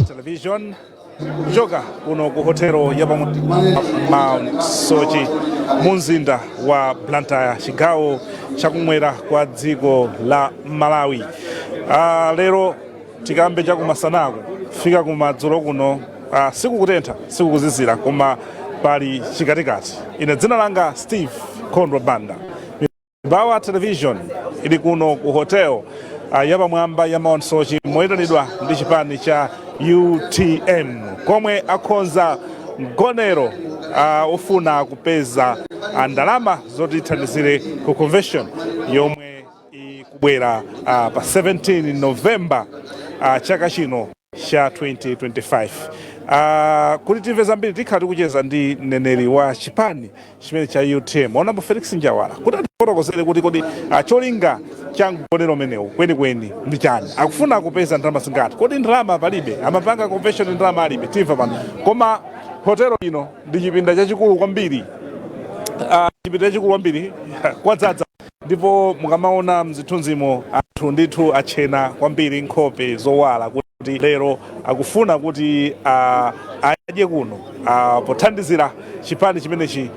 Television kuchoka kuno ku hotelo ya pamwe Mount Soche mu mzinda wa Blantyre, chigawo chakumwera kwa dziko la Malawi. Lero tikambe chakumasanaku fika kumadzulo kuno, sikukutentha, sikukuzizira, koma pali chikatikati. Ine dzina langa Steve Kondwa Banda. Mibawa Television ili kuno ku hotel yapamwamba ya Mount Soche moyitanidwa ndi chipani cha UTM, komwe akonza mgonero ofuna kupeza ndalama zoti ithandizire ku convention yomwe ikubwera pa 17 November chaka chino cha 2025. Kuti timve zambiri, tikhala tikucheza ndi mneneri wa chipani chimene cha UTM, Honorable Felix Njawala, kuti atifotokozere kuti kodi cholinga cha mgonero umenewu kwenikweni ndi chani, akufuna kupeza ndalama zingati, kodi ndalama palibe, amapanga convention ndalama alibe. Timva pano. Koma hotelo ino ndi chipinda chachikulu kwambiri, chipinda chachikulu kwambiri, kwadzaza, ndipo mukamaona mzithunzimo anthu ndithu achena kwambiri, nkhope zowala, kuti lero akufuna kuti adye kuno pothandizira chipani chimenechi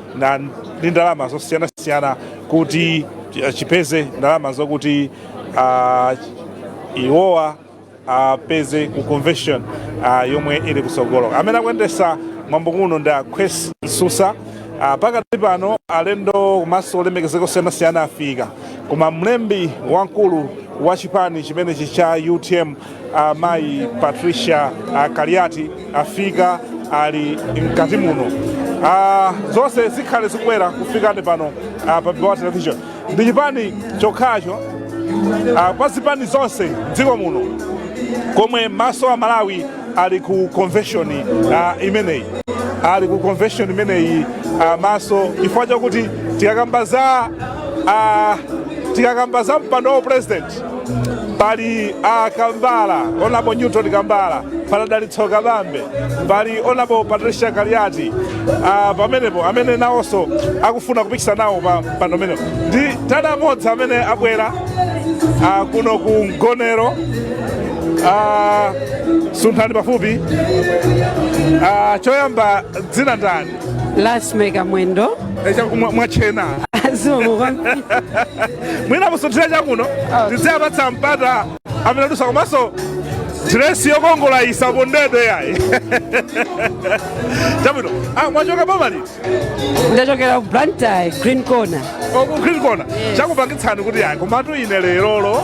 ndi ndalama zosiyanasiyana kuti chipeze ndalama zokuti iwowa apeze ku convention yomwe ili kusogolo. Amene akuyendesa mwambo kuno ndi Akhwesi Msusa. Pakati pano alendo komanso olemekezeka osiyanasiyana afika, koma mlembi wamkulu wa chipani chimenechi cha UTM, mayi Patricia Kaliati, afika, ali mkati muno. Zonse zikhale zikubwera kufikani pano pa Mibawa Television. Ndi chipani chokhacho kwa zipani zonse mdziko muno komwe maso a Malawi ali ku convention imeneyi, ali ku convention imeneyi maso, chifukwa chakuti tikakamba za mpando wa president, pali Kambala, Honorable Newton Kambala, pali Dalitso Kabambe, pali Honorable Patricia Kaliati, pamenepo amene nawonso akufuna kupikisana nawo pa mpando umenewo. Ndi tada amodzi amene abwera kuno ku mgonero. Sunthani pafupi. Choyamba, dzina ndani? Lasmeka Mwendo. Mwachena. Zikomo kwambiri. Mwina musunthire chakuno, tidziyapatsa mpata amene adusa, komanso diresi yokongola isapondedwe yayi. Chabwino. Mwachoka boma liti? Ndachokera ku Blantyre, Green Corner. Oh, ku Green Corner. Chakupangitsani kuti yayi, komatu ine lerolo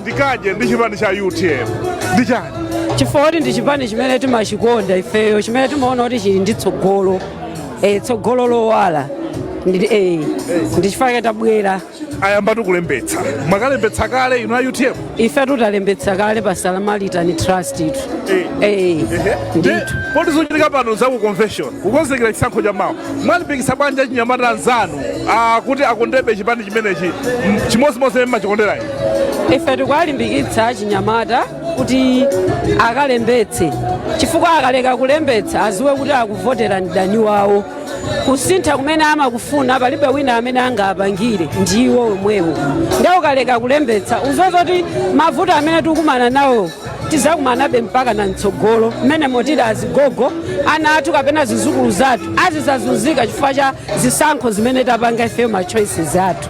ndikadye ndi chipani cha UTM ndi chani? Chifukwa kuti ndi chipani chimene timachikonda ifeyo, chimene timaona kuti chili ndi tsogolo, tsogolo lowala. Ndi chifukwa tabwera. Ayambatu kulembetsa. Mwakalembetsa kale inu a UTM? Ife tutalembetsa kale pa Samaritan Trust itu. Ndithu. Poti zochitika pano za ku convention, kukonzekera chisankho cha mawa, mwalimbikitsa bwanji achinyamata anzanu kuti akondebe chipani chimenechi chimodzimodzi mmachikondera inu? Ife tikuwalimbikitsa achinyamata kuti akalembetse, chifukwa akaleka kulembetsa, aziwe kuti akuvotera mdani wawo. Kusintha kumene amakufuna, palibe wina amene angapangire, ndiwo omwewo. Nde ukaleka kulembetsa, uziwe zoti mavuto amene tikukumana nawo tizakumanabe mpaka na mtsogolo mmene motili azigogo, ana athu kapena zizukulu zathu azizazunzika chifukwa cha zisankho zimene tapanga ifeyo, ma choices athu.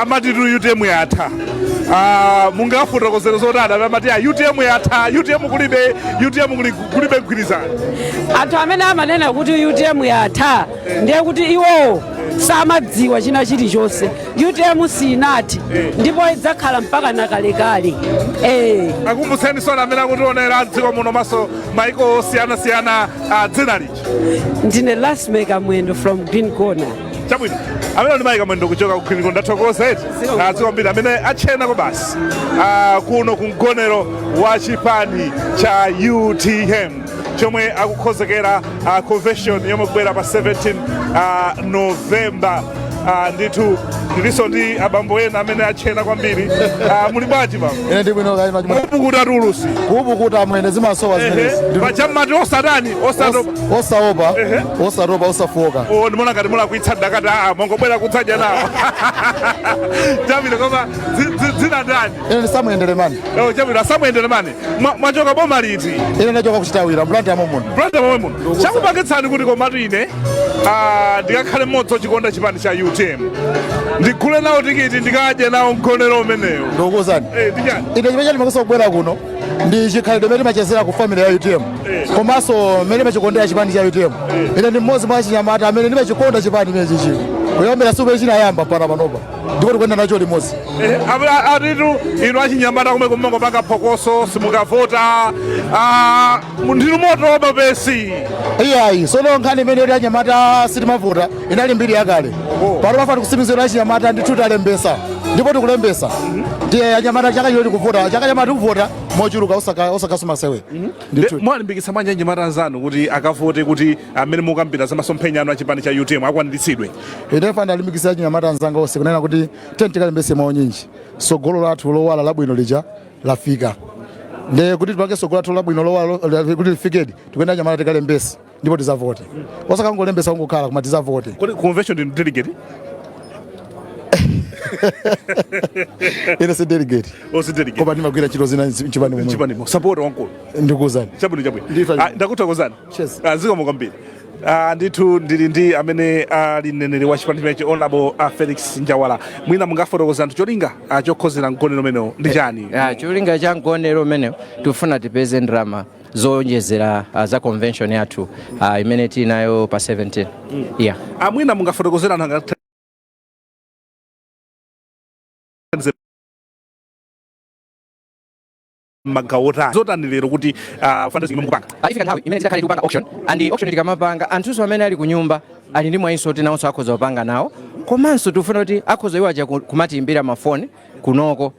Amati tu UTM yatha. Mungafotokozere zotani amene amati UTM yatha, UTM kulibe, UTM kulibe mgwirizano? Anthu amene amanena kuti UTM yatha, ndiye kuti iwowo samadziwa china chilichonse. UTM sinati, ndipo idzakhala mpaka nakalekale. Akumbutseni sona amene akutionera mdziko muno maso maiko osiyanasiyana, dzina liji. Ndine Lasmeka Mwendo from Green Corner. Chabwino, amene ndi mayi Kamwendo kuchoka ku Khwimiko, ndathokoza eti. Zikomo kwambiri. Amene atchenako basi kuno ku mgonero wa chipani cha UTM chomwe akukonzekera convention yomwe kubwera pa 17 November. Ndithu ndilinso ndi abambo ena amene atchena kwambiri. Muli bwanji, bambo? Ine ndi bwino kaino. Mupukuta tulusi. Kupukuta mwene, zimasowa zimenezi. Paja mmati osatani, osatopa. Osaopa, osatopa, osafoka. O, ndimona ngati mulakwitsa, ndakati aa, mongobwera kudzadya nawo. Chabwino, koma dzina ndani? Ine ndi Samuel Ndelemani. Oh, chabwino, a Samuel Ndelemani, mwachoka boma liti? Ine ndachoka kuchitawira, Blantyre muno. Blantyre momwe muno. Chakupangitsani kuti komatu ine ndikakhale mmodzi ochikonda chipani cha UTM, ndigule nawo tikiti, ndikadye nawo mgonero umenewo? Ndikukuwuzani. Eh, ndichani? Ine chimene chandipangitsa kubwera kuno ndi chikhalidwe imene timachezera ku family ya UTM komanso mmene timachikondera chipani cha UTM. Ine ndi mmodzi mwa achinyamata amene ndimachikonda chipani imene chichi kuyambira siku chinayamba mpaka panopa, ndipo tikuyenda nacho limodzi. Atitu inu achinyamata kumwe kumangopanga phokoso, simukavota, ndinu moto mapesi. Iyayi, sono nkhani imene yoti anyamata sitimavota inali mbiri yakale. Pano pafa tikusimizira achinyamata ndithu, talembesa ndipo tikulembesa. Ndiye anyamata chaka chino tikuvota, chaka chama tikuvota mochuluka, osakasuma sewe ndithu. Mwalimbikitsa bwanji anyamata anzanu kuti akavote, kuti amene mukambira za masomphenya anu a chipani cha UTM akwaniritsidwe? Ine fana ndalimbikitsa achinyamata anzanga onse kunena kuti tiyeni tikalembese mwaunyinji. Sogolo lathu lowala labwino lija lafika, ndiye kuti tipange sogolo lathu labwino lowala kuti lifikedi, tikuyenda anyamata tikalembese ndipo tizavote, osakangolembesa kungokhala, koma tizavote. Kodi convention ndinu delegate? Ine si delegate. Osi delegate. Koma ndimagwira ntchito zina mchipani momwe. Chipani support wankulu. Ndikuwuzani. Chabwino. Ndifa. Ndakuthokozani. Cheers. Zikomo kwambiri. Ndithu ndili ndi amene ali mneneri wa chipani chimenechi, Honorable Felix Njawala. Mwina mungafotokoza anthu cholinga chokhozera mgonero umenewo ndi chani? Cholinga cha mgonero umenewo, tikufuna tipeze ndalama zowonjezera za convention yathu imene tili nayo pa 17, yeah. Mwina mungafotokozera anthu angathandize magawo otani, zotani lero kuti fundraising imene mukupanga? Ifika nthawi imene tikakhale tikupanga auction, and auction tikamapanga, anthunso amene ali ku nyumba ali ndi mwayinso kuti nawonso akhoza kupanga nawo. Komanso tikufuna kuti akhoza iwo aja kumatiimbira mafoni kunoko,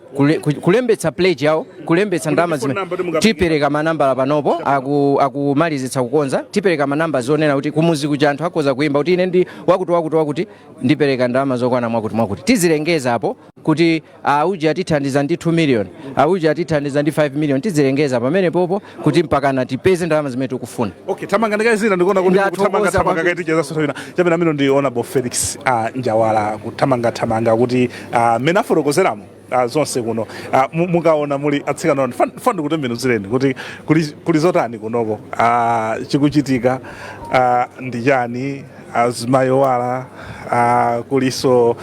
kulembetsa pledge yawo, kulembetsa ndalama phone zimene number kuti tipereka manambala panopo, akumalizitsa kukonza. Tipereka manamba zonena kuti kumuzi kuja anthu akhoza kuimba kuti ine ndi wakuti wakuti wakuti, ndipereka ndalama zokwana mwakuti mwakuti. Tizilengeza apo kuti auja atithandiza ndi 2 million, auja atithandiza ndi 5 million. Tizilengeza pamene popo kuti mpakana tipeze ndalama zimene tikufuna. Okay, tamanga ndikaizina, ndikuona kuti Ndathokoza kuthamanga thamanga. kwambiri. Kaiticheza sotawina chabwino. Amene ndi Honorable Felix Njawala, kuthamanga thamanga kuti mmene afotokozeramo zonse kuno. Mukaona muli atsikana onu, fan ndikutembenuzireni kuti kuli zotani kunoko, chikuchitika ndi chani? Azimayi owala, kuliso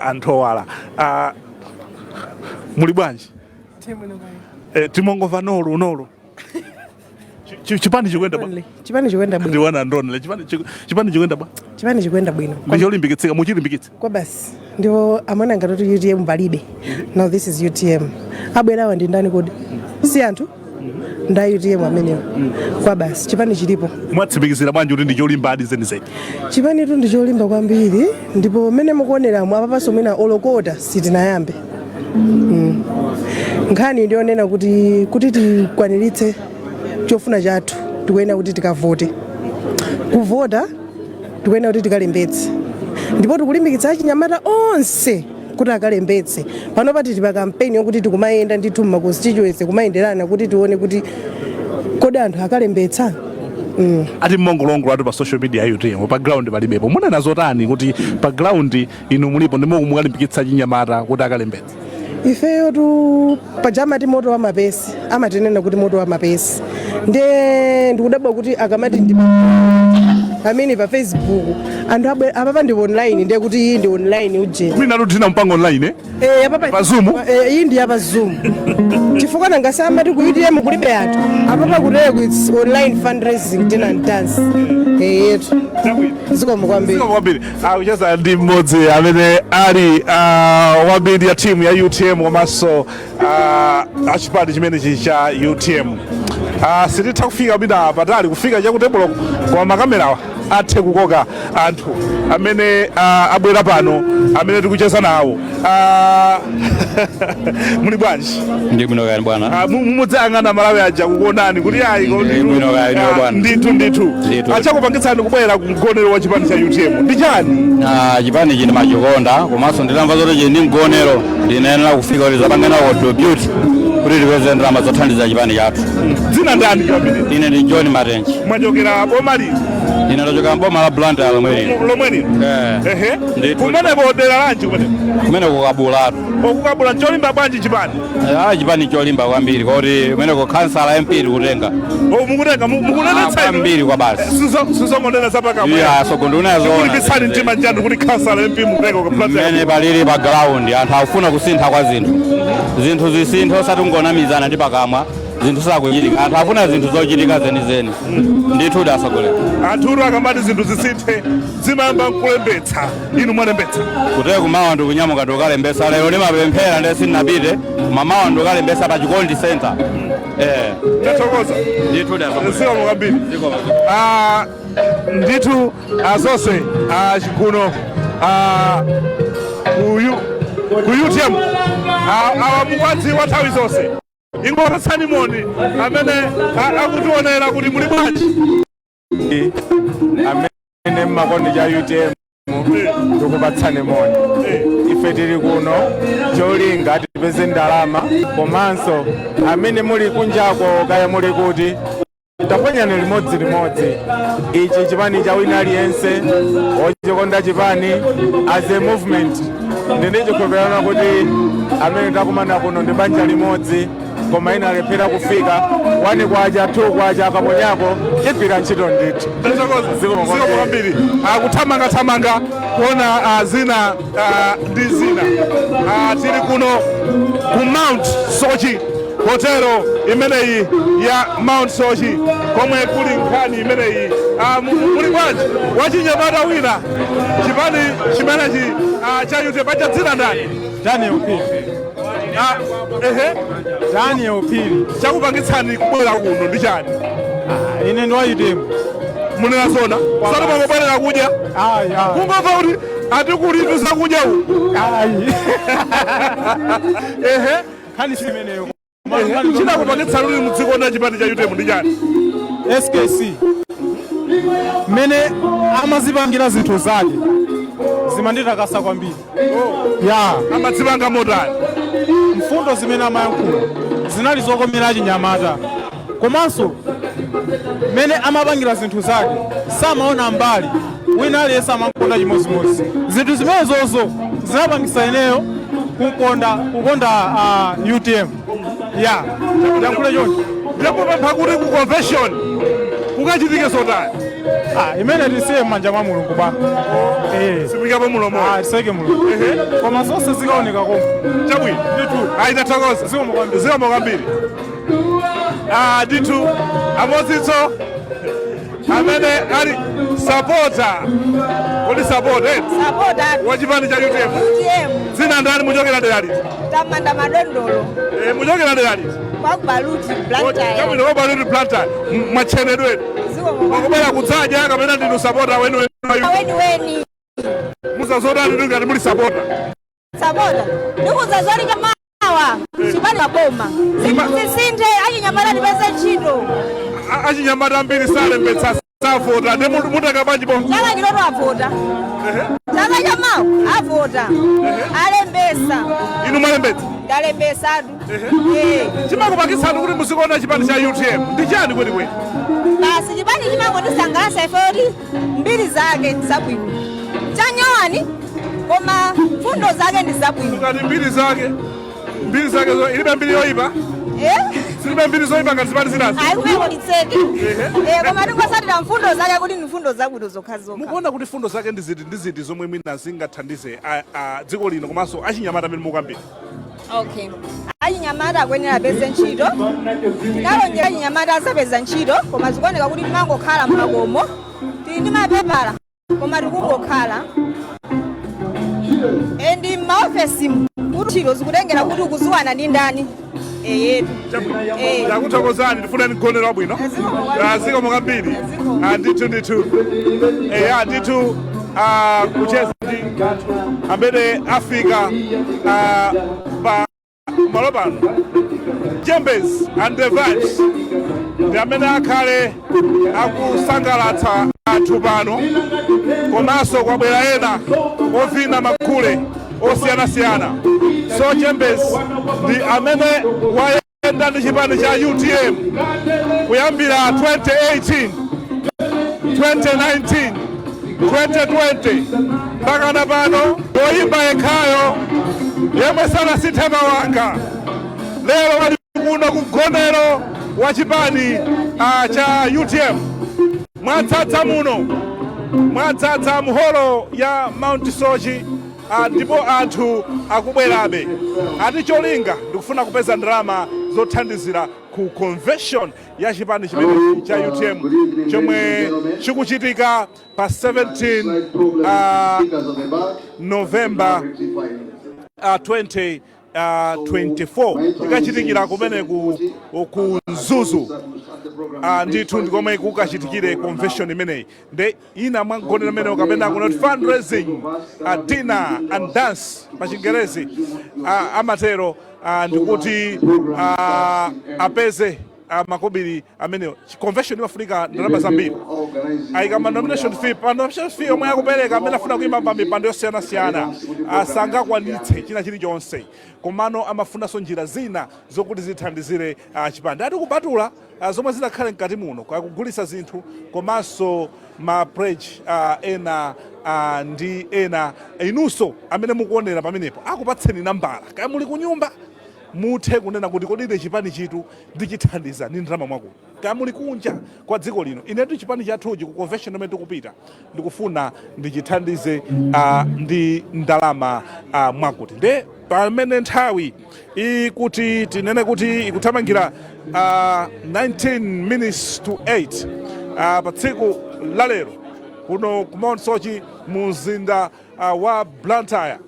anthu owala. Muli bwanji? Timongova nolu nolu. Chipani chikuyenda bwa? Chipani chikuyenda bwino. Ndiwana ndonele chipani chipani chikuyenda bwa? Chipani chikuyenda bwino. Ndicholimbikitsika, muchilimbikitsa? Kwa basi, ndipo amene angati UTM palibe. Now this is UTM. Abwerawa ndi ndani kodi? Si anthu nda UTM amenewo. Kwa basi, chipani chilipo. Mwatsimikizira bwanji kuti ndicholimbadi zenizeni? Chipanitu ndi cholimba kwambiri, ndipo mmene mukuoneramo apapanso mwina olokota sitinayambe. Nkhani ndionena kuti tikwaniritse chofuna chathu, tikuyenera kuti tikavote. Kuvota tikuyenera kuti tikalembetse, ndipo tikulimbikitsa achinyamata onse kuti akalembetse. Panopa tili pa kampeni yokuti tikumayenda ndithu mma constituency, kumayenderana kuti tione kuti kodi anthu akalembetsa. Ati mmongolongolo ati pa social media UTM, pa ground palibepo. Munena zotani kuti pa ground inu mulipo ndimo mukalimbikitsa chinyamata kuti akalembetse? Ifeyo tu paja amati moto wa mapesi, amatinena kuti moto wa mapesi. Ndiye ndikudabwa kuti akamati ndi amene pa Facebook anthu apapa ndi online, ndiye kuti iyi ndi online uje. Mwina atuthina mpango online, eh? Eh, apapa. Pa Zoom? Eh, iyi ndi ya pa Zoom, chifukwa nangasi amati ku UTM kulibe anthu. Apapa kuteko it's online fundraising, dinner and dance. Eh, yetu. Zikomo kwambiri. Zikomo kwambiri. Akucheza ndi mmodzi amene ali wa media team ya UTM komanso achipani chimenechi cha UTM. Sititha kufika mwina patali kufika chakutebulo, koma makamerawa athe kukoka anthu amene abwera pano amene tikucheza nawo. Muli bwanji? Ndi bwino kani, bwana. Mudzayang'ana Malawi aja kukuonani kuti ayi. Ndi bwino kaya inu, bwana. Ndithu ndithu. Ndithu. Achakupangitsani kubwera ku mgonero wa chipani cha UTM ndi chani? Ah, chipani chino machikonda, komanso ndinamva zoti chili ndi mgonero, ndinayenera kufika kuti zapangena contribute kuti tipeze ndalama zothandiza chipani chathu. Dzina ndani kwambiri? Ine ndi John Matenji. Mwachokera boma liti? Ine ndachoka mboma la Blantyre lomwe lino. Lomwe lino? Eh. Ehe. Ndithu. Kumenepo dera lanji kumenepo? Kumene kukabulatu. Okukabula cholimba bwanji chipani? Ah, chipani cholimba kwambiri, koti kumeneko khansala, MP tikutenga. Oh, mukutenga, mukunenetsa inu? Kwambiri kwa basi. Sizongonena zapakamwa? Iya, sogo ndikunenazoona. Kulimbitsani mtima njani kuti khansala, MP mukutenga ku Blantyre? Mmene palili pa ground, anthu akufuna kusintha kwa zinthu, zinthu zisinthe, osati kungonamizana ndi pakamwa, zinthu sakuchitika. Anthu afuna zinthu zochitika zenizeni ndithu, dasogolera. Anthutu akamati zinthu zisinthe, zimayamba nkulembetsa. Inu mwalembetsa? Kutee kumawa ndikunyamuka ndikalembesa. Lero ndimapemphera ndiye sindinapite. Mamawa ndikalembesa pa Chikondi Center, eh. Tathokoza. Ndithu, dasogolera. Zikomo kwambiri. Ndithu azonse chikuno ku UTM awa mukwadziwa nthawi zonse. Ingopatsani moni amene akutionera kuti muli bwanji. Amene mmakondi cha UTM, tikupatsani moni. Ife tili kuno cholinga tipeze ndalama, komanso amene muli kunjako, kaya muli kuti, taponyani limodzi limodzi. Ichi chipani cha wina aliyense wochikonda chipani. As a movement, ndine chikhulupiriro kuti amene takumana kuno ndi banja limodzi, koma ina alephera kufika. 1 kwacha, 2 kwacha akaponyako, igwira ntchito ndithu. Tathokoza. Zikomo. Zikomo kwambiri. Akuthamangathamanga kuona zina ndi zina. Tili kuno ku Mount Soche, hotelo imeneyi ya Mount Soche komwe kuli nkhani imeneyi. Muli bwanji, wachinyamata wina, chipani chimenechi cha UTM pacha, dzina ndani? Daniel Phiri. Ehe. Daniel Phiri. Chakupangitsani kubwera kuno ndi chani? Ine ndi wa UTM. Munena zona, sanapangobwerera kudya? Ayi, ayi. Kungomva kuti atikulitu zakudya uku? Ayi. Ehe. Nkhani si imeneyo. Chinakupangitsani kuti mudzikonda chipani cha UTM ndi chani? SKC, mmene amazipangira zinthu zake zimanditakasa kwambiri ya. Amadzipanga motani? Mfundo zimene amayankhula zinali zokomera achinyamata, komanso mmene amapangira zinthu zake samaona mbali, wina aliyense amamukonda chimodzimodzi. Zinthu zimenezozo zinapangisa ineyo kukonda UTM ya, yankhule choncho. Ndikupempha kuti ku convention kukachitike zotani? Ah, imene tisiye m'manja mwa Mulungu bwana, eh. Simuyikapo mulomo? Ah, tisayike Mulungu, koma zonse zikaoneka komwe. Chabwino. Ndithu. Ayi, tathokoza. Zikomo kwambiri. Zikomo kwambiri. Ndithu amodzitso amene ali supporter, kodi supporter? Sapota. Wa chipani cha UTM. UTM. Dzina ndani? Muchokera dera liti? Tamanda Madondolo. Muchokera dera liti? Kwa Baluti, Blantyre. Chabwino, kwa Baluti, Blantyre. Mwachenedweni. Zikomo. Mwakubwera kudzadya kapena ndinu supporter wenu wenu? Weni weni. Musazotani ndi ngati muli supporter? Sapota ndikuza zoli chamawa chipani kaboma zisinthe, achinyamata tipeze ntchito. Achinyamata ambiri salembetsa, savota, ndi mutaka bwanji boma? Chaka chinoto avota, chaka chamawa avota, alembesa. Inu mwalembetsa? Ndalembesatu, eh. Chimakupangitsani kuti muzikonda chipani cha UTM ndi chani kwenikweni? Basi, chipani chimangotisangalatsa ife kuti mbiri zake ndi zabwino, chanyawani, koma fundo zake ndi zabwino. Ngati mbiri zake ilibe mbiri yoyipa? Eh? Zilibe mbiri zoyipa ngati zipani zinazi? Ayi, kumeko nditseke, koma tingosatira mfundo zake kuti ndi mfundo zabwino zokhazokha. Mukuona kuti fundo zake ndi ziti ndi ziti zomwe mwina zingathandize dziko lino komanso achinyamata amene mukambiri? Okay, achinyamata akuyenera apeze ntchito. Tinalonjera achinyamata azapeza ntchito, koma zikuoneka kuti timangokhala mmakomo. Tili ndi mapepala koma tikungokhala, and m'maofesimu kuti ntchito zikutengera kuti ukuziwana ndi ndani. Eyetu. Eh. Takuthokozani, tifuneni mgonero wabwino. Zikomo kwambiri. Ndithu ndithu, eya ndithu, kucheza ndi anthu amene afika pa malo pano. Jembes and the Vibes ndi amene akhale akusangalatsa anthu pano, komanso kwabwera ena ovina makhule osiyanasiyana. So Jembes ndi amene wayenda ndi chipani cha UTM kuyambira 2018, 2019, 2020 mpaka na pano, woyimba yekhayo yemwe sanasinthe mawanga. Lero ali kuno kumgonero wa chipani cha UTM. Mwadzadza muno, mwadzadza muholo ya Mount Soche, ndipo anthu akubwerabe. Ati cholinga ndikufuna kupeza ndalama zothandizira ku convention ya chipani chimenechi cha UTM chomwe chikuchitika pa 17 November 20 24, ikachitikira kumene ku Mzuzu. Ndithu ndikomwe kukachitikire convention imeneyi. Nde ina mwa mgonero imeneyo, kapena kunoti fundraising dinner and dance pa Chingerezi, amatero, ndikuti apeze makobiri amenewo. Convention imafunika ndalama zambiri. Ayika ma nomination fee, pa nomination fee yomwe akupereka amene afuna kuyima pa mipando yosiyanasiyana asangakwanitse china chilichonse, komano amafunanso njira zina zokuti zithandizire chipani. Ati kupatula zomwe zinakhale mkati muno, kugulitsa zinthu komanso ma pledge ena ndi ena, inunso amene mukuonera pamenepo akupatseni nambala, kaya muli kunyumba muthe kunena kuti kodi ine chipani chitu ndichithandiza ndi ndalama mwakuti, kaya muli kunja kwa dziko lino, inetu chipani chathuchi ku convention imene tikupita ndikufuna ndichithandize ndi ndalama mwakuti. Nde pamene nthawi ikuti, tinene kuti ikuthamangira 19 minutes to 8 pa tsiku la lero kuno ku Mount Soche mu mzinda wa Blantyre,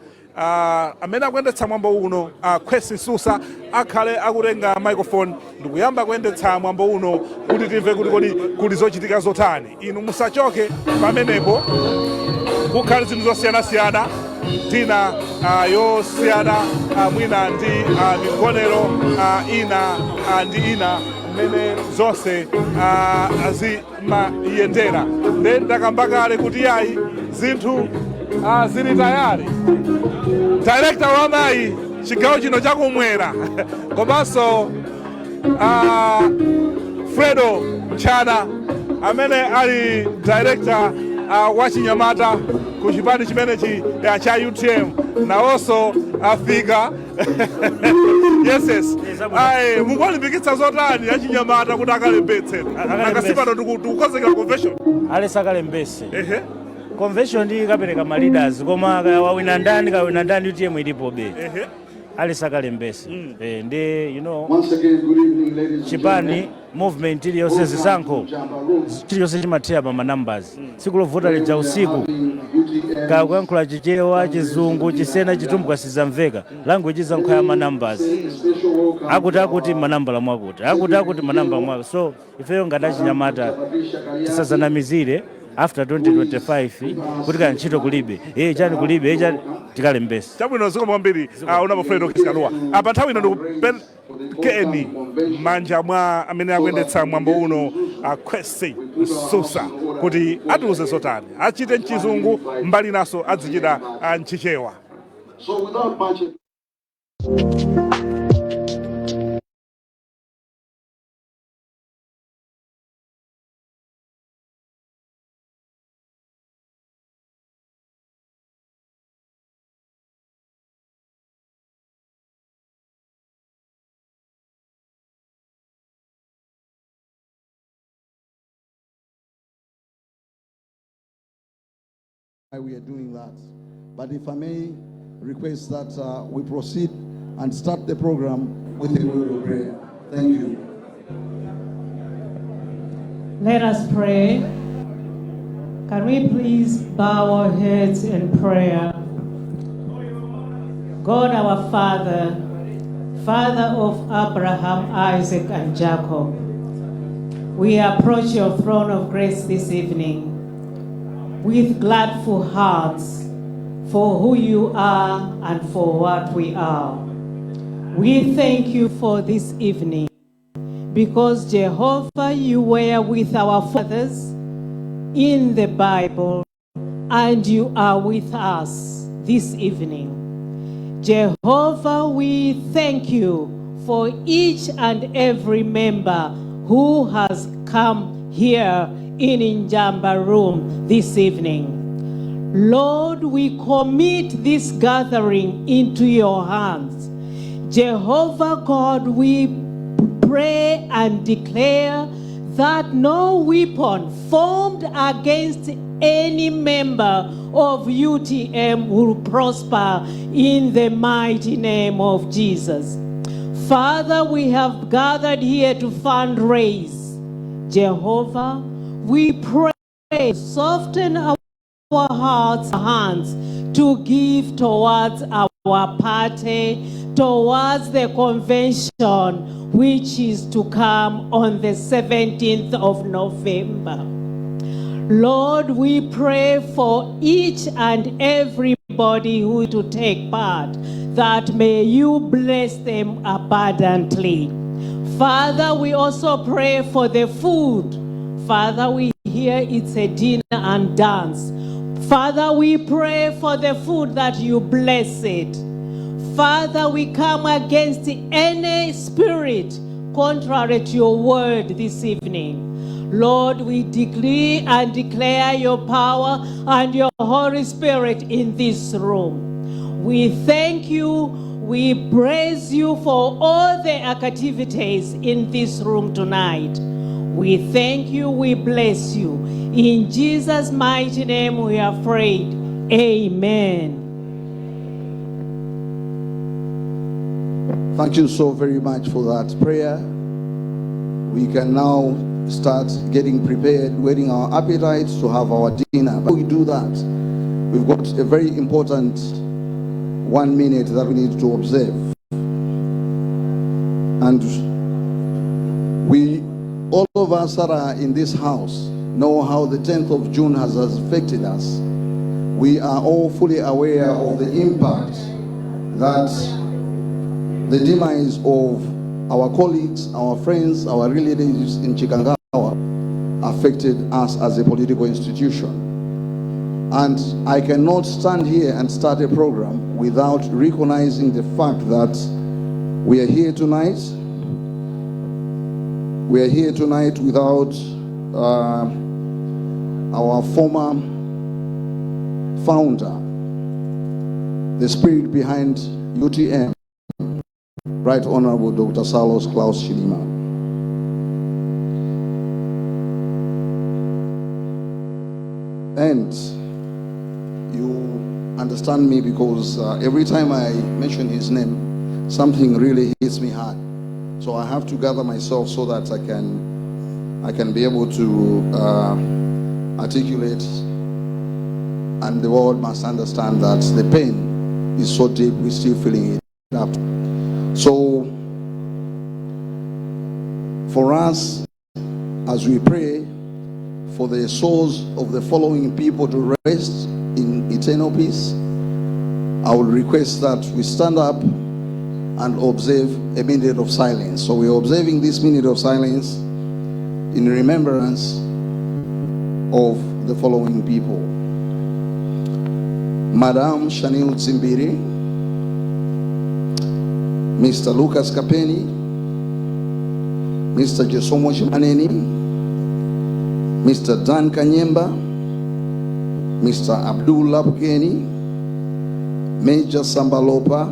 amene akuyendetsa mwambo uno, Kwesi Susa, akhale akutenga microphone ndikuyamba kuyendetsa mwambo uno kuti timve kuti kodi kuli zochitika zotani. Inu musachoke pamenepo, kukhale zinthu zosiyanasiyana, tina yosiyana, mwina ndi migonero ina ndi ina, mmene zonse zimayendera. Nde ndakamba kale kuti yayi, zinthu zili tayari. Director wa mayi chigawo chino chakumwera komanso Fredo Mchana amene ali director wa chinyamata ku chipani chimenechi cha UTM nawonso afika. Yes. Ayi, mukuwalimbikitsa zotani achinyamata kuti akalembetse? Nakasi pano tikukonzekera convention. Alesi akalembese. Convention ndi ikapereka ma leaders, koma kaya wawina ndani, kawina ndani, UTM ilipobe. Alesi akalembese. Ndi chipani, movement iliyonse, zisankho chiliyonse chimathera pa ma numbers. Tsiku lovota lija usiku, kaya kuyankhula Chichewa, Chizungu, Chisena, Chitumbuka, sizamveka. Language zankho ya ma numbers, akuti akuti manambala mwakuti, akuti akuti manambala mwakuti. So ifeyo ngati achinyamata tisazanamizire after 2025 kuti kaya ntchito kulibe, chani kulibe, chani, tikalembese. Chabwino, zikomo kwambiri, unapo Fredo Kiskaluwa. Apa nthawi ino ndikuperekeni m'manja mwa amene akuyendetsa mwambo uno, Kwesi Msusa, kuti atiuze zotani, achite mchizungu mbali naso adzichita mchichewa. So without much why we are doing that. But if I may request that we proceed and start the program with a word of prayer. Thank you. Let us pray. Can we please bow our heads in prayer? God our Father, Father of Abraham, Isaac, and Jacob, we approach your throne of grace this evening with gladful hearts for who you are and for what we are. We thank you for this evening because, Jehovah, you were with our fathers in the Bible and you are with us this evening. Jehovah, we thank you for each and every member who has come here in Njamba room this evening. Lord, we commit this gathering into your hands. Jehovah God, we pray and declare that no weapon formed against any member of UTM will prosper in the mighty name of Jesus. Father, we have gathered here to fundraise. Jehovah, we pray, soften our hearts, hands to give towards our party, towards the convention which is to come on the 17th of November. Lord, we pray for each and everybody who to take part, that may you bless them abundantly. Father, we also pray for the food. Father, we hear it's a dinner and dance. Father, we pray for the food, that you bless it. Father, we come against any spirit contrary to your word this evening. Lord, we decree and declare your power and your Holy Spirit in this room. We thank you. We praise you for all the activities in this room tonight. We thank you. We bless you. In Jesus' mighty name we have prayed. Amen. Thank you so very much for that prayer. We can now start getting prepared, whetting our appetites to have our dinner. But we do that, we've got a very important one minute that we need to observe. And we, all of us that are in this house, know how the 10th of June has affected us. We are all fully aware of the impact that the demise of our colleagues, our friends, our relatives in Chikangawa affected us as a political institution. And I cannot stand here and start a program without recognizing the fact that we are here tonight. We are here tonight without our former founder, the spirit behind UTM, Right Honorable Dr. Saulos Klaus Chilima. And you understand me because every time I mention his name, something really hits me hard. So I have to gather myself so that I can be able to articulate, and the world must understand that the pain is so deep, we're still feeling it up. So for us, as we pray for the souls of the following people to rest in eternal peace, I will request that we stand up and observe a minute of silence. So we're observing this minute of silence in remembrance of the following people: Madame Shanil Dzimbiri, Mr. Lucas Kapeni, Mr. Jesomo Chimaneni, Mr. Dan Kanyemba, Mr. Abdul Lapukeni, Major Sambalopa,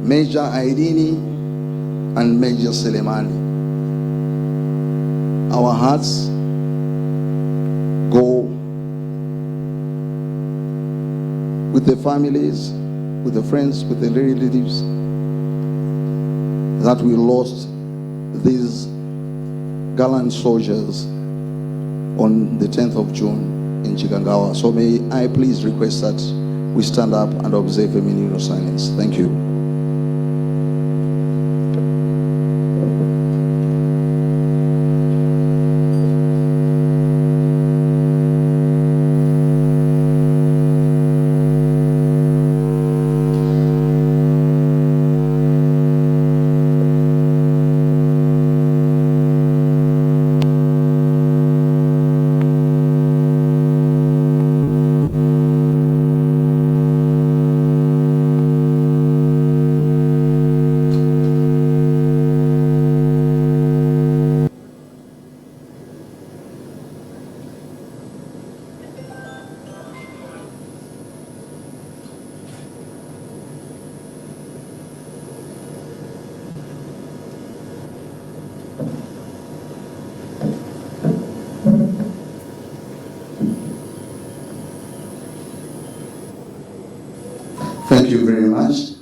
Major Airini, and Major Selemani. Our hearts go with the families, with the friends, with the relatives that we lost these gallant soldiers on the 10th of June in Chikangawa. So may I please request that we stand up and observe a minute of silence. Thank you. Thank you very much.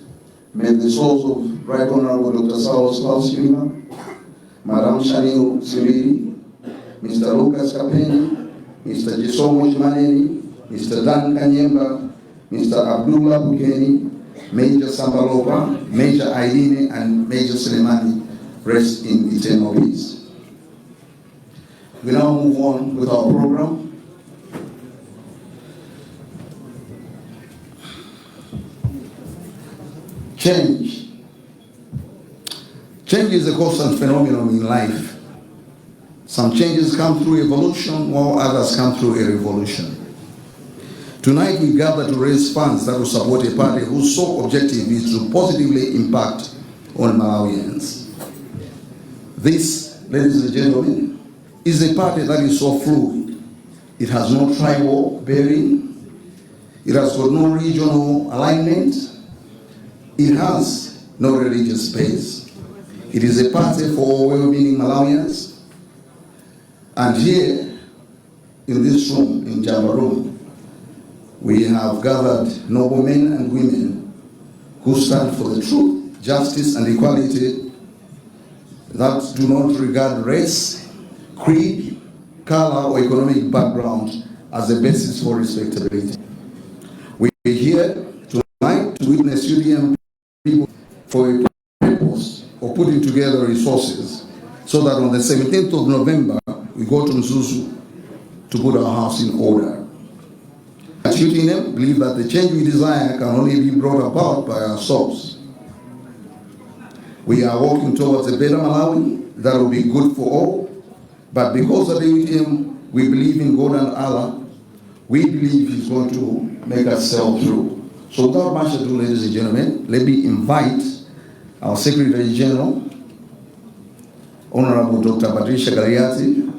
May the souls of Right Honorable Dr. Saulos Klaus Chilima, Madam Shanil Dzimbiri, Mr. Lucas Kapeni, Mr. Chisomo Chimaneni, Mr. Dan Kanyemba, Mr. Abdullah Bukeni, Major Sambalopa, Major Eileen, and Major Suleimani rest in eternal peace. We now move on with our program. Change. Change is a constant phenomenon in life. Some changes come through evolution, while others come through a revolution. Tonight we gather to raise funds that will support a party whose sole objective is to positively impact on Malawians. This, ladies and gentlemen, is a party that is so fluid. It has no tribal bearing. It has got no regional alignment. It has no religious base. It is a party for all well-meaning Malawians. And here, in this room, in Jamba Room, we have gathered noble men and women who stand for the truth, justice, and equality, that do not regard race, creed, color, or economic background as a basis for respectability. We are here tonight to witness UTM people for a purpose of putting together resources so that on the 17th of November, we go to Mzuzu to put our house in order. At UTM, believe that the change we desire can only be brought about by ourselves. We are working towards a better Malawi that will be good for all, but because at UTM we believe in God and Allah, we believe He's going to make us sail through. So without much ado, ladies and gentlemen, let me invite our Secretary General, Honorable Dr. Patricia Kaliati,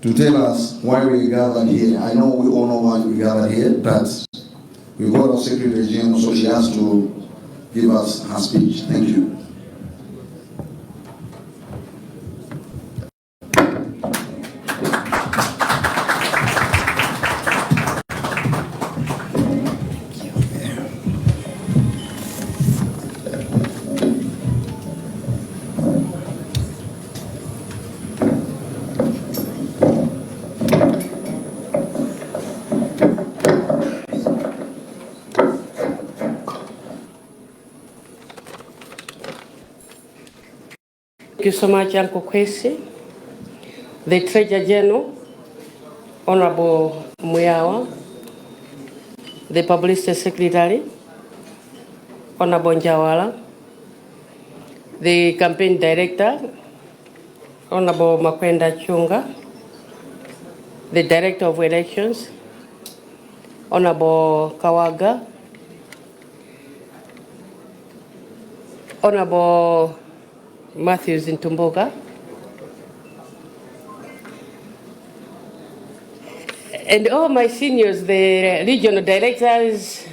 to tell us why we gathered here. I know we all know why we gathered here, but we've got our Secretary General, so she has to give us her speech. Thank you. Thank you so much, Uncle Kwesi. The Treasurer General, Honorable Muyawa, the Publicity Secretary, Honorable Njawala, the Campaign Director, Honorable Makwenda Chunga, the Director of Elections, Honorable Kawaga, Honorable Matthews Ntumbuka, and all my seniors, the regional directors,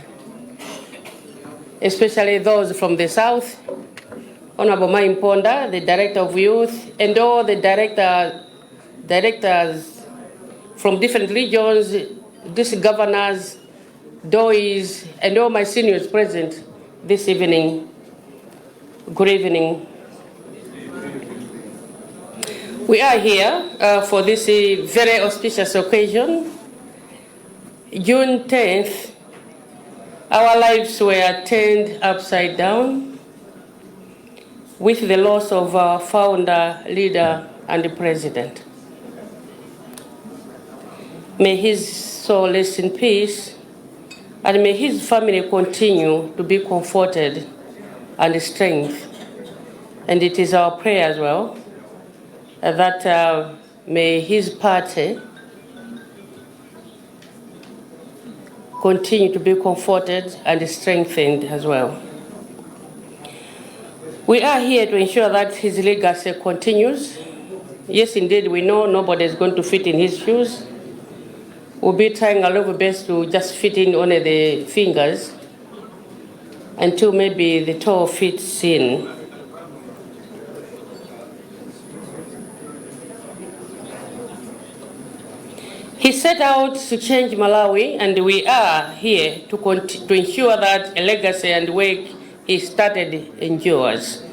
especially those from the south, Honorable Mai Mponda, the Director of Youth, and all the directors from different regions, district governors, DOIs, and all my seniors present this evening. Good evening. We are here for this very auspicious occasion. June 10th, our lives were turned upside down with the loss of our founder, leader, and president. May his soul rest in peace, and may his family continue to be comforted and strengthened. And it is our prayer as well that may his party continue to be comforted and strengthened as well. We are here to ensure that his legacy continues. Yes, indeed, we know nobody is going to fit in his shoes. We'll be trying our level best to just fit in only the fingers until maybe the toe fits in. He said, set out to change Malawi, and we are here to ensure that a legacy and work he started endures.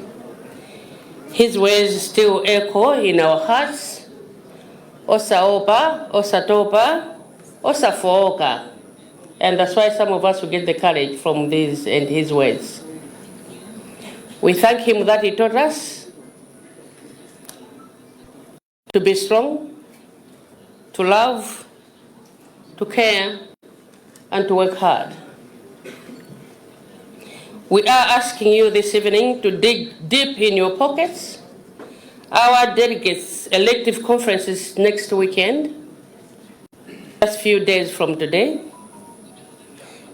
His words still echo in our hearts. Osaopa, osatopa, osafooka. And that's why some of us will get the courage from these and his words. We thank him that he taught us to be strong, to love, to care, and to work hard. We are asking you this evening to dig deep in your pockets. Our delegates' elective conference is next weekend, just few days from today.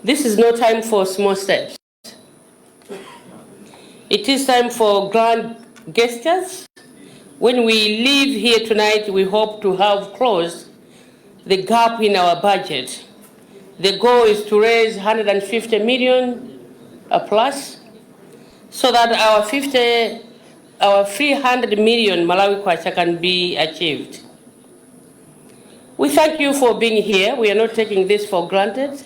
This is no time for small steps. It is time for grand gestures. When we leave here tonight, we hope to have closed the gap in our budget. The goal is to raise 150 million plus so that our 300 million Malawi kwacha can be achieved. We thank you for being here. We are not taking this for granted.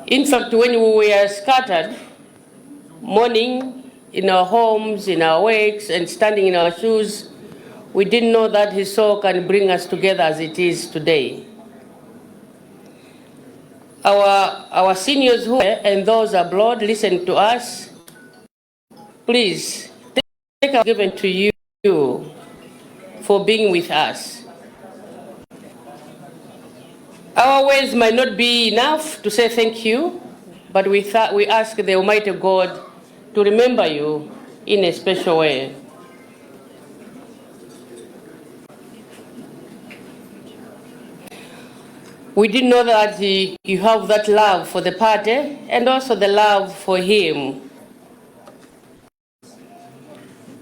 In fact, when we were scattered, mourning in our homes, in our works, and standing in our shoes, we didn't know that his soul can bring us together as it is today. Our seniors who and those abroad listen to us. Please take our given to you for being with us. Our words might not be enough to say thank you, but we ask the Almighty God to remember you in a special way. We didn't know that you have that love for the party and also the love for him.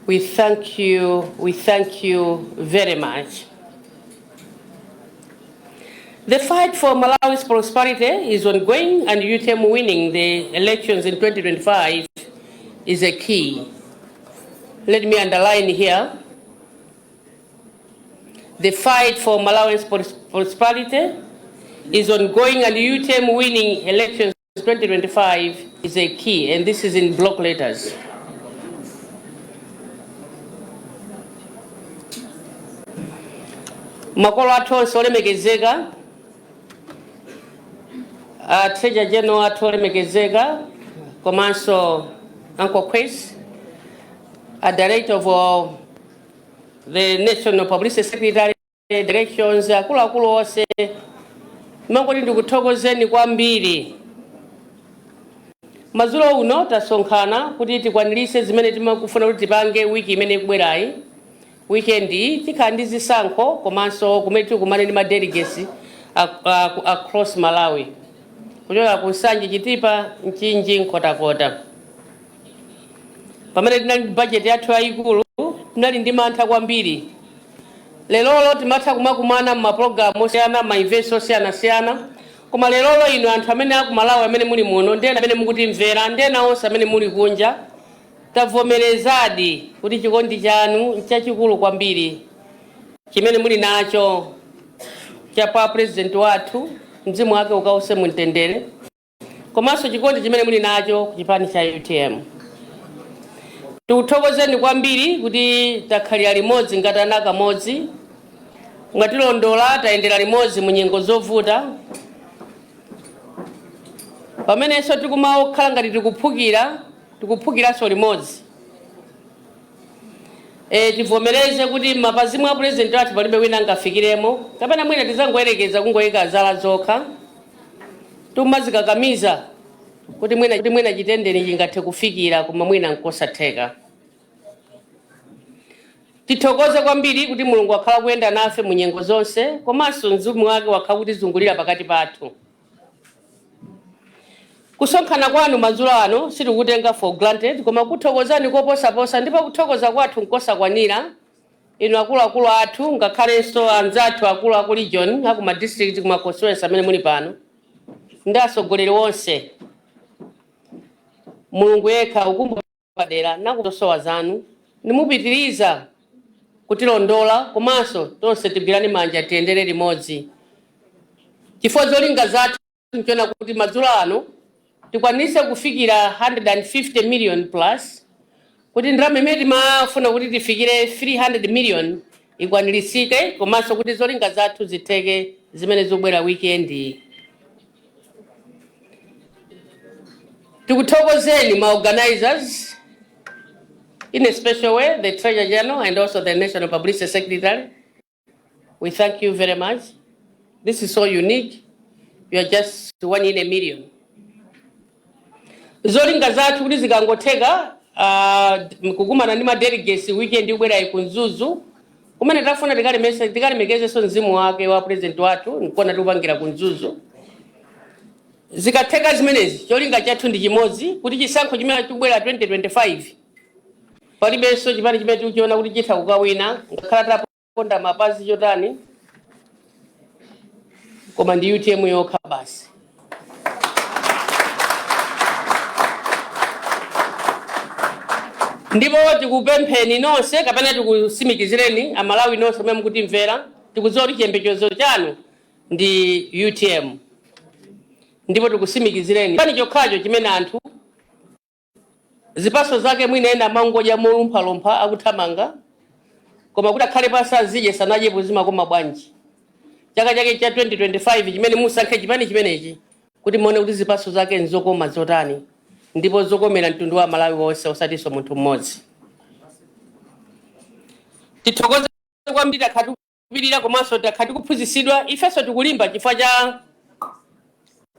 We thank you, we thank you very much. The fight for Malawi's prosperity is ongoing, and UTM winning the elections in 2025 is a key. Let me underline here, the fight for Malawi's prosperity is ongoing, and UTM winning elections 2025 is a key, and this is in block letters. Makolo athu onse olemekezeka, a Treasurer General athu olemekezeka, komanso Uncle Chris, a Director of the National Publicity Secretary Directions, akuluakulu onse, mangoti ndikuthokozeni kwambiri. Madzulo uno tasonkhana kuti tikwaniritse zimene timakufuna kuti tipange wiki imene ikubwerayi. Weekend tikhala ndi zisankho komanso kumene tikumane ndi ma delegates across Malawi, kuchoka ku Nsanje, Chitipa, Mchinji, Nkhotakota. Pamene tinali ndi budget yathu yayikulu, tinali ndi mantha kwambiri. Lerolo timatha kumakumana m'mapulogalamu osiyana, ma events osiyanasiyana, koma lerolo inu anthu amene aku Malawi amene muli muno, ndi ena amene mukutimvera, ndi ena onse amene muli kunja, tavomerezadi kuti chikondi chanu nchachikulu kwambiri chimene muli nacho cha pa president wathu, mzimu wake ukause mumtendere, komanso chikondi chimene muli nacho ku chipani cha UTM. Tikuthokozeni kwambiri kuti takhalira limodzi ngati ana kamodzi, mwatilondola, tayendera limodzi mu nyengo zovuta, pamenenso tikumakhala ngati tikuphukira, tikuphukiranso limodzi. Tivomereze kuti mapazi mwa president wathu palibe wina angafikiremo, kapena mwina tizangoyerekeza kungoyika zala zokha, tumazikakamiza kuti mwina chitendeni chingathe kufikira, koma mwina nkosatheka. Tithokoze kwambiri kuti Mulungu wakhala kuyenda nafe mu nyengo zonse, komanso mzimu wake wakhala kutizungulira pakati pathu. Kusonkhana kwanu madzulo ano sitikutenga for granted, koma kuthokozani koposaposa, ndipo kuthokoza kwathu nkosakwanira. Inu akuluakulu athu, ngakhalenso anzathu akulu aku region, aku ma district, kuma constituency amene muli pano, ndi atsogoleri onse, Mulungu yekha ukumbu padera nakuzosowa zanu, nimupitiriza. kutilondola komanso tonse tigwirane manja tiyendere limodzi, chifukwa zolinga zathu nchona kuti madzulo ano tikwanise kufikira 150 million plus, kuti ndalama imene timafuna kuti tifikire 300 million ikwanirisike, komanso kuti zolinga zathu zitheke zimene zikubwera weekend iyi. Tikuthokozeni ma organizers, in a special way the Treasurer General and also the National Publicity Secretary. We thank you very much. This is so unique. You are just one in a million. Zolinga zathu kuti zikangotheka, kukumana ndi ma delegates weekend ikubwerayi ku Mzuzu, kumene tafuna tikalemekezenso mzimu wake wa president wathu, nkona tikupangira ku Mzuzu. Zikatheka zimenezi, cholinga chathu ndi chimodzi, kuti chisankho chimene chikubwera 2025 palibenso chipani chimene tikuchiona kuti chitha kukawina, ngakhala taponda mapazi chotani, koma ndi UTM yokha basi. Ndipo tikupempheni nonse, kapena tikusimikizireni Amalawi nonse amene mukutimvera, tikudziwa kuti chiyembekezo chanu ndi UTM, ndipo tikusimikizireni chipani chokhacho chimene anthu zipaso zake mwina ena amangodya molumphalumpha akuthamanga, koma kuti akhale pansi azidye sanadyepo zimakoma bwanji. Chaka chake cha 2025 chimene musankhe chipani chimenechi kuti muone kuti zipaso zake nzokoma zotani, ndipo zokomera mtundu wa Malawi wonse, osatinso munthu mmodzi. Tithokoze kwambiri, takhala tikupirira komanso takhala tikuphunzitsidwa. Ifenso tikulimba chifukwa cha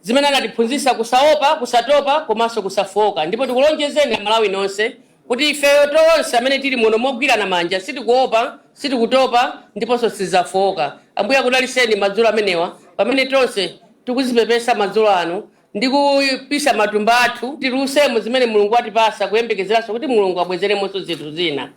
zimene anatiphunzitsa, kusaopa, kusatopa komanso kusafowoka. Ndipo tikulonjezeni Amalawi nonse kuti ifeyo tonse amene tili muno mogwirana manja sitikuopa, sitikutopa ndiponso sitidzafowoka. Ambuye akudalitseni madzulo amenewa pamene tonse tikuzipepesa madzulo ano ndi kupisa matumba athu, tilusemo zimene Mulungu watipasa, kuyembekezeranso kuti Mulungu abwezeremonso zinthu zina.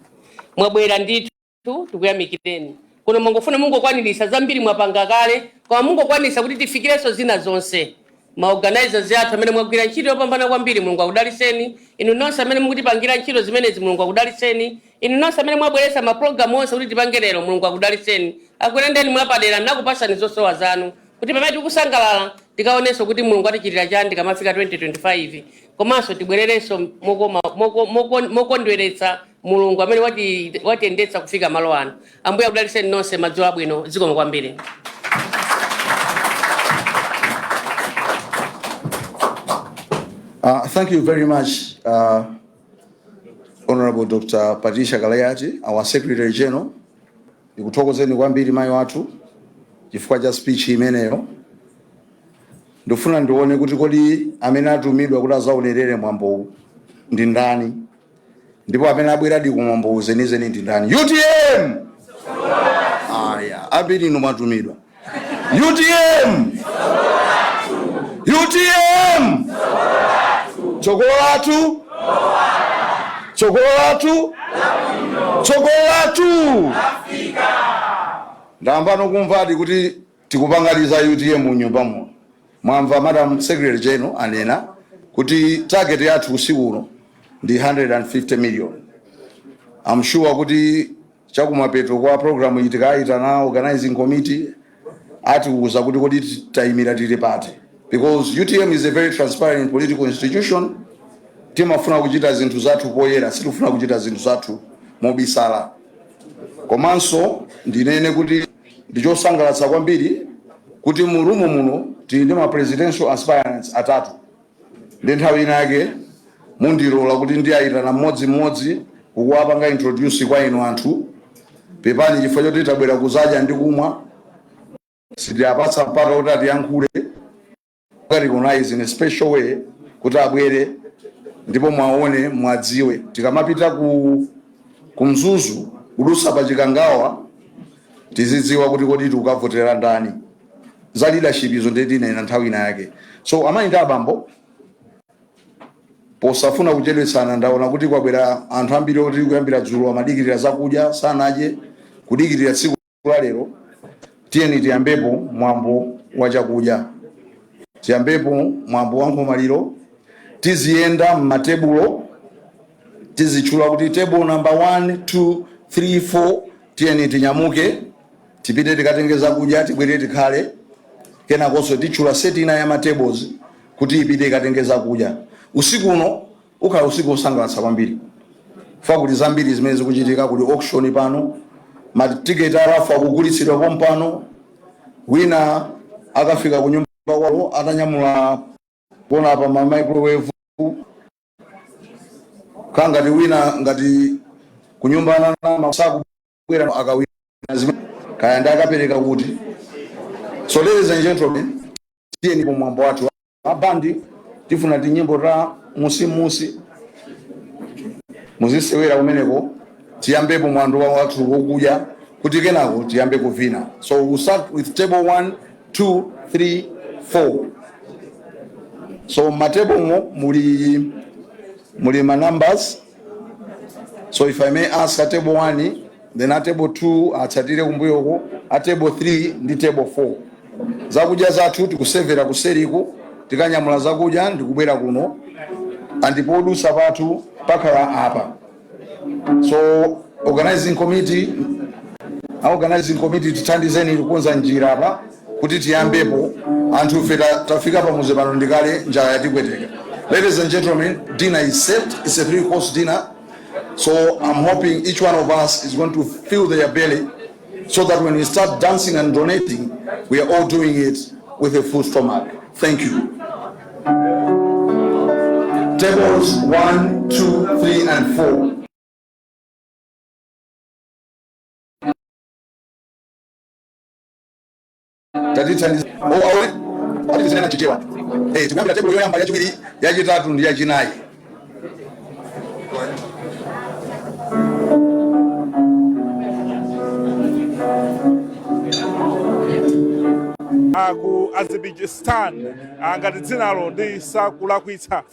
Mwabwera ndithu, tikuyamikireni. Kuno mungofuna mungokwanirisa zambiri mwapanga kale, koma mungokwanirisa kuti tifikirenso zina zonse. Ma organizers athu amene mwagwira ntchito yopambana kwambiri, Mulungu akudalitseni. Inu nonse amene mukutipangira ntchito zimenezi, Mulungu akudalitseni. Inu nonse amene mwabweretsa mapulogalamu onse kuti tipange lero, Mulungu akudalitseni, akuyendeni mwapadera nakupasani zosowa zanu, kuti pamene tikusangalala tikaonenso kuti Mulungu atichitira chani tikamafika 2025, komanso tibwererenso mokondweretsa Mulungu amene watiyendetsa kufika malo ano. Ambuye akudalitseni nonse, madzulo abwino, zikomo kwambiri. Thank you very much, Honorable Dr. Patricia Kaliati, our Secretary General. Ndikuthokozeni kwambiri mayi wathu chifukwa cha speech imeneyo. Ndifuna ndione kuti kodi amene atumidwa kuti azaonerere mwambowu ndi ndani, ndipo amene abweradi ku mwambowu zenizeni ndi ndani? UTM! Aya, ambiri inu mwatumidwa. UTM! UTM! Tsogolo lathu, tsogolo lathu, tsogolo lathu. Ndayambano kumvadi kuti tikupangadi za UTM mnyumba muno. Mwamva Madam Secretary General anena kuti target yathu usiku uno ndi 150 million. I'm sure kuti chakumapeto kwa program iyi tikayitana organizing committee atiuza kuti kodi tayimira tili pati, because UTM is a very transparent political institution. Timafuna kuchita zinthu zathu poyera, sitifuna kuchita zinthu zathu mobisala. Komanso ndinene kuti ndichosangalatsa kwambiri kuti mu room muno tili ndi ma presidential aspirants atatu, ndi nthawi ina yake mundilola kuti ndiyayitana mmodzimmodzi kukuwapanga introduce kwa inu anthu. Pepani chifukwa choti tabwera kuzadya ndi kumwa, sitiyapatsa mpata kuti atiyankhule, recognize in a special way kuti abwere ndipo mwaone, mwadziwe. Tikamapita ku Mzuzu kudusa pa Chikangawa tizidziwa kuti kodi tikukavotera ndani. Za leadership izo nditinena nthawi ina yake. So amayi ndi abambo, posafuna kuchedwetsana, ndaona kuti kwabwera anthu ambiri oti kuyambira dzulo amadikirira zakudya sanadye, kudikirira tsiku la lero. Tiyeni tiyambepo mwambo wa chakudya, tiyambepo mwambo wa nkhomaliro. Tiziyenda m'matebulo, tizitchula kuti table number 1, 2, 3, 4. Tiyeni tinyamuke, tipite tikatenge zakudya, tibwere tikhale. Kenakonso titchula set ina ya ma tables kuti ipite ikatenge zakudya. Usiku uno ukhala usiku wosangalatsa kwambiri, fa kuli zambiri zimene zikuchitika. Kuli auction pano, matiketi a raffle akugulitsidwa pompano. Wina akafika ku nyumba kwawo atanyamula kuona pa ma microwave, kangati wina ngati kunyumba ananama sakubwera, akawina zimene kaya ndi akapereka kuti. So ladies and gentlemen, tiyeni pomwambo wathu. Abandi, tifuna tinyimbo ta musimusi muzisewera kumeneko, tiyambepo mwambo wathu wokudya kuti kenako tiyambe kuvina. So we'll start with table 1, 2, 3, 4. So matable mo muli ma numbers. So if I may ask, a table 1, then a table 2 atsatire kumbuyoko, a table 3 ndi table 4. Zakudya zathu tikusevera kuseriku. Tikanyamula zakudya ndikubwera kuno, andipo podusa pathu pakhala apa. So organizing committee, organizing committee, tithandizeni kukonza njira apa kuti tiyambepo. Anthu ife tafika pamuzi pano ndikale, njala yatipweteka. Ladies and gentlemen, dinner is set. It's a three course dinner, so I'm hoping each one of us is going to fill their belly so that when we start dancing and donating, we are all doing it with a full stomach. Thank you. Tables 1, 2, 3 and 4. Tatithandiza atithandiza Chichewa. Tikuyambira table yoyamba, yachiwiri, yachitatu ndi yachinayi. Ku Azerbaijan, ngati dzinalo ndi sakulakwitsa,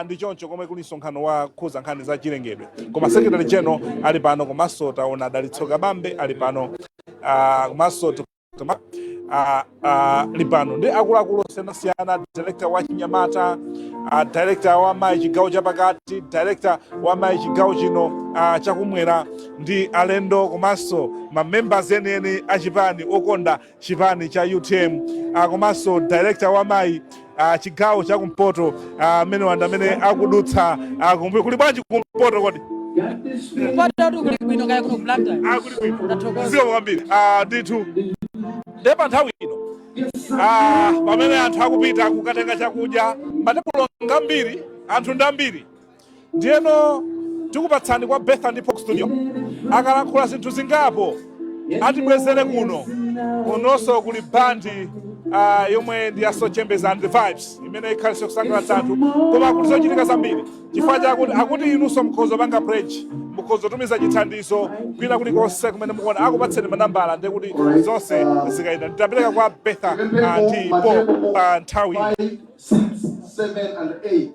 ndi choncho, komwe kuli msonkhano wa khuza nkhani za chilengedwe. Koma Secretary General ali pano, komanso taona Dalitso Kabambe ali pano, komanso ali pano ndi akuluakulu osiyanasiyana, director wa chinyamata, director wa mayi chigawo chapakati, director wa mayi chigawo chino chakumwera, ndi alendo komanso ma members enieni achipani okonda chipani cha UTM, komanso director wa mayi chigawo chakumpoto, amene wanda amene akudutsa kumbuyo. Kuli bwanji kumpoto kodi? Kumpoto kuli bwino, kaya kuno Blantyre. Ah, kuli bwino. Ndathokoza. Zikomo kwambiri. Ndithu ndiye pa nthawi ino, pamene anthu akupita kukatenga chakudya, matebulo ngambiri, anthu ndambiri. Ndiyeno tikupatsani kwa Betha ndi Pop Studio, akalankhula zinthu zingapo atibwezere kuno. Kunonso kuli bandi yomwe ndi ya Sochembeza and the Vibes imene ikhalenso kusangalatsa anthu. Koma kuli zochitika zambiri chifukwa chakuti akuti inunso mukhoza panga pledge, mukhoza tumiza chithandizo kwina kulikonse kumene mukuona, akupatseni manambala, ndiye kuti zonse zikayenda. Nditapereka kwa Betha ndi Paul pa nthawi. 5, 6, 7 and 8.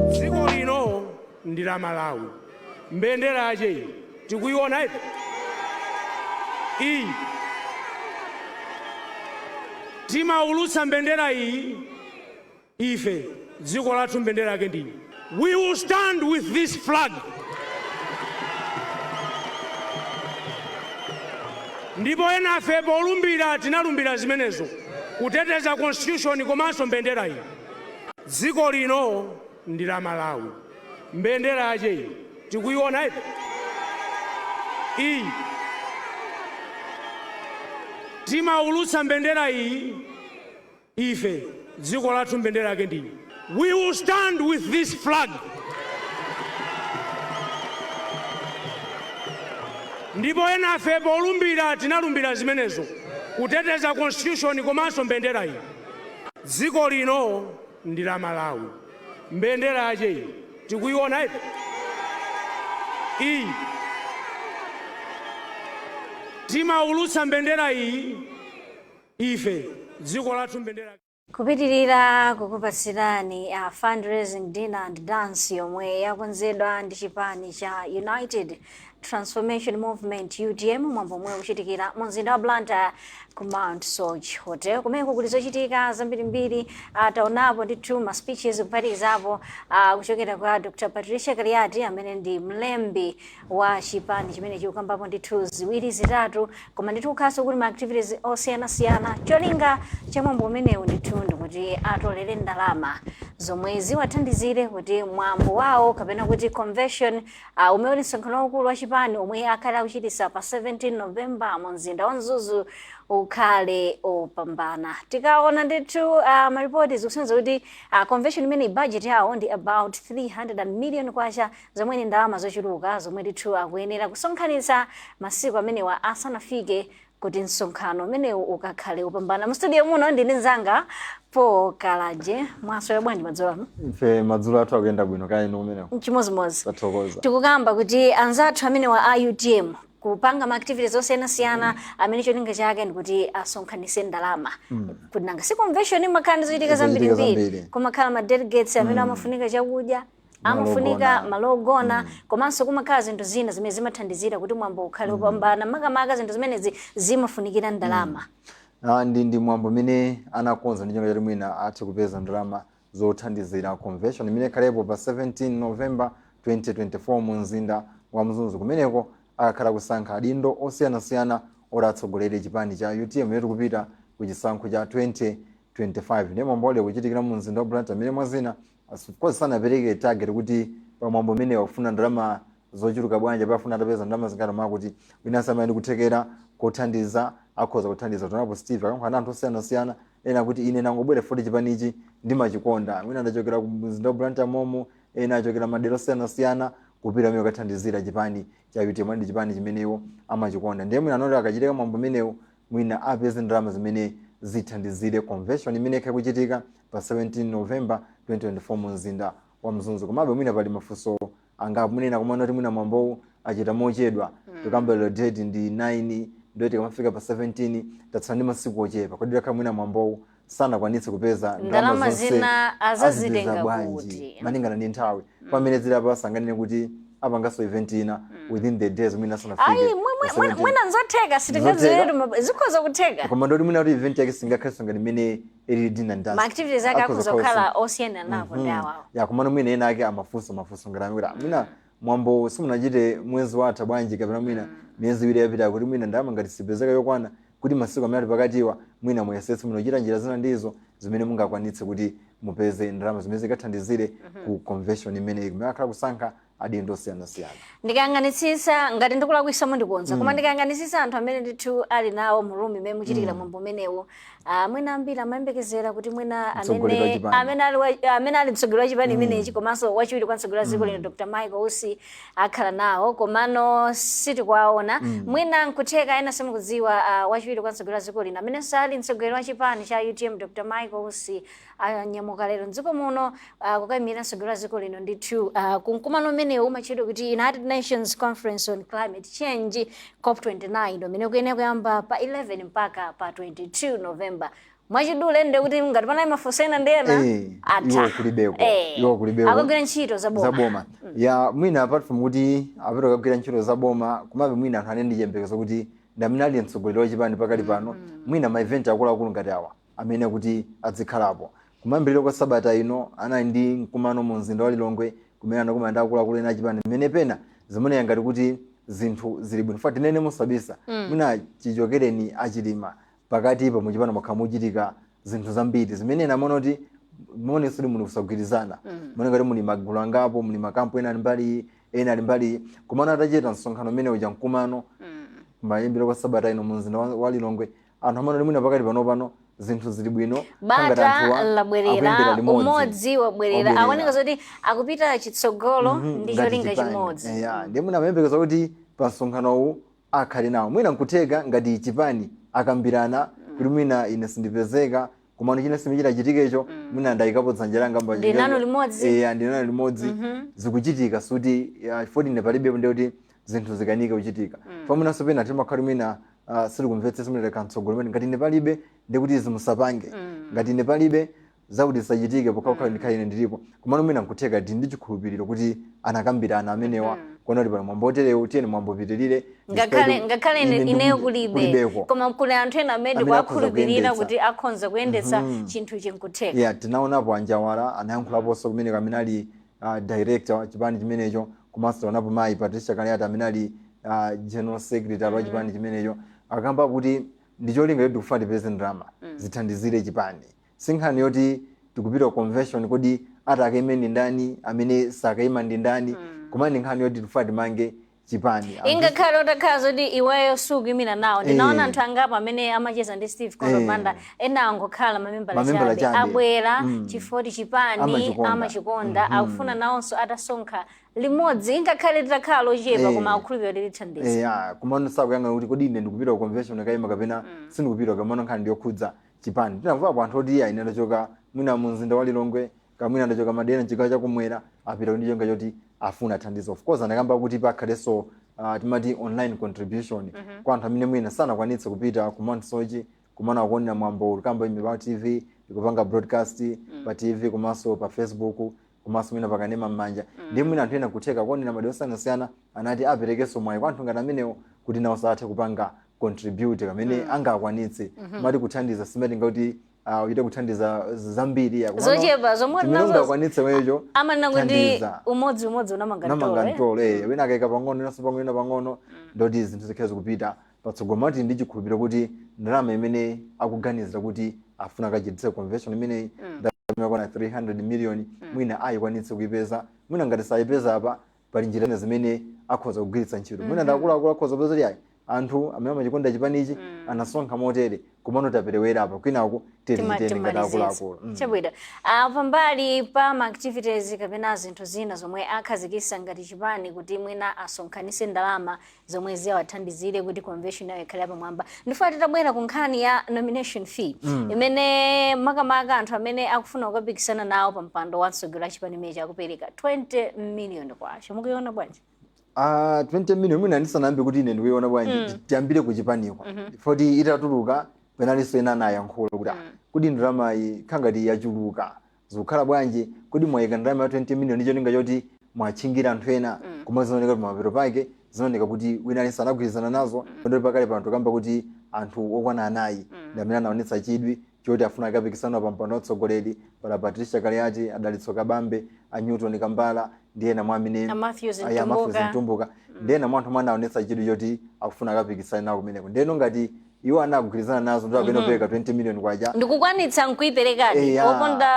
Dziko lino ndi la Malawi. Mbendera yache iyi tikuiona ipi iyi. Timaulutsa mbendera iyi ife. Dziko lathu mbendera yake ndi iyi. We will stand with this flag, ndipo enafe polumbira tinalumbira zimenezo, kuteteza constitution komanso mbendera iyi. Dziko lino ndi la Malawi. Mbendera yache iyi tikuiona ipi iyi. Timaulutsa mbendera iyi ife, dziko lathu mbendera yake ndi iyi. We will stand with this flag. Ndipo enafe polumbira tinalumbira zimenezo, kuteteza constitution komanso mbendera iyi. Dziko lino ndi la Malawi. Mbendera yache iyi tikuiona ipi iyi. Timaulutsa mbendera iyi ife, dziko lathu mbendera. Kupitirira kukupatsirani a fundraising dinner and dance yomwe yakonzedwa ndi chipani cha United Transformation Movement, UTM, mwambo omwe ukuchitikira mu mzinda wa Blantyre ku Mount Soche Hotel. Kumeneko kuli zochitika zambirimbiri. Taonapo ndithu ma speeches, kuphatikizapo kuchokera kwa Dr Patricia Kaliati amene ndi mlembi wa chipani chimene chikukambapo ndithu ziwiri zitatu, koma ndithu kukhalanso kuli ma activities osiyanasiyana. Cholinga cha mwambo umenewu ndithu ndikuti atolere ndalama zomwe ziwathandizire kuti mwambo wawo, kapena kuti convention, umene uli msonkhano waukulu wa chipani omwe akhale akuchitisa pa 17 November mu mzinda wa Mzuzu, ukhale opambana. Tikaona ndithu maripoti, zikusonyeza kuti convention imene budget yawo ndi about 300 million kwacha, zomwe ni ndalama zochuluka zomwe ndithu akuyenera kusonkhanitsa masiku amenewa asanafike kuti msonkhano umenewu ukakhale upambana. Mu studio muno ndine mzanga Paul Kalaje. Mwaswera bwanji madzulo ano? Ife madzulo athu akuyenda bwino, kaya inu kumeneko? Chimodzimodzi. Tathokoza. Tikukamba kuti anzathu amenewa a UTM kupanga ma activities osiyanasiyana amene cholinga chake ndikuti asonkhanitse ndalama, kuti nanga si convention imakhala ndi zochitika zochitika zambirimbiri. Zambiri. Kumakhala ma delegates amene amafunika chakudya, amafunika malo ogona, komanso kumakhala zinthu zina zimene zimathandizira kuti mwambo ukhale upambana. Makamaka zinthu zimenezi zimafunikira ndalama. Ah, ndi mwambo umene anakonza ndi cholinga choti mwina athe kupeza ndalama zothandizira convention imene ikhalepo pa 17 November 2024 mu mzinda wa Mzuzu. Kumeneko akakhala kusankha adindo osiyanasiyana oti atsogolere chipani cha UTM imene tikupita ku chisankho cha 2025. Ndiye mwambo wale kuchitikira mu mzinda wa Blantyre, amene mwazina, of course, sanapereke target kuti pa mwambo umene wakufuna ndalama zochuluka bwanji, pafuna atapeza ndalama zingati, ma kuti wina samene ndi kuthekera kothandiza akhoza kuthandiza. Tonapo Steve akankhala ndi anthu osiyanasiyana, ena kuti ine nangobwera poti chipanichi ndimachikonda, mwina ndachokera ku mzinda wa Blantyre momo, ena achokera madera osiyanasiyana kupita amene kukathandizira chipani cha UTM ndi chipani chimenewo amachikonda. Ndiye mwina anoti akachitika mwambo umenewu mwina apeze ndalama zimene zithandizire convention imene ikhale kuchitika pa 17 November 2024 mu mzinda wa Mzuzu. Komabe mwina pali mafunso angapo munena kumana kuti mwina mwambowu achita mochedwa. Tikamba lero date ndi 9, ndiye tikamafika pa 17 tatsala ndi masiku ochepa. Kodi lakha mwina mwambowu sanakwanitse kupeza ndalama zonse, zina azazitenga azipeza bwanji kuti? Malingana ndi nthawi pamene zili apa, sanganene kuti apanganso event ina within the days mwina asanafike Ayi, pa 17. Mwina nzotheka, sitingadziweretu, zikhoza kutheka. Koma ndoti mwina kuti event yake singakhalenso ngati imene ili dinner dance. Ma activities ake akhoza kukhala osiyana napo ndi awawo. Ya, komano mwina ena ake amafunsa mafunso ngati amene kuti mwina mwambo simunachite mwezi watha bwanji, kapena mwina miyezi 2 yapita, kuti mwina ndalama ngati sipezeka yokwana kuti masiku amene ali pakatiwa mwina muyesetse mwina kuchita njira zina ndizo zimene mungakwanitse kuti mupeze ndalama zimene zikathandizire ku convention imeneyi kumene akhala kusankha adindo osiyanasiyana. Ndikayang'anitsitsa, ngati ndikulakwisa mundikonza, koma ndikayang'anitsitsa anthu amene ndithu ali nawo mu room imene muchitikira mwambo umenewu, mwina ambiri amayembekezera kuti mwina mtsogoleri wa amene chipani. Amene ali mtsogoleri wa chipani imenechi komanso wachiwiri kwa mtsogoleri wa dziko lino, Dr Michael Usi, akhala nawo, komano sitikuwaona. Mwina nkutheka ena simukudziwa, wachiwiri kwa mtsogoleri wa dziko lino amenenso ali mtsogoleri wa chipani cha UTM, Dr Michael Usi, anyamuka lero mdziko muno kukayimira mtsogoleri wa dziko lino ndithu kumkumano umenewu umatchedwa kuti United Nations Conference on Climate Change, COP29, umene ukuyenera kuyamba pa 11 mpaka pa 22 November. Mwachidule nde kuti ngati panali mafunso ena ndi ena, atha. Iwo kulibeko. Iwo kulibeko. Akagwira ntchito za boma. Za boma. Ya, mwina apart from kuti apita kukagwira ntchito za boma, komabe mwina anthu anene ndi chiyembekezo kuti ndi amene ali mtsogoleri wa chipani pakali pano, mwina ma event akuluakulu ngati awa amene kuti azikhalapo. Kumayambiriro kwa sabata ino anali ndi mkumano mu mzinda wa Lilongwe kumene anakumana ndi akuluakulu ena achipani, mmene pena zimaoneka ngati kuti zinthu zili bwino. Fa tinene mosabisa, mwina chichokereni achilima pakatipa muchipani mwakhala muchitika zinthu zambiri zimene ena amaona kuti Muonenso kuti muli kusagwirizana, muone ngati muli magulu angapo, muli makampu, ena ali mbali, ena ali mbali. Komano atachita msonkhano umene uja, mkumano kumayambiriro kwa sabata ino mu mzinda wa Lilongwe, anthu amene mwina pakati pano zinthu zili bwino, ngati bata anthuwa akuyendera labwerera, limodzi. Umodzi wabwerera. Wabwerera. Akuoneka zoti akupita chitsogolo ndi ngati cholinga chipani. chimodzi. Eya, ndiye mwina amayembekeza kuti pa msonkhanowu akhale nawo. Mwina nkutheka ngati chipani akambirana kuti mwina ine sindipezeka, komano china simichitachitikecho, mwina ndayikapo dzanja langa Ndi nanu limodzi. Eya, ndi nanu limodzi. Zikuchitika suti foti ine palibepo, ndiye kuti zinthu zikanike kuchitika. Mm. Mwinanso pena timakhala mwina sitikumvetsetsa, mwina kamtsogolo mwina ngati ine palibe ndiye kuti izi musapange, ngati ine palibe zakuti zisachitike, pokhapokha ndikhale ine ndilipo. Komano mwina nkutheka ndi chikhulupiriro kuti anakambirana amenewa kuona kuti pali mwambo oterewu, tiyeni mwambo upitirire ngakhale ine ineyo kulibe, kulibeko. Koma kuli anthu ena amene amene ndikuwakhulupirira akhoza kuti akhoza kuyendetsa chinthu chinkutheka. Yeah, tinaonapo anjawala anayankhulaponso kumeneko, amene ali director wa chipani chimenecho, komanso taonapo mayi Patricia Kaliati amene ali general secretary wa chipani chimenecho, akamba kuti ndi cholinga choti tikufuna tipeze ndalama zithandizire chipani. Si nkhani yoti tikupita ku convention, kodi atakaime ndi ndani, amene sakayima ndi ndani, koma ndi nkhani yoti tikufuna timange chipani. Ingakhale utakhala zoti iweyo sukuyimira nawo, ndinaona anthu angapo amene amacheza ndi Steve Kondo Banda, ena angokhala mamembala mamembala chabe, chabe. Abwera chifukwa chipani amachikonda. Amachikonda, akufuna nawonso atasonkha limodzi, ingakhale titakhala lochepa, koma akukhulupirira kuti lithandiza. Komano sakuyang'ana kuti kodi ine ndikupita ku convention kayima kapena sindikupita, komano nkhani ndiyokhudza chipani. Tinamvapo anthu oti iya, ine ndachoka mwina mu mzinda wa Lilongwe, kamwina ndachoka madera mchigawo chakumwera, apita ndi cholinga choti afuna thandizo. Of course anakamba kuti pakhalenso timati online contribution kwa anthu amene mwina sanakwanitse kupita ku Mount Soche, kumana akuonera mwambo ulikamba imi pa TV, ikupanga broadcast pa TV komanso pa Facebook komanso mwina pakanema m'manja. Ndi mwina anthu ena kutheka kuonera madera osiyanasiyana, anati aperekenso mwayi kwa anthu ngati amenewo kuti nawo sathe kupanga contribute kamene angakwanitse. Mati kuthandiza simatinga kuti uchite kuthandiza zambiri ya. Komano Zochepa zomwe chimene nazo ungakwanitse wecho amanena kuti thandiza. Umodzi umodzi unamanga unamanga mtolo, eh? Mtolo, eh. Wina akayika pang'ono, winanso pang'ono, wina pang'ono, ndoti zinthu zikhala zikupita patsogolo. Mati ndi chikhulupiriro kuti ndalama imene akuganizira kuti afuna akachititse convention imeneyi, ndalama yakwana 300 million, mwina ayikwanitse kuipeza. Mwina ngati sayipeza apa, pali njira zina zimene akhoza kugwiritsa ntchito. Mwina ndi akuluakulu akhoza kupeza kuti ayi, anthu amene amachikonda chipanichi anasonkha motere, komano taperewera apa, kwinaku tichiteni ngati akuluakulu. Chabwino. Pambali pa ma activities kapena zinthu zina zomwe akhazikitsa ngati chipani kuti mwina asonkhanitse ndalama zomwe ziyawathandizire kuti convention yawo ikhale yapamwamba, ndifuna titabwera ku nkhani ya nomination fee imene makamaka anthu amene akufuna kukapikisana nawo pa mpando wa mtsogoleri wa chipani imenechi akupereka 20 million kwacha. Mukuiona bwanji? Ah, 20 million, mwina ndisanayambe kuti ine ndikuiona bwanji, tiyambire ku chipaniko. Foti itatuluka penalinso ena anayankhula kuti, ah, kuti ndalama iyi khangati yachuluka, zikukhala bwanji? Kuti mwayika ndalama ya 20 million cholinga choti mwatchingira anthu ena, koma zinaoneka kuti pamapeto pake zinaoneka kuti wina aliyense anagwirizana nazo. Ndoti pakale pano tikamba kuti anthu okwana anayi ndi amene anaonetsa chidwi choti afuna akapikisana pa mpando wa mtsogoleri. Pala Patricia Kaliati, Adalitso Kabambe, a Newton Kambala ndi ena mwa amene A Matthews Aya, Matthews Mtumbuka. Mtumbuka ndi ena mwa anthu amene anaonetsa chidwi choti akufuna akapikisane nawo kumeneko. Ndeno ngati iwo anagwirizana nazo ndi akuyenda kupereka 20 million kwacha, ndikukwanitsa nkuiperekadi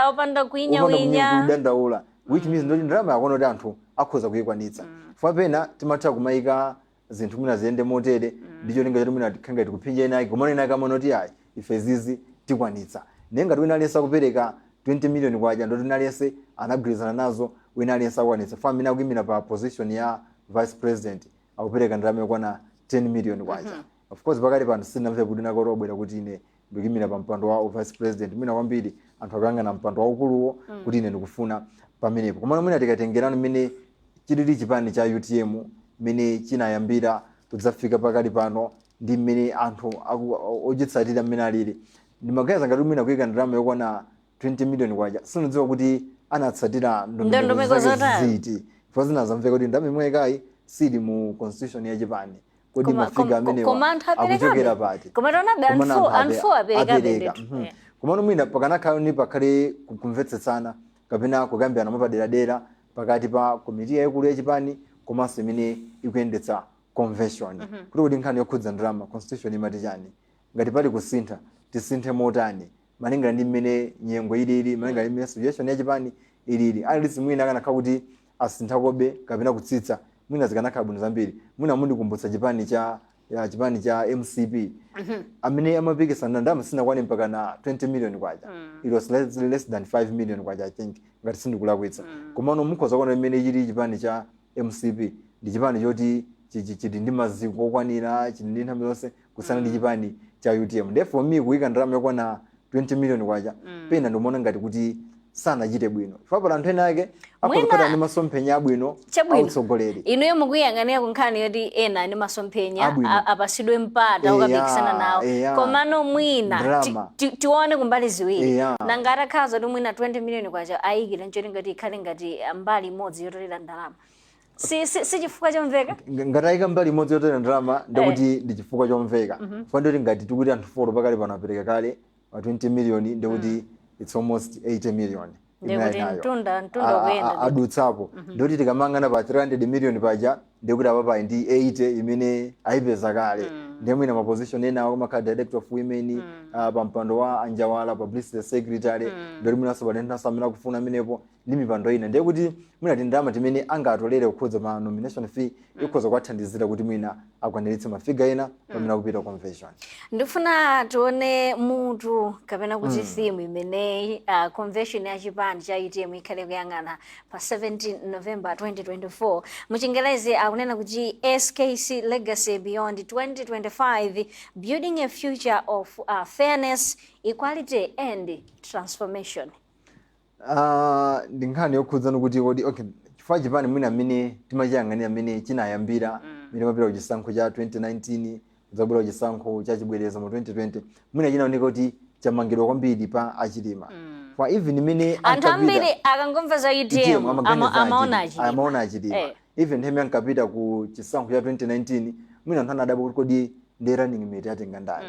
opanda kuwinyawinya, kudandaula, which means ndoti ndalama yakuona kuti anthu akhoza kuyikwanitsa. Chifukwa pena timatha kumayika zinthu mwina ziyende motere ndi cholinga choti mwina tikhanga tikuphinja ena ake, komano ena ake amaona kuti ayi, ife zizi tikwanitsa. Ndiye ngati wina aliyense akupereka 20 million kwacha, ndoti wina aliyense anagwirizana nazo, wina aliyense akwanitsa. Fa amene akuyimira pa position ya vice president akupereka ndalama yokwana 10 million kwacha. Of course pakali pano sinamve kuti nakoti wabwera kuti ine ndikuyimira pa mpando wa vice president. Mwina kwambiri anthu akuyang'ana mpando waukuluwo kuti ine ndikufuna pamenepo. Komano mwina tikatengerano mmene chilili chipani cha UTM, mmene chinayambira kudzafika pakali pano ndi mmene anthu ochitsatira mmene alili, ndimaganiza ngati mwina kuyika ndalama yokwana 20 million kwacha, sinadziwa kuti anatsatira ndondomeko ndondomeko zake zotani. ziti, chifukwa zinazamveka kuti ndalama imwe ikayi sili mu constitution ya chipani. Kodi mafiga amenewa koma anthu aperekabe. Akuchokera pati? Koma taonabe Komano anthu anthu aperekabe apereka. ndithu. Komano mwina pakanakhala ni pakhale kumvetsetsana kapena kukambirana mwapaderadera pakati pa komiti yayikulu yachipani komanso imene ikuyendetsa convention, kuti nkhani yokhudza ndalama, constitution imati chani? Ngati pali kusintha, tisinthe motani? Malingana ndi mmene nyengo ilili, malingana ndi mmene situation ya chipani ilili, at least mwina akanakhala kuti asinthakobe kapena kutsitsa, mwina zikanakhala bwino zambiri. Mwina mundikumbutsa chipani cha ya chipani cha MCP amene amapikisana, ndalama sinakwane mpaka na 20 million kwacha. It was less than 5 million kwacha, I think, ngati sindikulakwitsa. Komano mukhoza kuona mmene chili chipani cha MCP, ndi chipani choti chili ndi maziko okwanira, chili ndi nthambi zonse, kusiyana ndi chipani cha UTM. Therefore me, kuyika ndalama yokwana 20 million kwacha, pena ndimaona ngati kuti sanachite bwino, chifukwa pala anthu ena ake akhoza kukhala ndi masomphenya abwino Chabwino. autsogoleri. Inuyo mukuyang'anira ku nkhani yoti ena ndi masomphenya Abwino. Apasidwe mpata ukapikisana nawo. Komano mwina Ndalama. tione kumbali ziwiri. Nanga atakhala zoti mwina 20 million kwacha ayikira nchoti ngati ikhale ngati mbali imodzi yotolera ndalama, si chifukwa chomveka? Ngati ayika mbali imodzi yotolera ndalama, ndikuti ndi chifukwa chomveka. Chifukwa ndikuti ngati tikuti anthu four pakali pano apereka kale pa 20 million, ndikuti it's almost 80 million imene Ndikuti ali nayo. mtunda ukuyenda ndithu. Adutsapo. Ndikuti tikamangana pa 300 million paja, ndikuti apapa ndi 80 imene ayipeza kale. Ndiye mwina ma position ena amakhala director of women, pa mpando wa anjawala, publicity secretary, ndikuti mwinanso pali anthu amene akufuna amenepo ndi mipando ina. Ndiye kuti mwina tindalama timene angatolere kukhudza ma nomination fee ikhoza kuwathandizira kuti mwina akwaniritse ma figure ena pamene akupita convention. Ndifuna tione mutu kapena kuti theme imene convention ya chipani cha UTM ikhale kuyang'ana pa 17 November 2024. Muchingerezi akunena kuti "SKC Legacy Beyond 2025, Building a Future of Fairness, Equality and Transformation." Ah, ndi nkhani yokhudzana kuti kodi, okay, chifukwa chipani mwina amene timachiyang'anira amene chinayambira, mmene mapita kuchisankho cha 2019, kudzabwera kuchisankho cha chibwereza mu 2020, mwina chinaoneka kuti chamangidwa kwambiri pa Achilima. Kwa even imene Anthu ankapita ambiri akangomva za UTM UTM amaganiza amaona Achilima. Achilima. Amaona Achilima. Even nthawi ankapita ku chisankho cha 2019, mwina anthu anadabwa kuti kodi ndi running mate atenga ndani?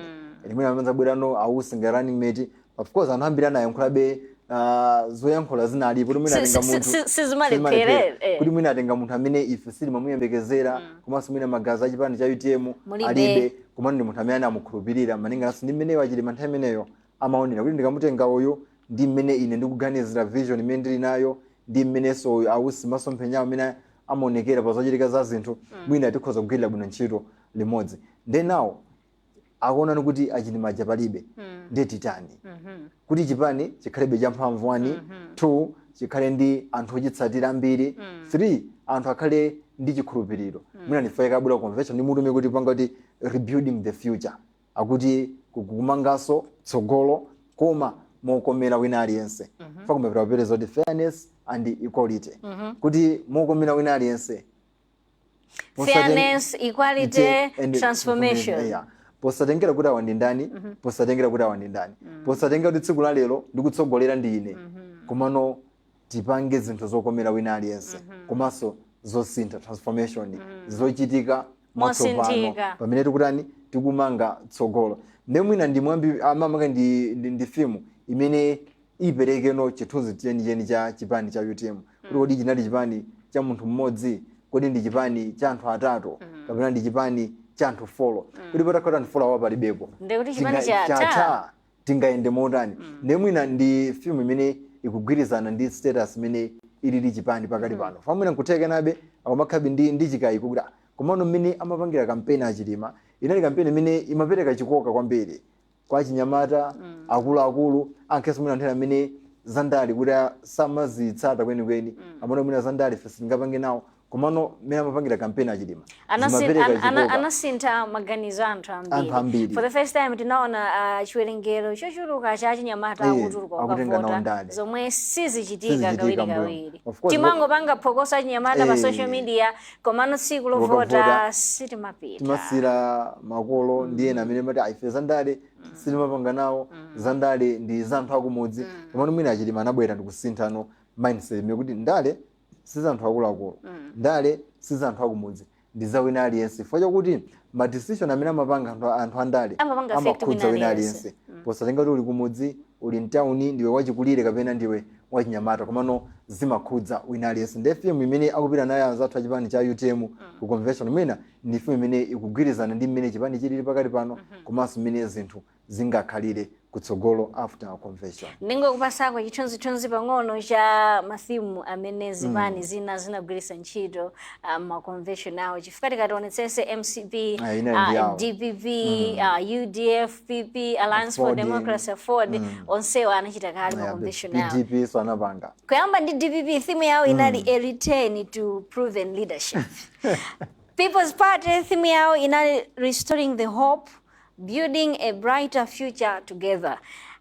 Mm. Mwina amadzabwerano a Usi nga running mate. Of course anthu ambiri anayankhulabe, zoyankhula zinalipo kuti mwina atenga munthu sizimalephera, sizimalephera. Kuti mwina atenga munthu amene ife sitimamuyembekezera, komanso mwina magazi achipani cha UTM Mulibe. alibe, komano ndi munthu amene anamukhulupirira malingananso ndi mmeneyo Achilima nthawi imeneyo amaonera kuti ndikamutenga uyu, ndi mmene ine ndikuganizira, vision imene ndili nayo, ndi mmenenso uyu a Usi masomphenya amene amaonekera pa zochitika za zinthu, mwina tikhoza kugwirira bwino ntchito limodzi. Nde nawo akuonani kuti Achilima aja palibe, ndiye titani kuti chipani chikhalebe champhamvu? 1, 2, chikhale ndi anthu ochitsatira ambiri. 3, anthu akhale ndi chikhulupiriro. Mwina ndifaika abwera convention ndi mutume kuti panga kuti rebuilding the future, akuti kumanganso tsogolo koma mokomera wina aliyense. Fa kumapita kupereza kuti fairness and equality, kuti mokomera wina aliyense. Fairness, equality, and transformation. Yeah. Posatengera kuti awa ndi ndani, posatengera kuti awa ndi ndani, posatengera kuti tsiku la lero ndikutsogolera ndi ine, komano tipange zinthu zokomera wina aliyense, komanso zosintha, transformation, zochitika mwatsopano Mosinthika. pamene tikutani, tikumanga tsogolo. Nde mwina ndi mwambi amamaka ndi theme imene iperekeno chithunzi chenicheni cha chipani cha UTM, kuti kodi chinali chipani cha munthu mmodzi, kodi ndi chipani cha anthu atatu, kapena ndi chipani cha anthu four? Kuti patakhala anthu four awa palibepo, Ndekuti chipani chatha. Chatha, tingayende motani? Nde mwina ndi theme imene ikugwirizana ndi status imene ilili chipani pakali pano. Famwina nkuthekenabe akumakhabe ndi chikayiko kuti ah, komano mmene amapangira kampeni Achilima, inali kampeni imene imapereka chikoka kwambiri kwa achinyamata, akuluakulu, ankhenso mwina anthu ena amene zandale kuti samazitsata kwenikweni, amene mwina zandale ife sitingapange nawo, komano mmene amapangira kampeni Achilima zimapereka chikoka. Anasintha maganizo anthu ambiri. Anthu ambiri. For the first time tinaona chiwerengero chochuluka cha achinyamata akutuluka akutenga nawo kukavota, ndale. zomwe sizichitika Sizichitika kawiri mbuyo. kawiri. Of course, Timangopanga phokoso achinyamata pa social media, komano tsiku lovota Lokavota, sitimapita. Timasira makolo ndi ena amene mati ife zandale sitimapanga nawo, zandale ndi za anthu akumudzi. Komano mwina Achilima anabwera ndikusinthano mindset imene kuti ndale si za anthu akuluakulu, ndale si za anthu akumudzi, ndi za wina aliyense, chifukwa chakuti ma decision amene amapanga anthu andale Amapanga affect amakhudza wina wina aliyense. aliyense, posatenga kuti uli kumudzi, uli mtawuni, ndiwe wachikulire kapena ndiwe wachinyamata, komano zimakhudza wina aliyense. Ndiye theme imene akupita nayo anzathu achipani cha UTM ku convention mwina ndi theme imene ikugwirizana ndi mmene chipani chilili pakali pano, komanso mmene zinthu Zingakhalire kutsogolo after convention. Ndingokupasako chithunzithunzi pang'ono cha ma theme amene zipani zina zinagwiritsa ntchito ma convention awo, chifukwa tikationetsese MCP, Ah, ina ndi yawo. DPP, UDF, PP, Alliance for Ford. Democracy, Ford, onsewa anachita kale ma convention awo. PDP so anapanga. Kuyamba ndi DPP, theme yawo inali "A return to proven leadership". People's Party, theme yawo inali "Restoring the hope, building a brighter future together".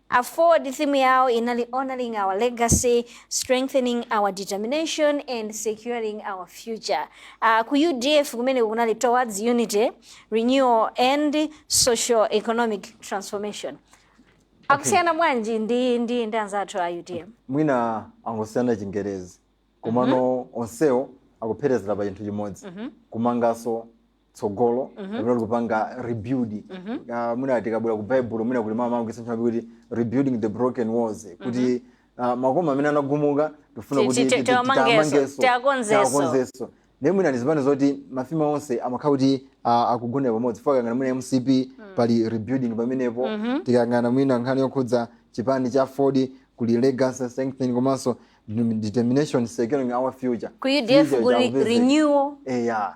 AFORD, theme yawo inali "Honoring our legacy, strengthening our determination and securing our future". Ku UDF kumene kunali "Towards unity, renewal and social economic transformation". Akusiyana bwanji ndi anzathu a UTM? Mwina angosiyana Chingerezi, komano onsewo akupherezera pa chinthu chimodzi, kumanganso tsogolo kapena kuti kupanga rebuild. Mwina tikabwera ku Bible, mwina kuli mawu amagwiritsa ntchito kuti "rebuilding the broken walls", kuti makoma amene anagumuka tifuna kuti tiwamangenso, tiamangenso, tiakonzenso. Tiakonzenso. Ndiye mwina ndi zipani zoti ma theme onse amakhala kuti akugonera pamodzi. Tikayang'ana mwina MCP, pali rebuilding pamenepo. Tikayang'ana mwina nkhani yokhudza chipani cha Ford, kuli legacy, strengthening komanso determination, securing our future. Ku UDF Future kuli chakupezeka. renewal. Eya,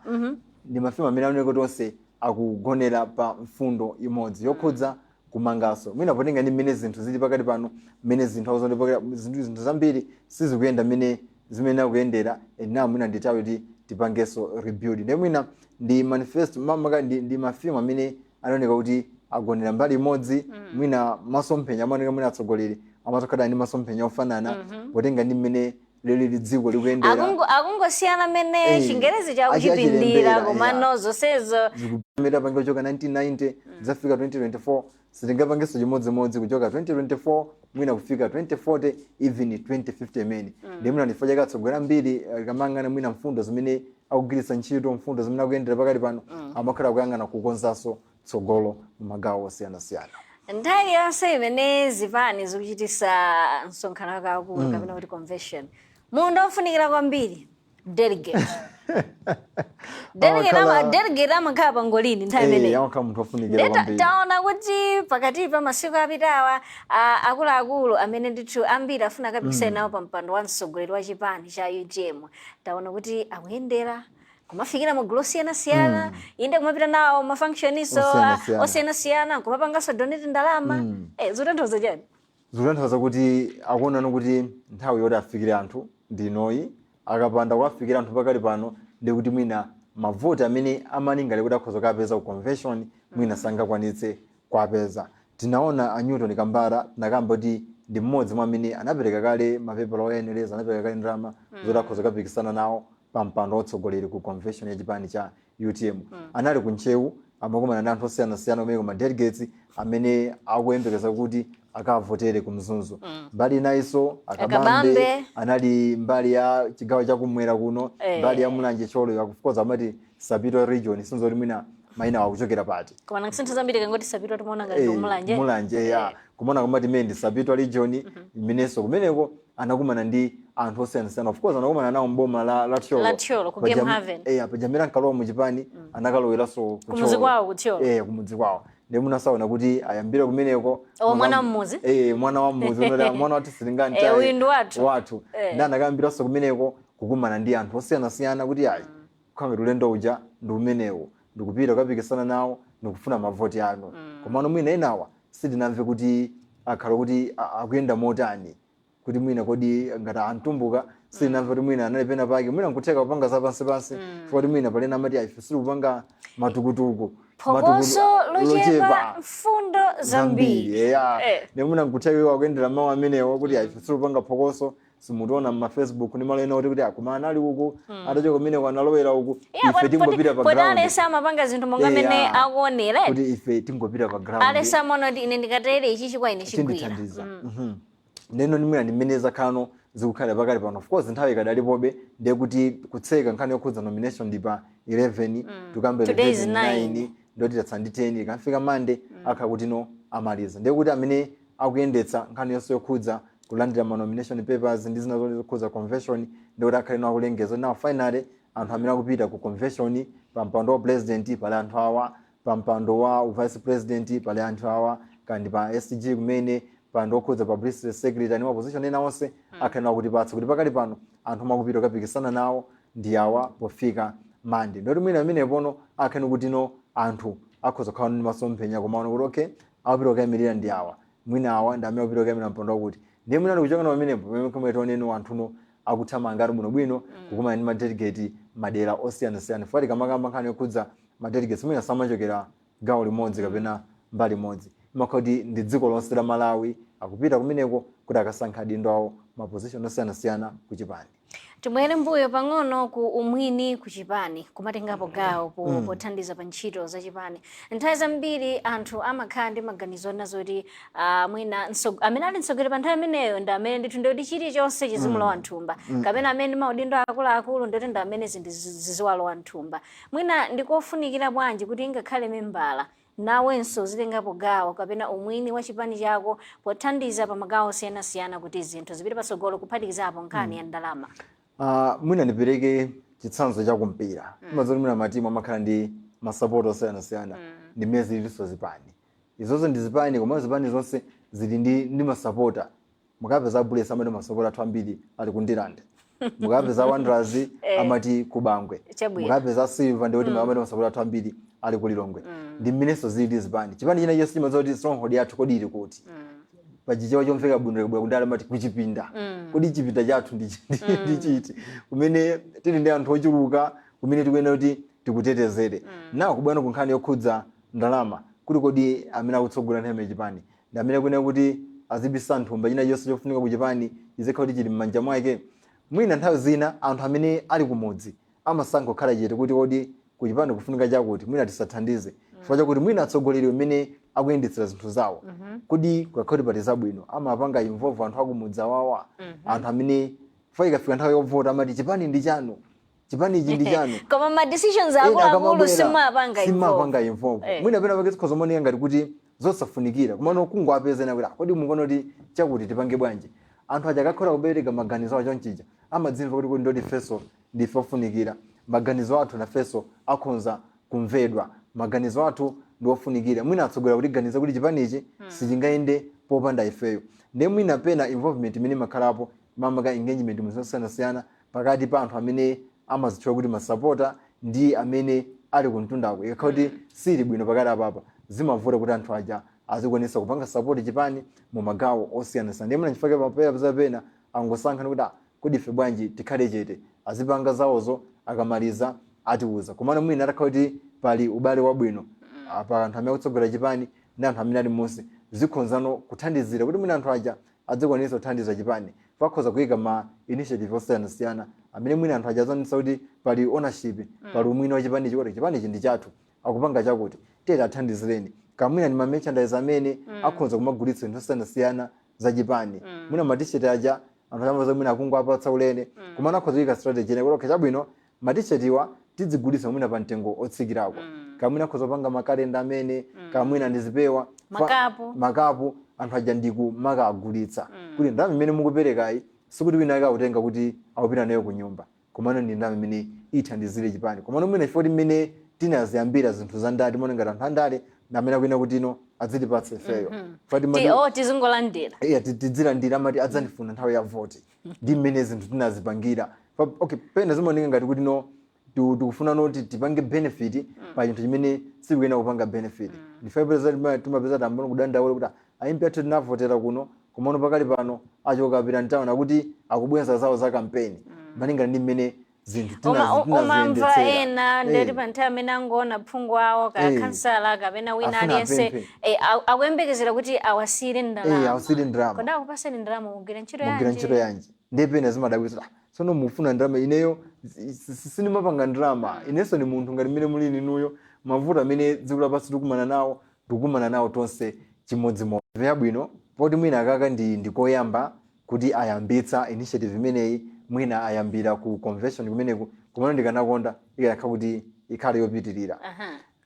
ndi ma theme amene aoneka kuti onse akugonera pa mfundo imodzi yokhudza kumangaso. Mwina potenga ndi mmene zinthu zili pakati pano, mmene zinthu akuzonde pakati, zinthu zambiri sizikuyenda mmene zimene akuyendera, and now mwina ndithawi kuti tipangenso rebuild. Ndiye mwina ndi manifesto mamaka ndi ma theme amene anaoneka kuti agonera mbali imodzi. Mwina masomphenya amaoneka, mwina atsogoleri amatokhala ndi masomphenya ofanana potenga ndi mmene lili dziko likuyendera. Akungosiyana mmene Chingerezi chakuchipindira, achilembera, komano zonsezo zikupamira pange kuchoka 1990 zafika 2024, sitingapangenso chimodzimodzi kuchoka 2024 mwina kufika 2040, even 2050 imene. Ndi mwina ndifo chake atsogoleri ambiri kamang'ana mwina mfundo zimene akugwiritsa ntchito, mfundo zimene akuyendera pakati pano, amakhala kuyang'ana kukonzanso tsogolo mu magawo osiyanasiyana. Nthawi yonse imene zipani zikuchitisa msonkhano wakakulu kapena kuti convention, munthu ofunikira kwambiri delegate. Delegate delegate amakhala pangolini nthawi imeneyi. Amakhala munthu ofunikira kwambiri. Taona kuti pakati pa masiku apitawa akuluakulu amene ndithu ambiri afuna akapikisane nawo pa mpando wa mtsogoleri wa chipani cha UTM, taona kuti akuyendera kumafikira magulu osiyanasiyana, inde kumapita nawo ma function iso Osiyanasiyana. Osiyanasiyana, kumapanganso donate ndalama. Zikutanthauza chani? Zikutanthauza kuti akuonani kuti nthawi yoti afikire anthu ndi inoyi. Akapanda kuwafikira anthu pakali pano, ndi kuti mwina mavoti amene amalingalira kuti akhoza kukapeza ku convention mwina sangakwanitse kuwapeza. Tinaona a Newton Kambala, tinakamba kuti ndi mmodzi mwa amene anapereka kale mapepala oyenereza, anapereka kale ndalama zoti akhoza kukapikisana nawo pa mpando wotsogoleri ku convention ya chipani cha UTM. Anali ku Ntcheu, amakumana ndi anthu osiyanasiyana kumene, ma delegates amene akuyembekeza kuti akavotere ku Mzuzu. Mbali inayinso Akabambe Akabambe. anali mbali ya chigawo chakumwera kuno, mbali ya Mulanje, Thyolo. Of course amati Sapitwa region, sinzoti mwina mayina akuchokera pati. Koma nakusintha zambiri, kangoti Sapitwa timaona ngati Mulanje. Mulanje ya kumona, kumati imene ndi Sapitwa region imenenso kumeneko anakumana ndi anthu osiyanasiyana. Of course anakumana nawo mboma la Thyolo. La Thyolo, ku Game Haven. Pajamira nkalowa muchipani, anakaloweranso ku Kumudzi Thyolo. kwawo ku Thyolo. Kumudzi kwawo. Ndiye munasaona kuti ayambire kumeneko. Oh, mwana wa mmudzi? Mwana wa mmudzi, unoti mwana wathu sitingani. Uyu ndi wathu. Wathu. Ndi anakayambiranso kumeneko kukumana ndi anthu osiyanasiyana kuti ayi, kukhala ulendo uja ndi umenewu, ndikupita kukapikisana nawo, ndikufuna mavoti anu. Komano mwina enawa sitinamve kuti akhala kuti akuyenda motani, kuti mwina kodi ngati antumbuka, sitinamve kuti mwina anali pena pake, mwina nkutheka kupanga za pansi pansi, chifukwa kuti mwina palena amati ife sitikupanga matukutuku. Phokoso lochepa, mfundo zambiri. Eya. Ndi mwina nkutheka iwo akuyendera mawu amenewo kuti ife sitikupanga phokoso, simutiona mma Facebook ndi malo ena kuti akumana anali uku, atachoka kumeneko analowera uku. Ife tingopita pa poti ground. Alesi amapanga zinthu monga mene akuonera. Kuti ife tingopita pa ground. Alesi amaona kuti ine ndikatere ichi chikwa ine chigwira. Chindithandiza. Neno ndimwina ndimene zakhano zikukhalira pakali pano. Of course nthawi ikadalipobe, ndiye kuti kutseka nkhani yokhudza nomination ndi pa 11, tukambe Today is 11, 9. 9, ndoti tatsala ndi 10. Ikamfika Monday akhala kuti no amaliza. Ndiye kuti amene akuyendetsa nkhani yonse yokhudza kulandira ma nomination papers ndi zina zonse zokhudza convention, ndiye kuti akhale no akulengeza, now finally anthu amene akupita ku convention, pa mpando wa president pali anthu awa, pa mpando wa vice president pali anthu awa, Kandi pa SG kumene pando okhudza publicity secretary ndi maposition ena onse, akhala kutipatsa kuti pakali pano anthu amakupita kukapikisana nawo ndi awa pofika Mande. Ndoti mwina amene pono akhani kuti no, anthu akhoza kukhala ndi masomphenya komaona kuti okay, akupita kukayimirira ndi awa, mwina awa ndi amene akupita kukayimirira mpando wakuti. Ndiye mwina ndikuchoka pamenepo pamene komwe tioneno anthuno akuthamanga ali bwinobwino kukumana ndi madelegate madera osiyanasiyana. Fati kamakamba nkhani yokhudza madelegates, mwina samachokera gawo limodzi kapena mbali imodzi, imakhala kuti ndi dziko lonse la Malawi akupita kumeneko kuti akasankha adindo awo maposition osiyanasiyana ku chipani. Tibwere mbuyo pang'ono ku umwini ku chipani, kumatengapo gawo pothandiza pa ntchito za chipani. Nthawi zambiri anthu amakhala ndi maganizo ona zoti mwina amene ali mtsogoleri pa nthawi imeneyo ndi amene ndithu ndikuti chilichonse chizimulowa mthumba, kapena amene ndi maudindo akuluakulu ndikuti ndi amene zinthu ziziwalowa mthumba. Mwina ndikofunikira bwanji kuti ngakhale membala nawenso uzitengapo gawo kapena umwini wa chipani chako pothandiza pa magawo osiyanasiyana kuti zinthu zipite patsogolo, kuphatikizapo nkhani ya ndalama? Mwina ndipereke chitsanzo cha kumpira. Timadziwa kuti mwina matimu amakhala ndi masapota osiyanasiyana. Ndi mmene zililinso zipani. Izozo ndi zipani, koma zipani zonse zili ndi masapota. Mukapeza Bullets, amati masapota athu ambiri ali ku Ndirande. Mukapeza Wanderers, amati ku Bangwe. Mukapeza Silver, ndikuti amati masapota athu ambiri ali ku Lilongwe. Ndi mmenenso zili zipani. Chipani china chonse chimadziwa kuti stronghold yathu kodi ili kuti. Pachichewa chomveka bwino, likabwera kundale amati kuchipinda. Kodi chipinda chathu ndi chiti kumene tili ndi anthu ochuluka, kumene tikuyenera kuti tikutetezere? Nawo kubwera ku nkhani yokhudza ndalama, kuti kodi amene akutsogolera nthawi imene chipani ndi amene akuyenera kuti azibisa nthumba, china chonse chofunika ku chipani chizikhala kuti chili m'manja mwake? Mwina nthawi zina anthu amene ali kumudzi amasankha kukhala chete kuti kodi kuchipani kufunika chakuti, mwina tisathandize chifukwa chakuti mwina atsogoleri amene akuyendetsera zinthu zawo, kodi kukakhala kuti pali zabwino, amapanga involve anthu akumudzi awawa, anthu amene fa ikafika nthawi yovota amati chipani ndi chanu, chipani ichi ndi chanu. Koma ma decisions Ena akuluakulu akamabwera, simapanga involve. Simapanga involve. Mwina pena pake zikhoza kumaoneka ngati kuti zosafunikira, komano kungoapeza ena kuti, "Ah, kodi mukuona kuti chakuti tipange bwanji?" Anthu aja akakhala kubereka maganizo awo chonchija, amadzimva kuti ndoti ifenso ndife ofunikira, maganizo athu nafenso akhonza kumvedwa, maganizo athu ndi ofunikira. Mwina atsogolera kutiganiza kuti chipanichi sichingayende popanda ifeyo. Ndiye mwina pena involvement imene imakhalapo, mamaka engagement mu zosiyanasiyana pakati pa anthu amene amazitchula kuti masapota ndi amene ali kumtundako, ikakhala kuti sili bwino pakati apapa, zimavuta kuti anthu aja azikwanisa kupanga support chipani mu magawo osiyanasiyana. Ndiye mwina chifukwa papera pena angosankha kuti, "Ah, kodi ife bwanji tikhale chete, azipanga zawozo, akamaliza atiuza." Komano mwina atakhala kuti pali ubale wabwino pa anthu amene akutsogolera chipani ndi anthu amene ali munsi, zikhonzano kuthandizira kuti mwina anthu aja adzikwanisa kuthandiza chipani. Pakhoza kuyika ma initiative osiyanasiyana amene mwina anthu aja azonetsa kuti pali ownership, pali umwini wa chipanichi, kuti chipanichi ndi chathu, akupanga chakuti, tiyeni athandizireni. Kamwina ndi ma merchandise amene akhoza kumagulitsa zinthu zosiyanasiyana za chipani. Mwina ma T-shirt aja anthu amaza mwina akungowapatsa ulere, komano akhoza kuyika strategy ine kuti okay, chabwino, ma T-shirt iwa tidzigulitsa mwina pa mtengo otsikirako. Kamwina akhoza kupanga makalenda amene, kamwina ndi zipewa, Makapu. Makapu, anthu aja ndikumakagulitsa, kuti ndalama imene mukuperekayi sikuti wina ake akutenga kuti akupita nayo ku nyumba, komano ndi ndalama imene ithandizire chipani. Komano mwina chifukwa kuti mmene tinaziyambira zinthu za ndale, timaona ngati anthu andale ndi amene akuyenera kuti ino adzitipatsa ifeyo. Chifukwa Oh, tizingolandira. Iya, tidzilandira, amati adzandifuna nthawi ya voti. Ndi mmene zinthu tinazipangira. Okay, pena zimaoneka ngati kuti no, tikufuna noti tipange benefit pa chinthu chimene sikuyenera kupanga benefit. Ndife peza timapeza tambano kudandaula kuti a MP athu tinavotera kuno, komano pakali pano achoka apita mtown, akuti akubwenza zawo za kampeni, malingana ndi mmene zinthu Umamva tinaziyendetsera. Ena ndeti pa nthawi amene angoona phungu awo ka khansala kapena wina Afuna aliyense apemphe. Akuyembekezera kuti awasiyire ndalama. Awasiyire ndalama. Kodi akupaseni ndalama mugwira ntchito Mugwira yanji? ntchito yanji? Ndiye pena zimadabwitsa, "Ah, tsono mufuna ndalama, ineyo sindimapanga ndalama. Inenso ni munthu ngati mmene muli inuyo. Mavuto amene dziko lapansi tikukumana nawo, tikukumana nawo tonse chimodzimodzi." Yabwino poti mwina akaka ndi koyamba kuti ayambitsa initiative imeneyi, mwina ayambira ku convention kumeneku, komano ndikanakonda ikanakhala kuti ikhale yopitirira.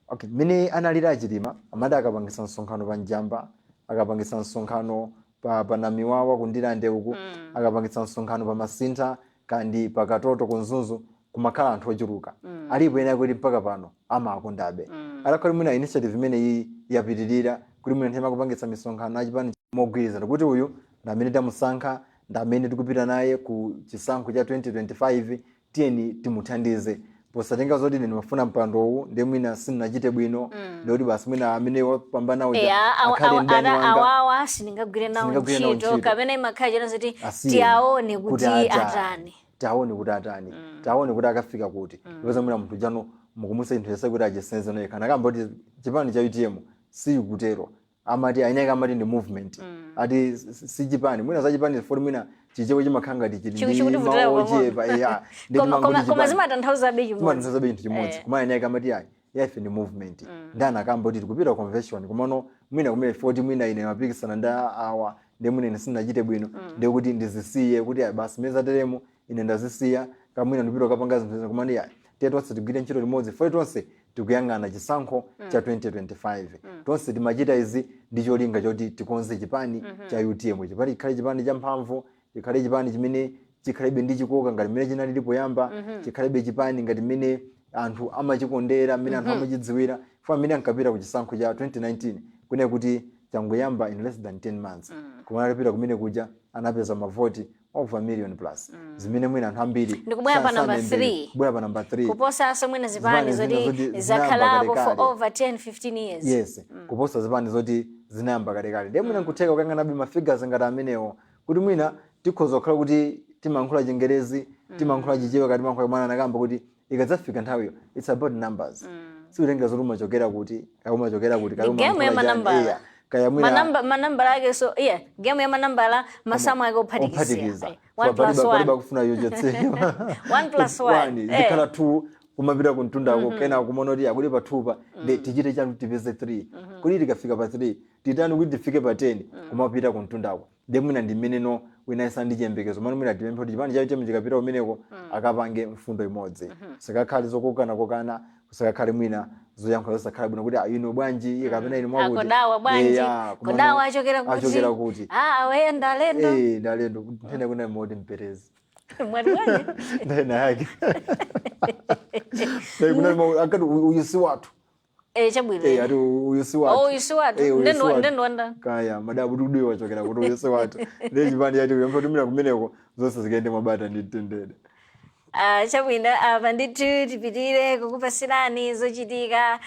Okay, mmene analira Achilima, amati akapangisa msonkhano pa Njamba, akapangisa msonkhano pa Namiwawa ku Ndirande uku, akapangisa msonkhano pa Masintha kandi pa Katoto ku Mzuzu, kumakhala anthu ochuluka. Alipo ena kuti mpaka pano amakondabe. Atakhala mwina initiative imeneyi yapitirira kuti Kuti mwina nthawi akupangitsa misonkhano achipani mogwirizana kuti uyu ndi amene tamusankha, ndi amene tikupita naye ku chisankho cha 2025, tiyeni timuthandize, posatenga zoti ine ndimafuna mpando uwu, ndi mwina sindinachite bwino, ndikuti basi mwina amene wapambana uja akhale mdani wanga. Awawa sindingagwire nawo Sindingagwire nawo ntchito. ntchito. Kapena imakhala chona zoti Asiye. tiaone kuti atani. Atani. Tiaone kuti atani, tiaone kuti akafika kuti. Ipeza mwina munthu jano mukumusa chinthu chonse kuti achisenze noyekha. Nakamba kuti chipani cha UTM sikutero, amati aineke amati ndi movement, ati si chipani. Mwina za chipani foti mwina Chichewa chimakhala ngati chili ndi Chikutivutirira mawu pang'ono. ochepa, eya, ndi Koma timangoti chipani. Zimatanthauzabe chimodzi. Zimatanthauzabe chinthu chimodzi. Koma aineke amati ayi, ife ndi movement. Ndi anakamba kuti tikupita convention, komano mwina kumene foti mwina ine mapikisana ndi awa, ndi mwina ine sindinachite bwino, ndi kuti ndizisiye kuti ayi, basi, meza teremu ine ndazisiya, kamwina ndipita kukapanga zinthu zina. Koma ndi ayi, tiye tonse tigwire ntchito limodzi, foti tonse tikuyang'ana chisankho cha 2025. Tonse timachita izi ndi cholinga choti tikonze chipani cha UTM, chipani chikhale chipani champhamvu, chikhale chipani chimene chikhalebe ndi chikoka ngati mmene chinalili poyamba, chikhalebe chipani ngati mmene anthu amachikondera, mmene anthu amachidziwira. Fo amene ankapita ku chisankho cha 2019 kunena kuti changoyamba in less than 10 months, koma anapita kumene kuja anapeza mavoti over million plus, zimene mwina anthu ambiri Ndikubwera pa number sanayembekeze. 3. Kubwera pa number 3. Kuposanso mwina zipani zipani zina zoti zoti zakhalapo zinayamba for kalekale. over 10 15 years. Yes, kuposa zipani zoti zinayamba kalekale. Ndiye mwina nkutheka kuyang'anabe ma figures ngati amenewo kuti mwina tikhoza kukhala kuti timayankhula Chingerezi, timayankhula Chichewa, kati timayankhula mwana. Anakamba kuti ikadzafika nthawiyo, it's about numbers, sikutengera zoti umachokera kuti, kaya umachokera kuti, kaya Ndi game ya umayankhula chani. manambala. Iya, kaya mwina Manambala ake, so yeah, game ya manambala, masamu ake ophatikizira. Ophatikiza. 1 plus Palibe 1 akufuna yochotsewa. 1 plus 1. Zikhala 2, kumapita kumtundako, kena kumona kuti akuti pa 2 pa ndi tichite chanu tipeze 3, kuti tikafika pa 3 titani kuti tifike pa 10, kumapita kumtundako. Ndi mwina ndi mmeneno wina isa ndi chiyembekezo mano mwina tipemphe kuti chipani chacho chemwe chikapita kumeneko akapange mfundo imodzi, kusakakhale zokokanakokana, kusakakhale mwina zoyankhula zosakhala bwino kuti, "Ah, ino bwanji iye kapena ino mwakuti." Akodawa bwanji? Eya, kumano Kodawa achokera kuti? Achokera kuti? Ah, awayenda alendo. Eh, ndalendo nthena kuna moti mperezi. Mwati bwanji? Nthena yake kuna akati uyu si wathu. Eh, chabwino. Eh, ati uyu si wathu. Oh, uyu si wathu. Eh, uyu si wathu. Ndeni wanda. Kaya madabu kuti uyu wachokera kuti, uyu si wathu. Ndiye chipani yati uyampa kumeneko zonse zikaende mwabata ndi mtendere. Ah, chabwino, apa ndithu tipitire kukupasirani zochitika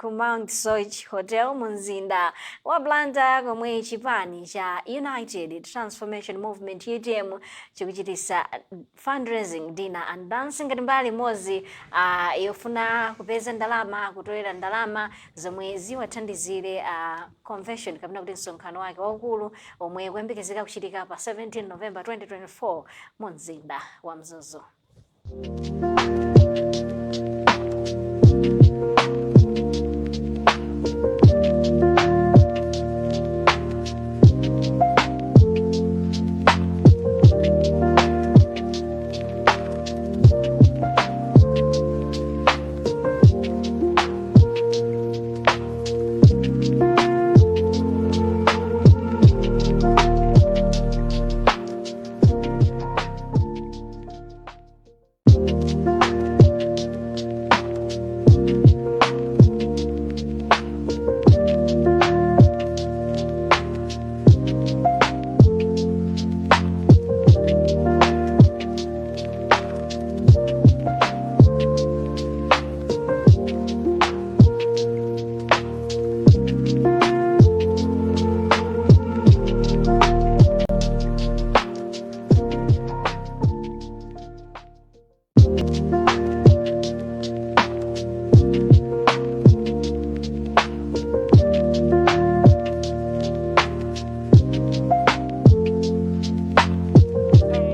ku Mount Soche Hotel mu mzinda wa Blantyre, komwe chipani cha United Transformation Movement, UTM, chikuchitisa fundraising dinner and dance ngati mbali imodzi yofuna kupeza ndalama, kutolera ndalama zomwe ziwathandizire convention kapena kuti msonkhano wake waukulu omwe kuyembekezeka kuchitika pa 17 November 2024 mu mzinda wa Mzuzu.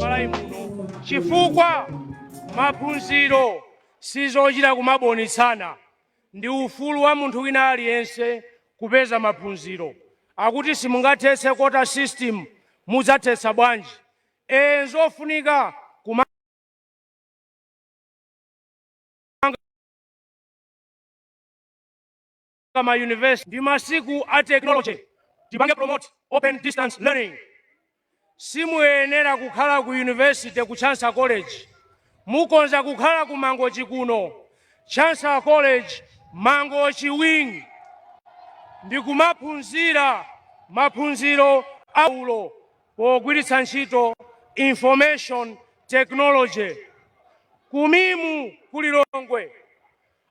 Malawi muno, chifukwa maphunziro sizochita kumabonitsana, ndi ufulu wa munthu wina aliyense kupeza maphunziro. Akuti simungathetse quota system, mudzathetsa bwanji? E, nzofunika kumanga ma university. Ndi masiku a technology, tipange promote open distance learning. Simuyenera kukhala ku university ku Chancellor College, mukonza kukhala ku Mangochi kuno, Chancellor College Mangochi wing. Ndi kumaphunzira maphunziro aulo pogwiritsa ntchito information technology. Ku MIM ku Lilongwe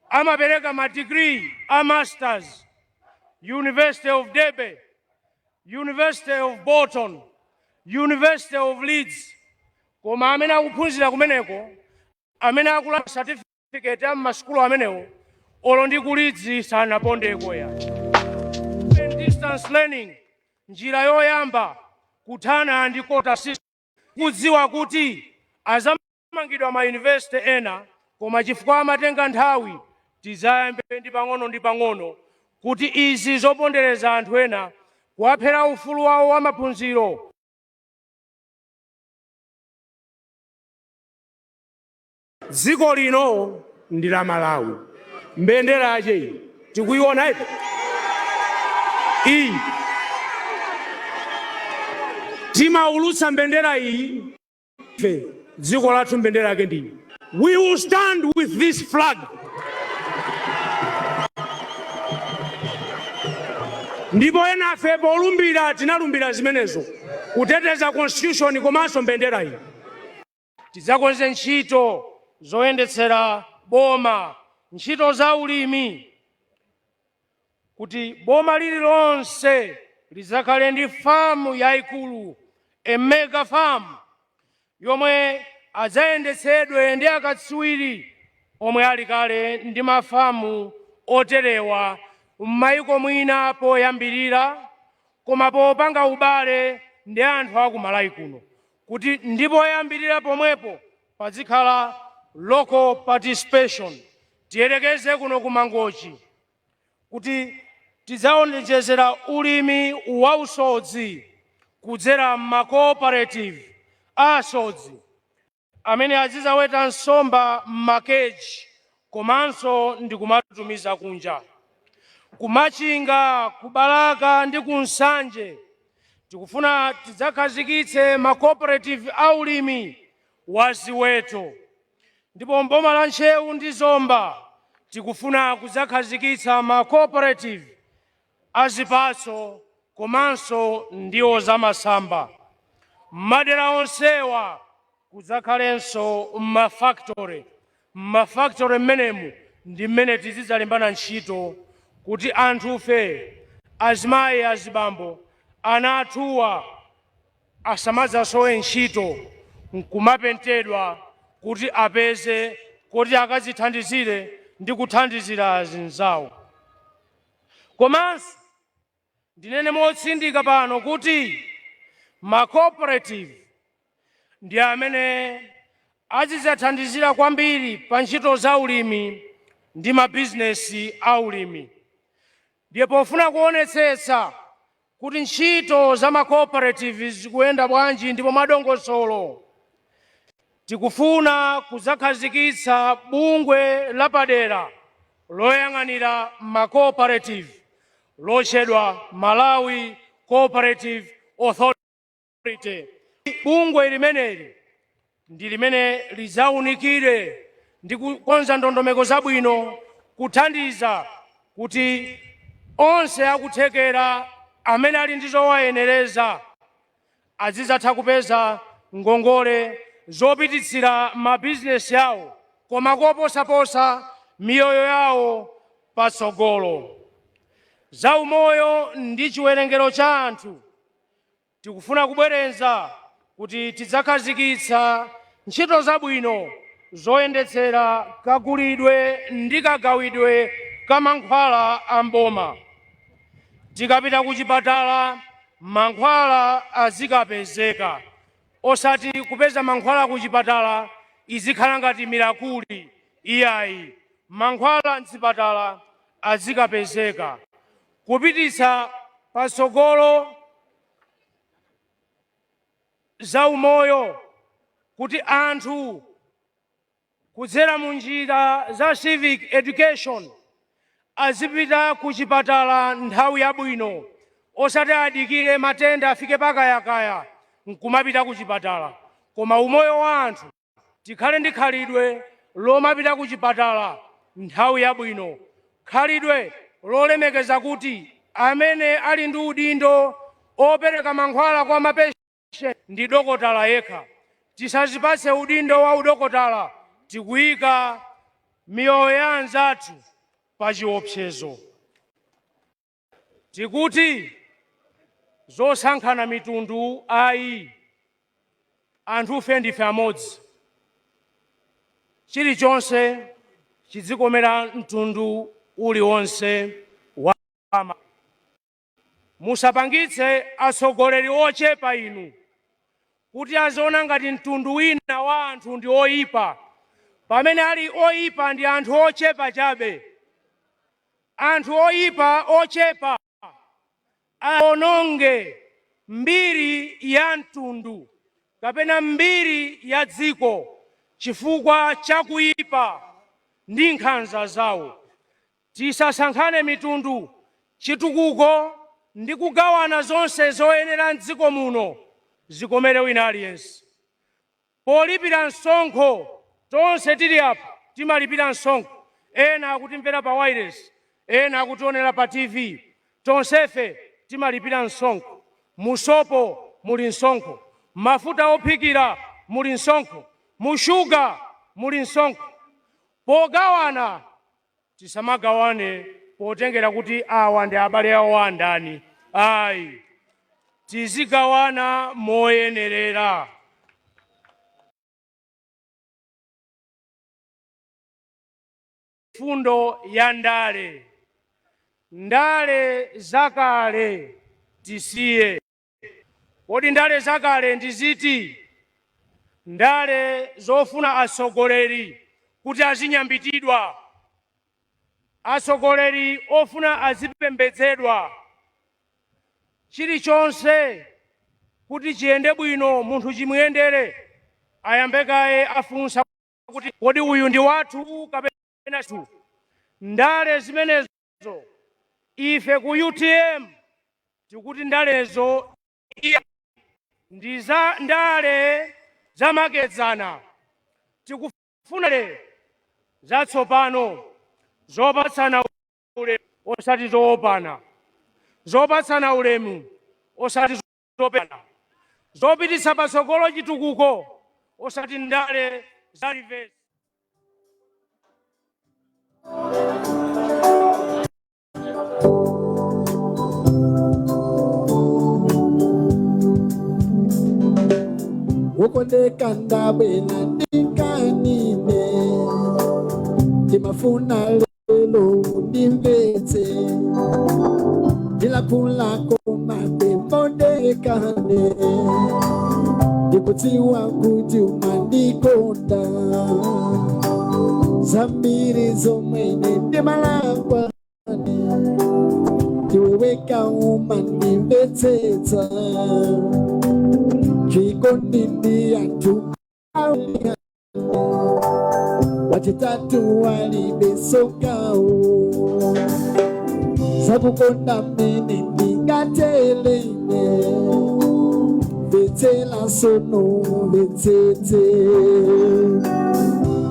amapereka ma degree a masters, University of Derby, University of Bolton, University of Leeds, koma amene akuphunzira kumeneko, amene akula certificate a m'masukulu amenewo, olo ndi ku Leeds sanapondeko ya. Distance learning, njira yoyamba kuthana ndi quota system, kudziwa kuti azamangidwa ma university ena, koma chifukwa amatenga nthawi, tizayambe ndi pang'ono ndi pang'ono kuti izi zopondereza anthu ena, kuwaphera ufulu wawo wa maphunziro. Dziko lino ndi la Malawi, mbendera yache iyi tikuiona ipo iyi, timaulutsa mbendera iyi ife, dziko lathu mbendera yake ndiyi. We will stand with this flag. Ndipo enafe polumbira tinalumbira zimenezo, kuteteza constitution komanso mbendera iyi. Tidzakonze ntchito zoyendetsera boma, ntchito za ulimi, kuti boma lililonse lidzakhale ndi famu yayikulu, a mega farm, yomwe adzayendetsedwe ndi akatswiri omwe ali kale ndi mafamu oterewa m'mayiko mwina poyambirira, koma popanga ubale ndi anthu aku Malawi kuno, kuti ndi poyambirira pomwepo pazikhala local participation. Tiyerekeze kuno ku Mangochi kuti tidzaonjezera ulimi wausodzi kudzera ma cooperative asodzi amene azidzaweta nsomba m'makeji komanso ndi kumatumiza kunja. Kumachinga, kubalaka ndi ku Nsanje tikufuna tidzakhazikitse ma cooperative aulimi wa ziweto, ndipo mboma la Ntcheu ndi Zomba tikufuna kudzakhazikitsa ma cooperative azipatso komanso ndiwo zamasamba. Madera onsewa kudzakhalenso mafactory. Mafactory mmenemu ndi mmene tizidzalimbana ntchito kuti anthufe, azimayi, azibambo, ana athuwa asamadzasowe ntchito nkumapentedwa kuti apeze kuti akadzithandizire ndi kuthandizira azinzawo. Komanso ndinene motsindika pano kuti ma cooperative ndi amene azidzathandizira kwambiri pa ntchito za ulimi ndi mabizinesi a ulimi. Ndiye pofuna kuonetsetsa kuti ntchito za ma cooperative zikuyenda bwanji ndipo mwadongosolo, tikufuna kudzakhazikitsa bungwe lapadera loyang'anira ma cooperative lotchedwa Malawi Cooperative Authority. Bungwe limeneli ndi limene lidzaunikire ndi kukonza ndondomeko zabwino kuthandiza kuti onse akuthekera amene ali ndi zowayenereza azidzatha kupeza ngongole zopititsira mabizinesi awo, koma koposaposa miyoyo yawo patsogolo. Zaumoyo ndi chiwerengero cha anthu, tikufuna kubwereza kuti tidzakhazikitsa ntchito zabwino zoyendetsera kagulidwe ndi kagawidwe ka mankhwala a mboma. Tikapita ku chipatala, mankhwala azikapezeka, osati kupeza mankhwala ku chipatala izikhala ngati miracle, iyayi. Mankhwala mzipatala azikapezeka. Kupititsa patsogolo zaumoyo kuti anthu kudzera mu njira za civic education azipita ku chipatala nthawi yabwino, osati adikire matenda afike pakayakaya nkumapita ku chipatala, koma umoyo wa anthu tikhale ndi khalidwe lomapita ku chipatala nthawi yabwino, khalidwe lolemekeza kuti Amene ali ndi udindo opereka mankhwala kwa mapatient ndi dokotala yekha. Tisazipatse udindo wa udokotala, tikuyika miyoyo ya anzathu pa chiopsezo. Tikuti zosankhana mitundu ayi, anthufe ndife amodzi. Chilichonse chidzikomera mtundu uliwonse wa. Musapangitse atsogoleri ochepa inu kuti aziona ngati mtundu wina wa anthu ndi oyipa, pamene ali oyipa ndi anthu ochepa chabe. Anthu oyipa ochepa aononge mbiri ya mtundu kapena mbiri ya dziko chifukwa cha kuyipa ndi nkhanza zawo. Tisasankhane mitundu, chitukuko ndi kugawana zonse zoyenera m'dziko muno zikomere wina aliyense. Polipira msonkho, tonse tili apa timalipira msonkho, ena akutimvera pa wailesi, ena akutionera pa TV, tonsefe timalipira msonkho. Musopo muli msonkho, mafuta ophikira muli msonkho, mushuga muli msonkho. Pogawana tisamagawane potengera kuti awa ndi abale awo andani, ayi, tizigawana moyenerera. Fundo ya ndale, ndale zakale tisiye. Kodi ndale zakale ndi ziti? Ndale zofuna atsogoleri kuti azinyambitidwa, atsogoleri ofuna azipembedzedwa, chilichonse kuti chiyende bwino, munthu chimuyendere, ayambe kaye afunsa kuti kodi uyu ndi wathu kapena si. Ndale zimenezo ife ku UTM tikuti ndalezo ndi za ndale zamakedzana. Tikufuna ndale zatsopano zopatsana ulemu osati zoopana, zopatsana ulemu osati zopana, zopititsa patsogolo chitukuko osati ndale za reverse. Wokondeka, ndabwera ndi nkhani ine, ndimafuna lero ndimvetse, ndilankhula komabe modekha ine, ndikudziwa kuti umandikonda, zambiri zomwe ine ndimalakwa ndiwe wekha umandimvetsetsa, chikondi ndi anthu awiri, wachitatu alibe sokawo, zakukonda mmene ndingatele ine, mvetsera sono, mvetsetse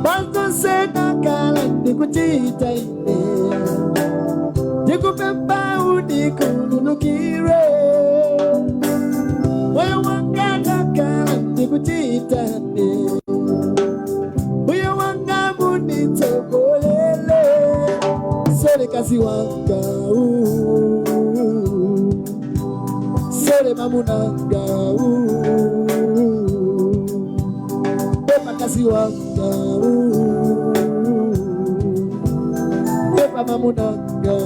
pazonse ndakhala ndikuchita ine, ndikupempha undikhululukire, moyo wanga ndakhala ndikuchita ine, moyo wanga munditsogolele, sorry kazi wanga, sorry mamunanga, pepa kazi wanga, pepa mamunanga,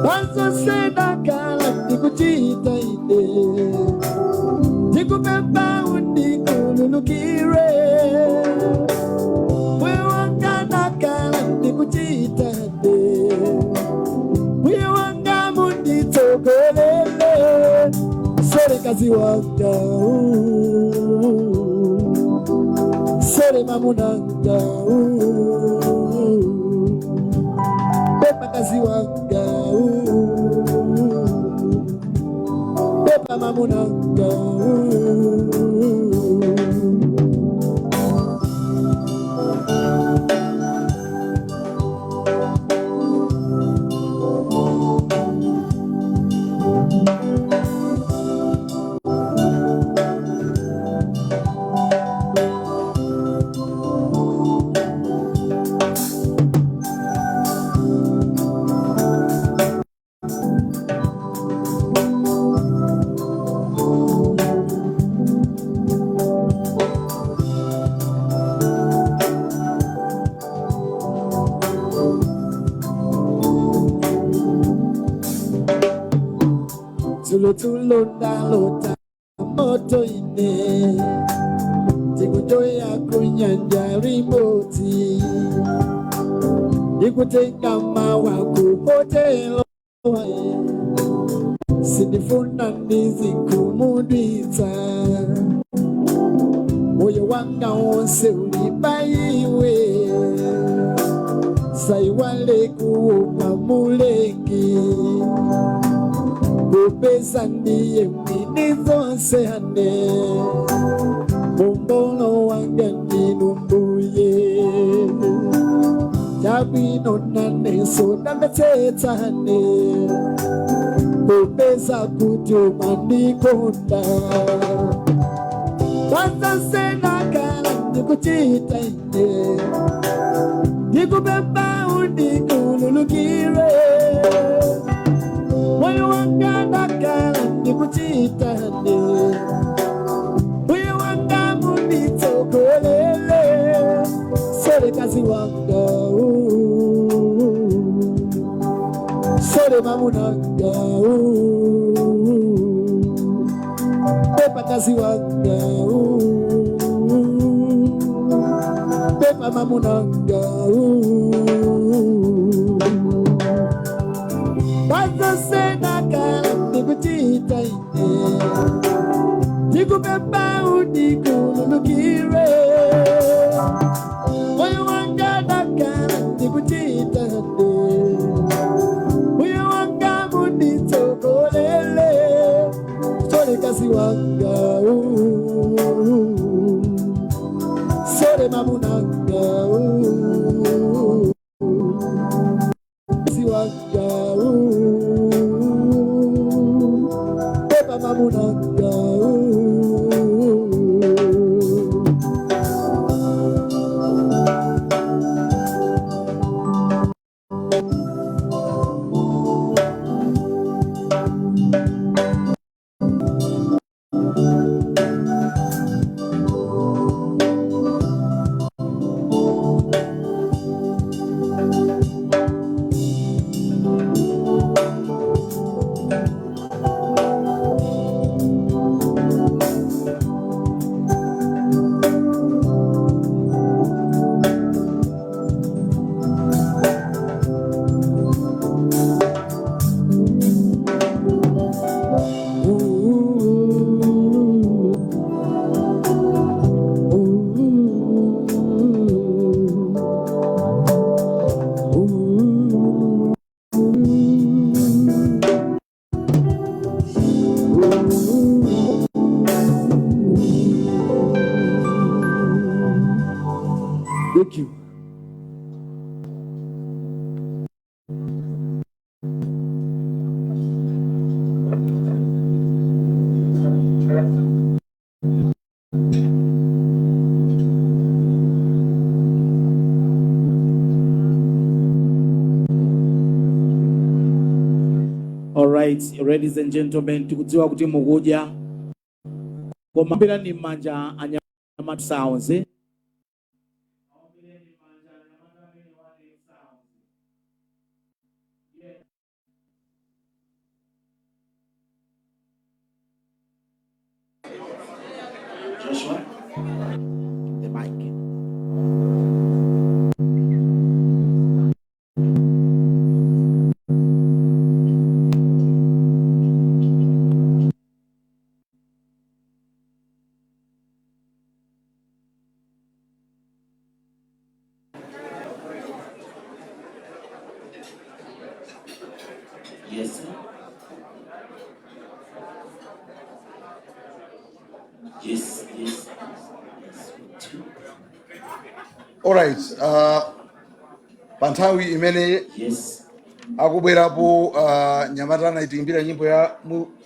pazonse ndakhala ndikuchita ine, ndikupempha undikhululukire, moyo wanga ndakhala ndikuchita ine, moyo wanga munditsogolele, sorry kazi wanga, sorry mamunanga, pepa kazi wanga, pepa mamunanga. Dzulo dzulo ndalota moto ine tikujoya kunyanja limodzi ndikutenga mawa ku hotelo sindifuna ndizikhumudwitsa moyo wanga wonse uli pa iwe saiwale kuopa Mlengi kupeza ndiye mwini zonse ane mumbolo wanga ndinu mbuye chabwino nanenso ndamvetsetsa ane kupeza kuti umandikonda pazonse ndakhala ndikuchita ine ndikupempha undikhululukire moyo wanga ndakhala ndikuchita ine moyo wanga munditsogolele sorry mkazi wanga sorry mamunanga pepa mkazi wanga pepa mamunanga pazonse ndakhala ndikuchita ine ndikupempha undikhululukire moyo wanga ndakhala ndikuchita ine moyo wanga munditsogolele sorry mkazi wanga sorry mamunanga mkazi wanga pepa mamunanga. Thank you. All right, ladies and gentlemen, tikudziwa kuti mukudya koma ombirani m'manja anyamata sounds. Joshua, the mic. Yes, sir. Yes. Two. Alright, pa nthawi imene akubwerapo nyamata anayitiimbira nyimbo ya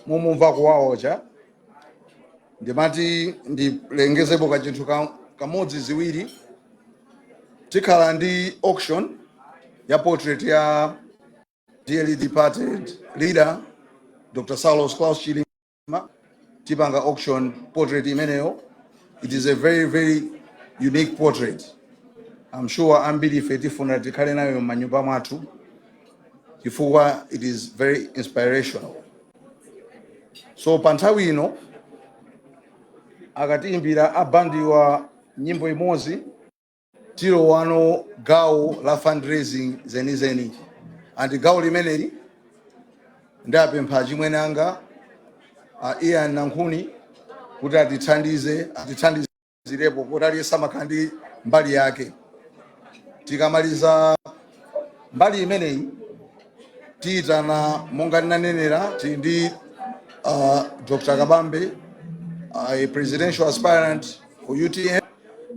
mumumva kuwaocha, ndimati ndilengezepo kachinthu kamodzi ziwiri. Tikhala ndi auction ya portrait ya dearly departed leader Dr. Saulos Klaus Chilima. Tipanga auction portrait imeneyo. It is a very, very unique portrait. I'm sure ambiri ife tifuna tikhale nayo m'manyumba mwathu chifukwa it is very inspirational. So pa nthawi ino akatiimbira a bandiwa nyimbo imodzi, tilowano gawo la fundraising zenizeni. And gawo limeneli ndapempha achimwene anga a Ian Nankhuni kuti atithandize, atithandizirepo, kuti aliyense amakhala ndi mbali yake. Tikamaliza mbali imeneyi, tiyitana monga ndinanenera, tili ndi Dr. Kabambe, a presidential aspirant for UTM.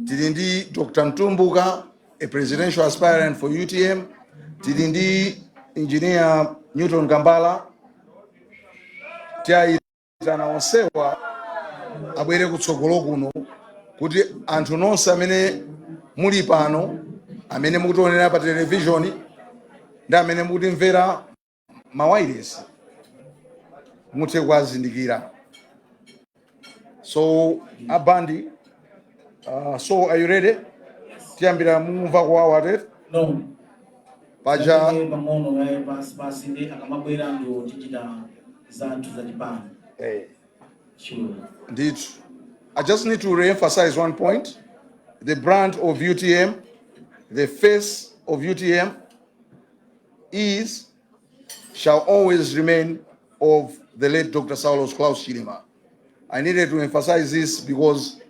Tili ndi Dr. Mtumbuka, a presidential aspirant for UTM. Tili ndi Engineer Newton Kambala. Tiyayitana onsewa abwere kutsogolo kuno kuti anthu nonse amene muli pano, amene mukutionera pa televishoni ndi amene mukutimvera mawayilesi, muthe kuwazindikira. So abandi, so are you ready? Tiyambira mumva kuwawa tete? No. Paja Tatenge pang'ono kaye pasi pasi, ndi akamabwera ndiwo tichita zathu zachipani. Sure. Ndithu. I just need to re-emphasize one point. The brand of UTM, the face of UTM is, shall always remain of the late Dr. Saulos Klaus Chilima. I needed to emphasize this because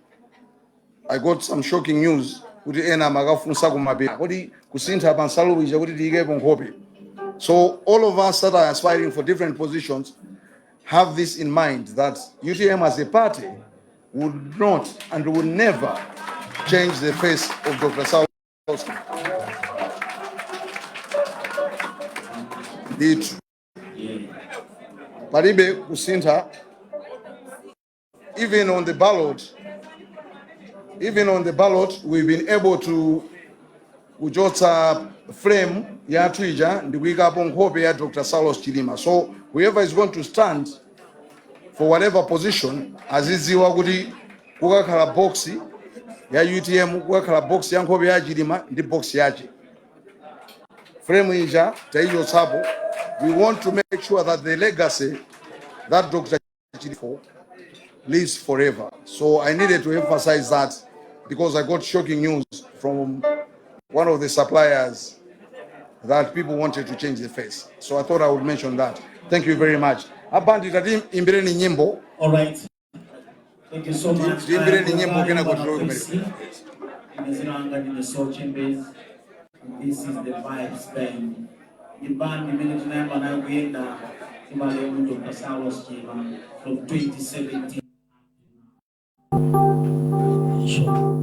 I got some shocking news kuti ena amakafunsa kumapeto kuti kusintha pa nsalu ija kuti tiyikepo nkhope. So all of us that are aspiring for different positions have this in mind, that UTM as a party would not and would never change the face of Dr. Saulos. Ndithu. Palibe kusintha. Even on the ballot, even on the ballot, we've been able to kuchotsa frame yathu ija ndikuyikapo nkhope ya Dr. Saulos Chilima. So whoever is going to stand for whatever position azidziwa kuti kukakhala box ya UTM, kukakhala box ya nkhope ya Chilima ndi box yache. Frame ija tayichotsapo. We want to make sure that the legacy that Dr. Chilima lives forever. So I needed to emphasize that because I got shocking news from one of the suppliers that people wanted to change the face. So I thought I would mention that. Thank you very much. Abandi, tatiimbireni nyimbo. All right. Thank you so much. Tiimbireni nyimbo kena kuti tilowe kumene. Ine dzina langa ndine Soul Chambers. This is the Vibes Band. Ndi band imene tinayamba nayo kuyenda ndi malemu Dr. Saulos Chilima from 2017. Sure.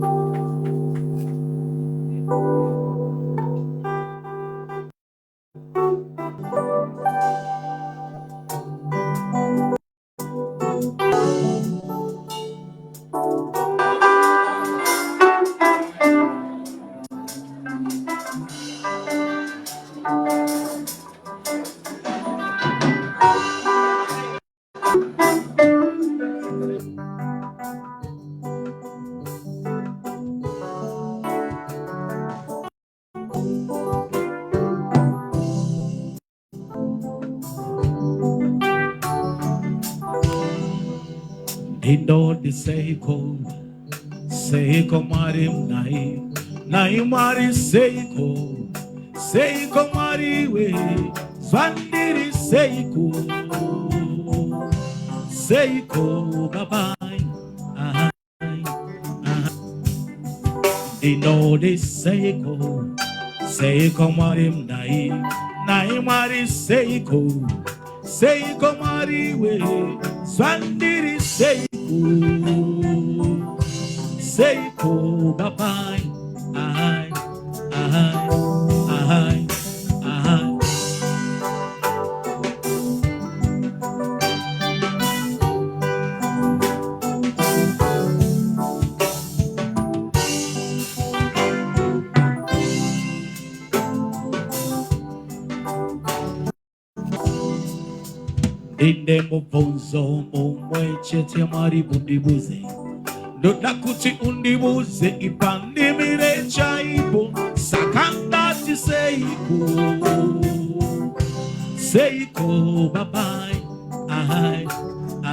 Ndinoti seiko, seiko Mwari nai, nai Mwari, seiko, seiko Mwari we, zvandiri seiko, seiko Baba. Aha, aha. Ndinoti seiko, seiko Mwari nai, nai Mwari, seiko, seiko Mwari we, zvandiri seiko, seiko Baba. Ai, ai, ai, ai. Ndine mubvunzo mumwe chete, Mwari, undibuze. Ndoda kuti undibuze ipandimire chaipo. Saka ndati seiko, seiko Baba? Ai, ai.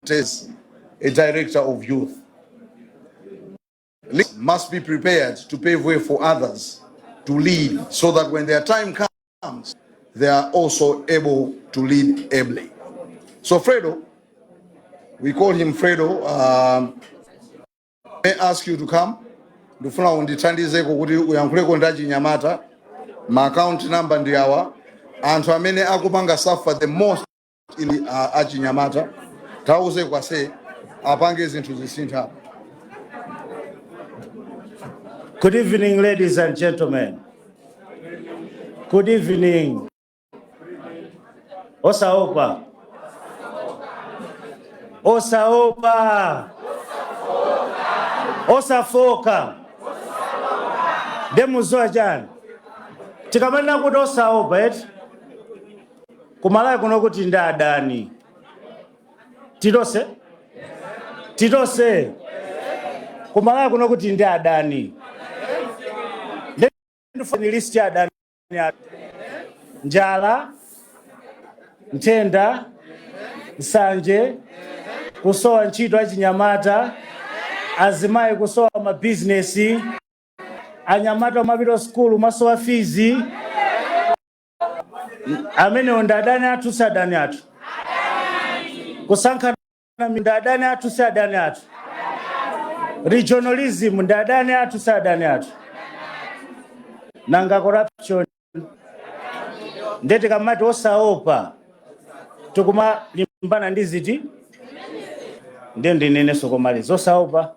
As a director of youth. Leaders must be prepared to pave way for others to lead so that when their time comes, they are also able to lead ably. So Fredo, we call him Fredo, may ask you to come. Ndifuna undithandizeko kuti uyankhuleko ndi achinyamata. Ma account number ndi awa. Anthu amene akupanga suffer the most in achinyamata, tauze kwase apange zinthu zisintha. Good evening, ladies and gentlemen. Good evening. Osaopa. Osaopa. Osafoka. Ndemuzowa chani? Tikamanena kuti osaopa eti? Kumalawi kuno kuti ndi adani. Titose? Titose? Kumalawi kuno kuti ndi adani. Ndifuna list ya adani. Njala, nthenda, nsanje, kusowa ntchito achinyamata, azimayi kusowa mabizinesi, anyamata omapita sukulu masowa fees. Amenewo ndi adani athu, si adani athu? Kusankhana ndi adani athu, si adani athu? Regionalism ndi adani athu, si adani athu? Nanga corruption? Ndiye tikamati osaopa, tikumalimbana ndi ziti? Ndiye ndinenenso komaliza: osaopa,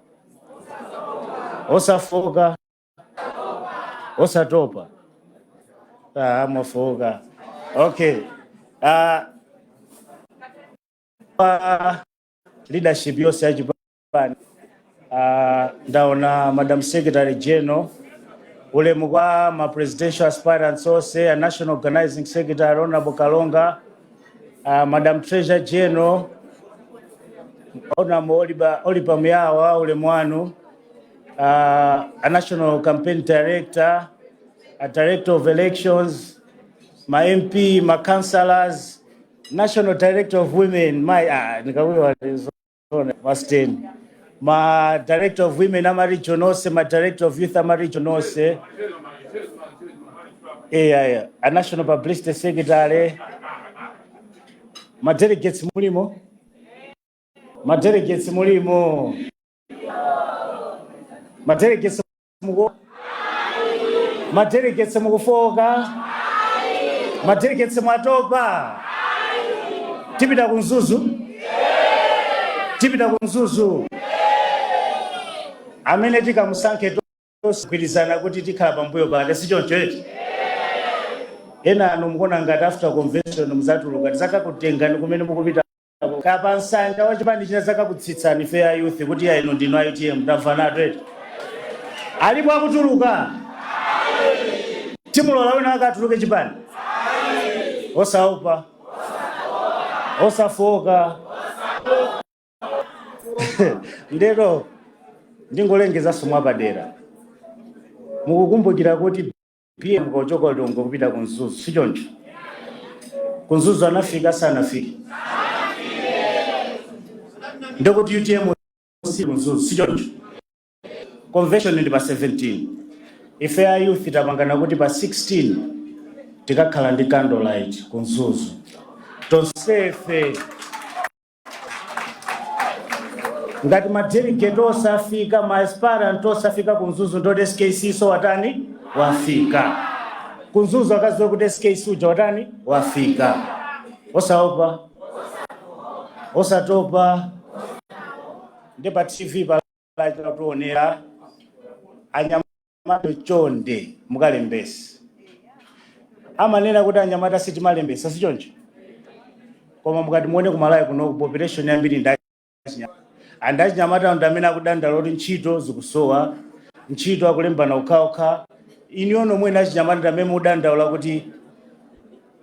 osafoka, osatopa. Ah, mwafoka. Okay. Leadership yonse yachipani, ndaona Madam Secretary General, ulemu kwa ma presidential aspirants onse, a National Organizing Secretary Honorable Kalonga, Madam Treasurer General Honorable Oliver Muyawa, ulemu wanu, a National Campaign Director, a Director of Elections, ma MP, ma councillors, National Director of Women, my nikawiwa Western, ma Director of Women ama region onse, ma Director of Youth ama region onse, yeah. A National Publicity Secretary, ma delegates mulimo, ma delegates mulimo, ma delegates muku, ma delegates mukufoka, ma delegates mwatopa? Tipita ku Mzuzu, tipita ku Mzuzu. Amene tikamusankhe tosigwirizana kuti tikhala pambuyo pake, si choncho eti? Ena anu mukuona ngati after convention muzatuluka, tizakakutengani kumene mukupita kapa nsanja wa chipani china, zakakutsitsani ife ya youth kuti ya inu ndinu a UTM. Tamva nato eti? Alipo akutuluka? Timulola wina akatuluke chipani? Osaopa, osafoka. Ndero ndingolengezanso mwapadera, mukukumbukira kuti PM kochoka Lilongwe kupita ku Mzuzu, si choncho? Ku Mzuzu anafika, sanafike? Ndikuti UTM si ku Mzuzu, si choncho? Convention ndi pa 17. Ife a youth tapangana kuti pa 16 tikakhala ndi candlelight ku Mzuzu tonsefe. Ngati ma delegate osafika, ma aspirant osafika ku Mzuzu, ndoti SKC so watani? Wafika ku Mzuzu. Akaziwe kuti SKC uja watani? Wafika. Osaopa, osatopa. Ndi pa TV palationera. Anyamata, chonde mukalembese. Amanena kuti anyamata sitimalembesa, si choncho? Koma mukati muone kumalawi kuno, population yambiri ndi achinyamata, and achinyamata ndi amene akudandaula kuti ntchito zikusowa, ntchito akulembana okhaokha. Iniyo nomwene achinyamata ndi amene mudandaula kuti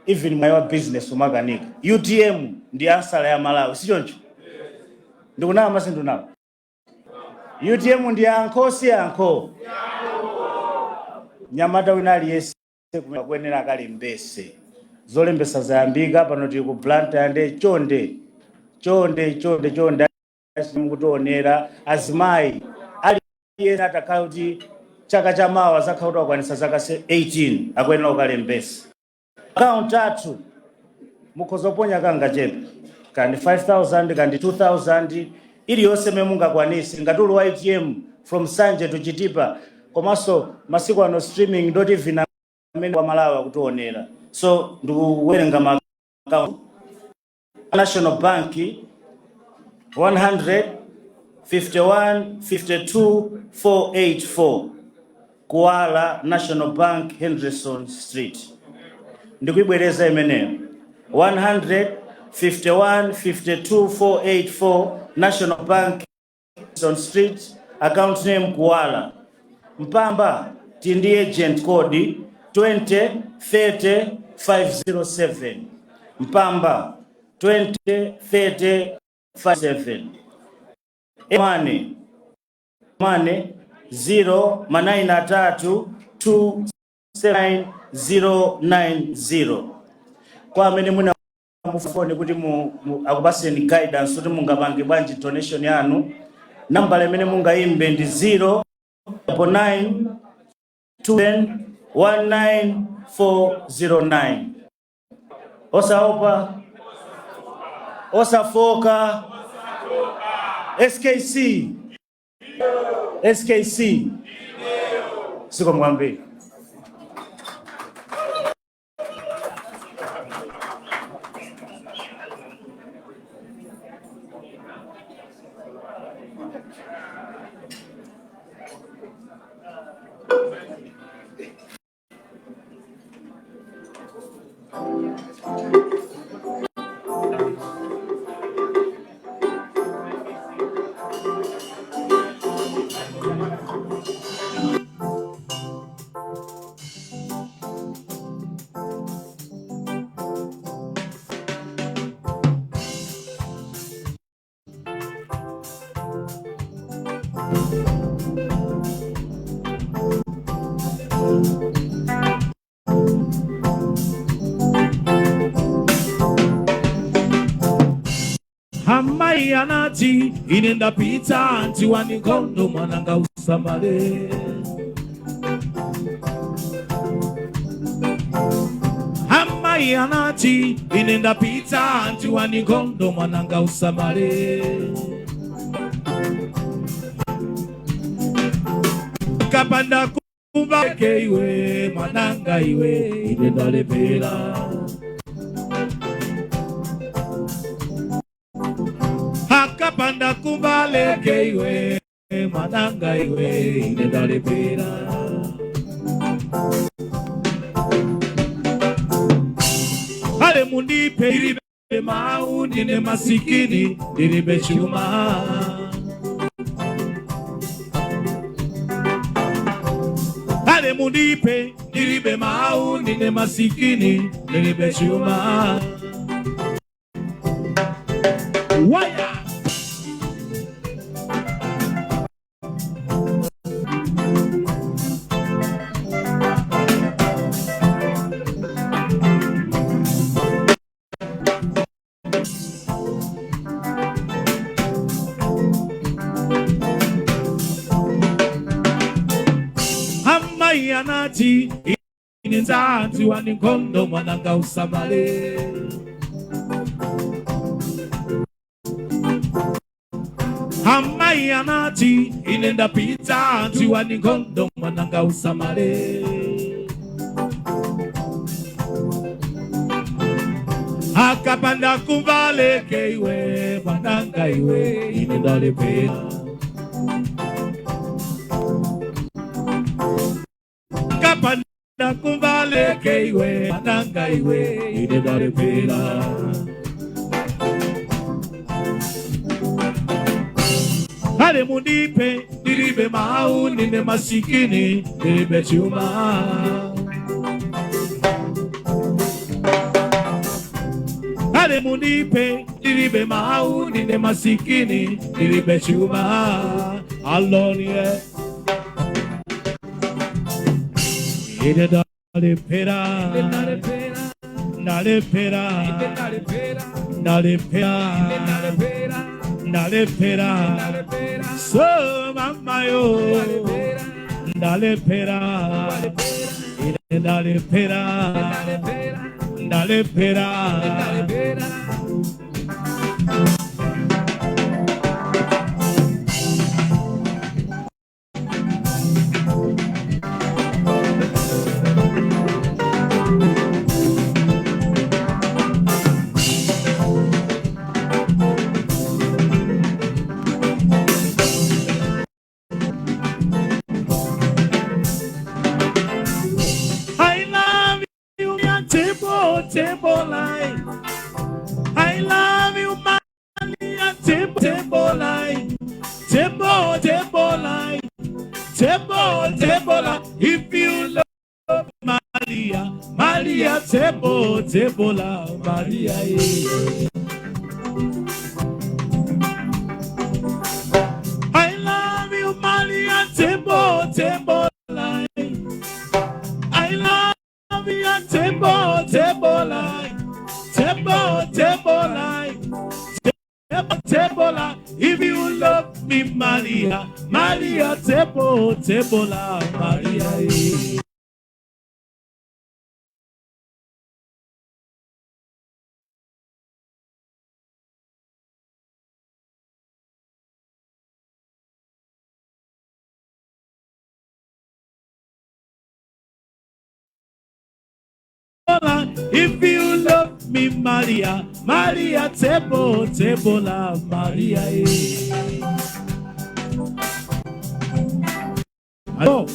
even mwayi wa business umakanika. UTM ndi answer ya Malawi, si choncho? Ndikunama, sindunama? UTM ndi yankho, si yankho? Nyamata wina aliyense kuyenera akalembese. Zolembesa zayambika pano, tili ku Blantyre. Nde chonde. Chonde, chonde, chonde, mukutionera azimayi, aliyense atakhala kuti chaka chamawa zakhala kuti akwanisa zaka 18 akuyenera kukalembesa. Akaunti athu mukhoza kuponya kangachepe, kandi 5000, kandi 2000, iliyonse imene mungakwanise. Ngati uli wa ATM from Sanje to Chitipa, komanso masiku ano streaming ndoti vina amene wa Malawi akutionera. So ndikuwerenga ma account: National Bank, 100 51 52 484, Kuwala, National Bank, Henderson Street. Ndikuibwereza imeneyo: 100 51 52 484, National Bank, Henderson Street, account name Kuwala. Mpamba tindi agent code 20 30 507. Mpamba 20 30 57. Money money 0 manayina 3 2 7 0 9 0. Kwa amene muna mufone kuti akupaseni guidance kuti mungapange bwanji donation yanu, nambala imene mungayimbe ndi 0 9 2 1 9 4 0 9. Osaopa, osafoka. SKC, SKC, zikomo kwambiri. Amai anati, ine ndapita, anthuwa ndi nkhondo, mwananga usamale. Amai anati, ine ndapita, anthuwa ndi nkhondo, mwananga usamale. Kapanda kumva iwe, mwananga iwe, ine ndalepera. Akapanda kumbaleke iwe, mwananga iwe, ine ndalepera. Ale mundipe, ndilibe mau, ndine masikini, ndilibe chuma. Ale mundipe, ndilibe mau, ndine masikini, ndilibe chuma. Waya. Amai anati, ine anthuwa ndi nkhondo, mwananga usamale. Amai anati, ine ndapita, anthuwa ndi nkhondo, mwananga usamale. Akapanda kumbaleke iwe, mwananga iwe, ine ndalepera. Akapanda kumbaleke iwe, mwananga iwe, ine ndalepera. Ale mundipe, ndilibe mau, ndine masikini, ndilibe chuma. Ale mundipe, ndilibe mau, ndine masikini, ndilibe chuma. Alonie. Ine ndalepera, ndalepera, Ndalephera, ndalephera, so mamayo, ndalephera, ine ndalephera, ndalephera. I love you, table, table line. I love you, Maria, table, table line. Table, table line. Table, table line. If you love Maria, Maria, table, table line, Maria. Yeah. I love you, Maria, table, table line. I love you, table, table line. Table, table line. Table, table line. If you love me, Maria, Maria, table, table line, Maria. Eh. If you love me, Maria, Maria, table, table, Maria. Eh. Oh.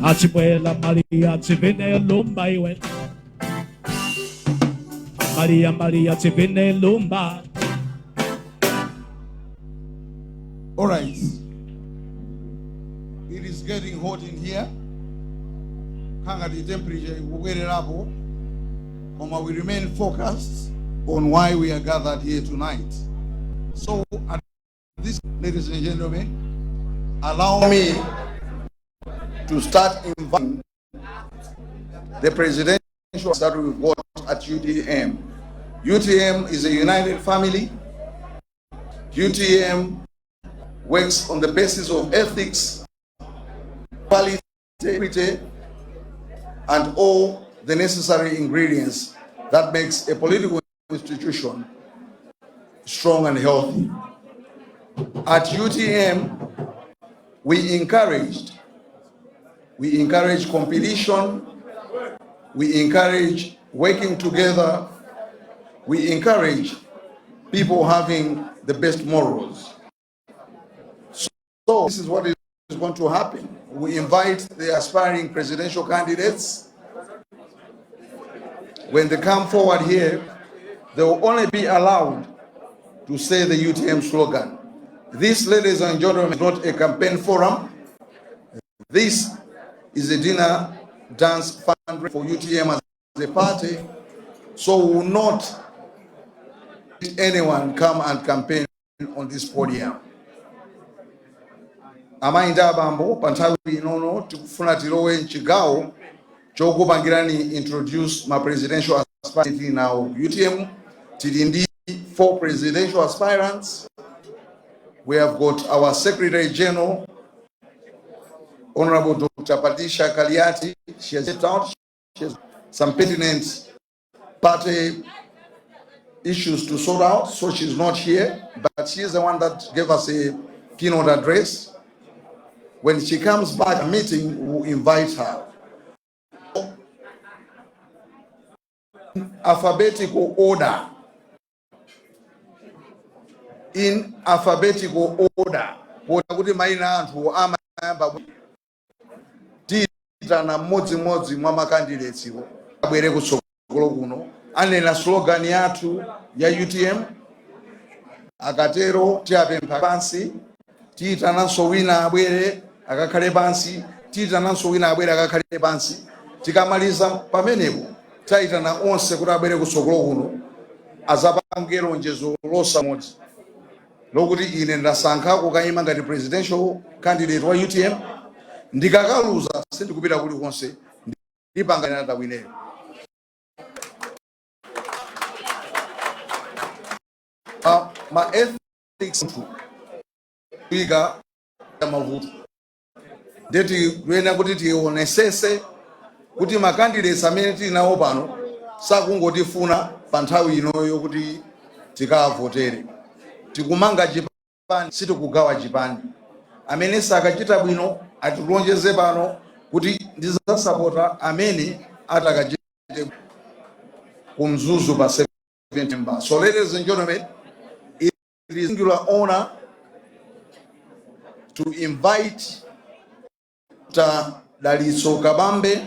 Achibwela Maria, chivene lumba iwe. Maria, Maria, chivene lumba. All right. It is getting hot in here. Kanga the temperature ikukwelerapo. Koma we remain focused on why we are gathered here tonight. So, at this, ladies and gentlemen, allow me to start inviting the presidential that we've got at UTM. UTM is a united family. UTM works on the basis of ethics, quality, integrity, and all the necessary ingredients that makes a political institution strong and healthy. At UTM, we encourage competition, we encourage working together, we encourage people having the best morals. So this is what is going to happen. We invite the aspiring presidential candidates. When they come forward here, they will only be allowed to say the UTM slogan. This, ladies and gentlemen, is not a campaign forum. This is a dinner dance fundraiser for UTM as a party. So we will not let anyone come and campaign on this podium. Amayi ndi abambo, pa nthawi inono tikufuna tilowe mchigawo chokupangirani introduce ma presidential aspirants tili nawo. UTM tili ndi four presidential aspirants. We have got our Secretary General, Honorable Dr. Patricia Kaliati. She has stepped out. She has some pertinent party issues to sort out, so she's not here, but she is the one that gave us a keynote address. When she comes back, a meeting will invite her. Alphabetical order. In alphabetical order. Pota kuti mayina anthu amayamba, tiyitana mmodzimmodzi mwa ma candidates wo abwere kutsogolo kuno, anena slogan yathu ya UTM. Akatero tiyapempha pansi, tiyitananso wina abwere akakhale pansi, tiyitananso wina abwere akakhale pansi. Tikamaliza pamenepo, tayitana onse kuti abwere kutsogolo kuno azapange lonjezo losamodzi lokuti ine ndasankha kukayima ngati presidential candidate wa UTM, ndikakaluza sindikupita kulikonse, ndipanga atawineyo. Ma ethics kuyika mavuto, ndeti kuyenera kuti tionesese kuti ma candidates amene tili nawo pano sakungotifuna pa nthawi inoyo kuti tikavotere. Tikumanga chipani, sitikugawa chipani. Amene sakachita bwino atilonjeze pano kuti ndizasapota amene atakachite ku Mzuzu pa 7 September. So ladies and gentlemen, it is a singular honor to invite Dr. Dalitso Kabambe,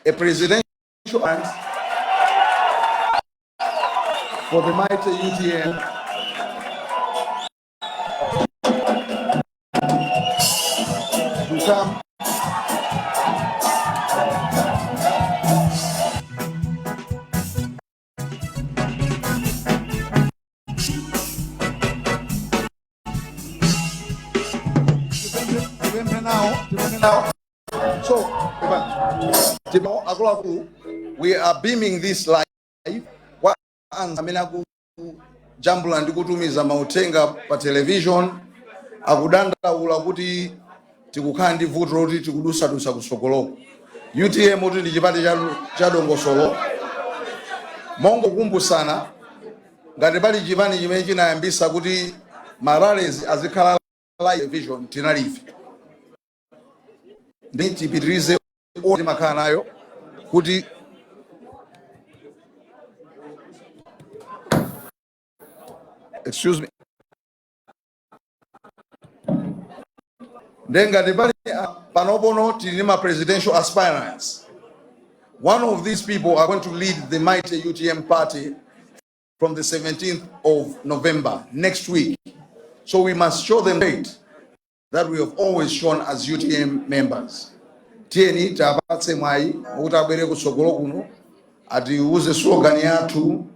a presidential and for the mighty UTM, to come. Tipemphe nawo, tipemphe nawo. So, akuluakulu, we are beaming this live kwa anthu amene akujambula ndi kutumiza mauthenga pa television, akudandaula kuti tikukhala ndi vuto loti tikudusadusa kutsogoloko. UTM kuti ndi chipani cha dongosolo, mongokumbusana, ngati pali chipani chimene chinayambisa kuti ma rallies azikhala live television, tinali ife. Ndi tipitirize timakhala nayo kuti, excuse me, ndengati pali panopono tili ndi ma presidential aspirants. One of these people are going to lead the mighty UTM party from the 17th of November, next week. So we must show them respect that we have always shown as UTM members. Tiyeni tapatse mwayi wokuti abwere kutsogolo kuno atiuze slogan yathu.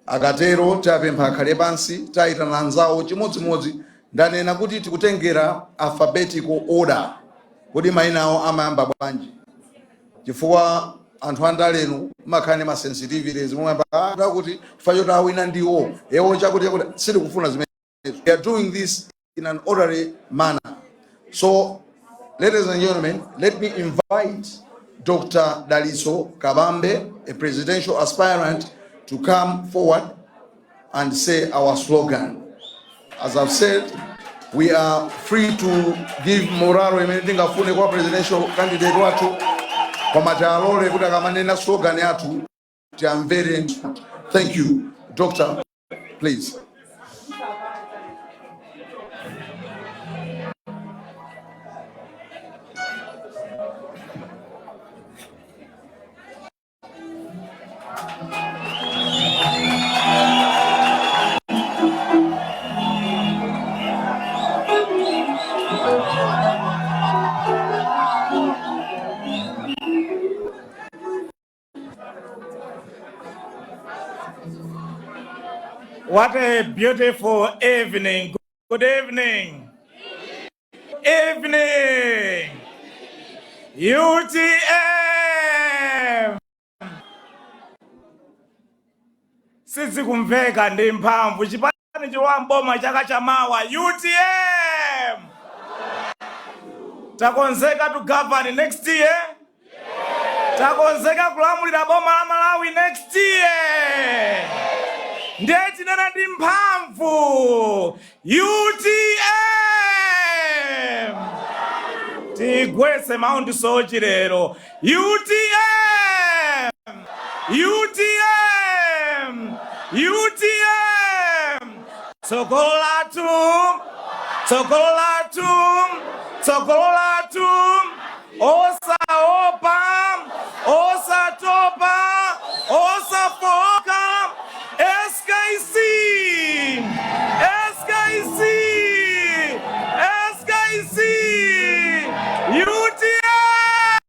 Akatero tapempha akhale pansi, tayitana anzawo chimodzimodzi. Ndanena kuti tikutengera alphabetical order. Kodi mayina awo amayamba bwanji? Chifukwa anthu andalenu makhala ndi ma sensitivities, mumayamba kuti chifukwa choti awina ndiwo ewo chakuti chakuti. Sitikufuna zimenezo. We are doing this in an orderly manner. So ladies and gentlemen, let me invite Dr. Dalitso Kabambe, a presidential aspirant, to come forward and say our slogan. As I've said, we are free to give morale imene tingafune kwa presidential candidate wathu, koma tialole kuti akamanena slogan yathu tiamvere. Thank you. Doctor, please. What a beautiful evening. Good evening. Evening. UTM. Sizikumveka ndi mphamvu. Chipani cholowa mboma chaka chamawa, UTM. Takonzeka to govern next year. Takonzeka kulamulira boma la Malawi next year. Ndiye tinene ndi mphamvu, UTM. Tigwetse Mount Soche lero. UTM, UTM, UTM. Tsogolo lathu, tsogolo lathu, tsogolo lathu. Osaopa, osatopa, osafoka. SKC, SKC, SKC, UTM.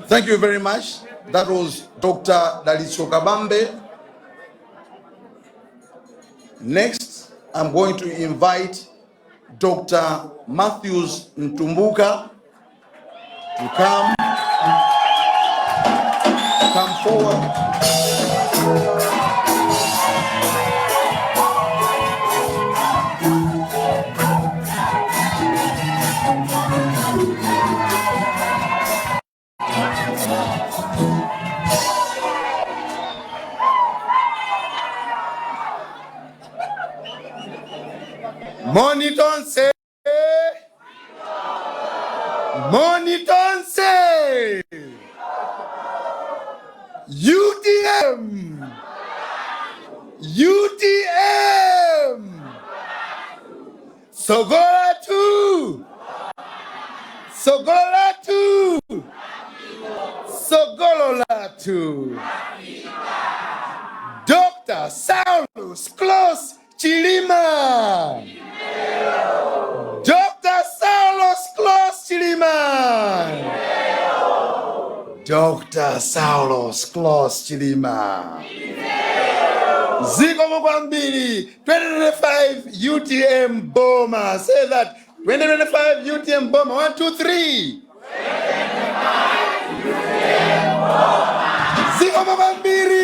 Thank you very much. That was Dr. Dalitso Kabambe. Next, I'm going to invite Dr. Matthews Mtumbuka to come forward. Moni tonse. Moni tonse. UTM. UTM. Tsogolo lathu. Tsogolo lathu. Tsogolo lathu. Dr. Saulos Klaus Chilima. Dr. Saulos Klaus Chilima. Dr. Saulos Klaus Chilima. Zikomo kwambiri 2025 UTM Boma. Say that. 2025 UTM Boma. 1, 2, 3. Zikomo kwambiri.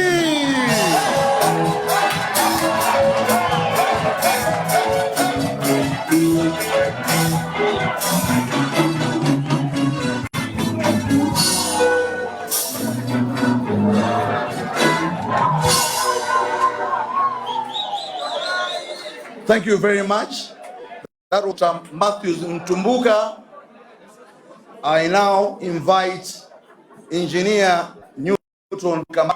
Thank you very much. That was Matthews Mtumbuka. I now invite Engineer Newton Kama.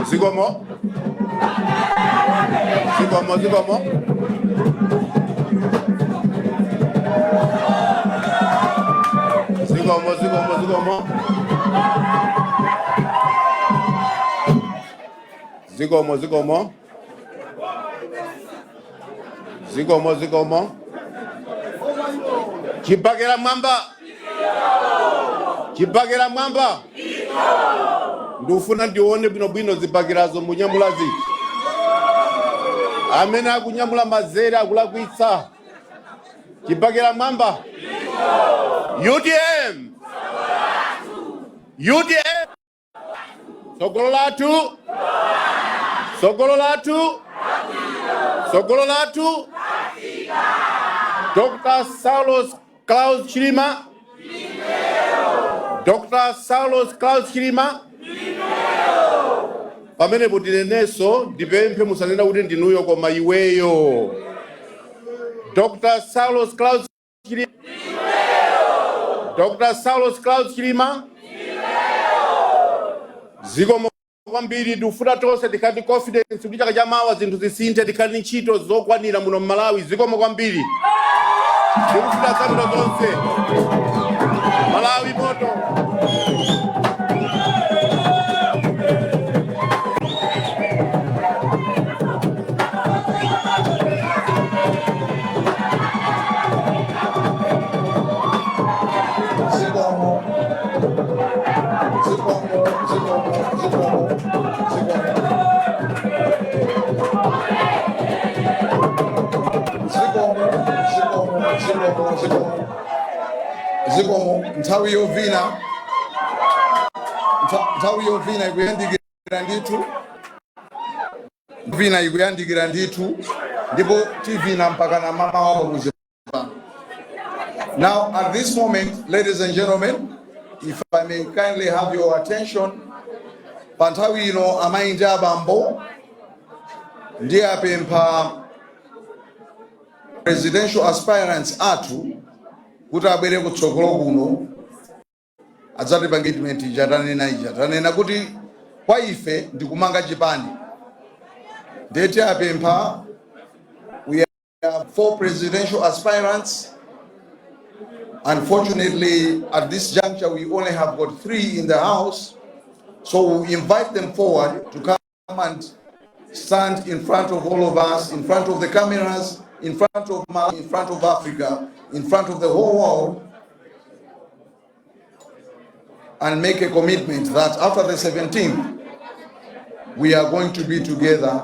Zikomo. Zikomo, zikomo. Zikomo, zikomo, zikomo. Zikomo, zikomo. Zikomo, zikomo. Chibakera mwamba. Chibakera mwamba. Ndufuna ndione bwinobwino zibakerazo munyamula ziti. Amene akunyamula mazere akulakwitsa. Chibakera mwamba. UTM. UTM. Tsogolo lathu. Tsogolo lathu. Tsogolo lathu. Dr. Saulos Klaus Chilima. Dr. Saulos Klaus Chilima. Pamenepo tinenenso, ndipemphe musanena kuti ndinuyo koma iweyo. Dr. Saulos Klaus Chilima. Dr. Saulos Klaus Chilima. Zikomo kwambiri. Ndikufuna tonse tikhale ndi confidence kuti chaka chamawa zinthu zisinthe, tikhale ndi ntchito zokwanira muno mMalawi. Zikomo kwambiri. Ndikufuna zabwino zonse. Malawi moto. Zikomo. Zikomo, zikomo, zikomo, zikomo. Zikomo, zikomo, zikomo, zikomo. Zikomo, nthawi yovina. Nthawi yovina ikuyandikira ndithu. Vina ikuyandikira ndithu, ndipo tivina mpaka na mama wako kuzi pano. Now, at this moment, ladies and gentlemen, if I may kindly have your attention, pa nthawi ino, amayi ndi abambo, ndiyapempha presidential aspirants athu kuti abwere kutsogolo kuno, adzatipange statement ija tanena ija. Tanena kuti kwa ife ndikumanga chipani. Ndeti apempha, we have four presidential aspirants. Unfortunately, at this juncture, we only have got three in the house. So we invite them forward to come and stand in front of all of us, in front of the cameras, in front of Malawi, in front of Africa, in front of the whole world, and make a commitment that after the 17th, we are going to be together,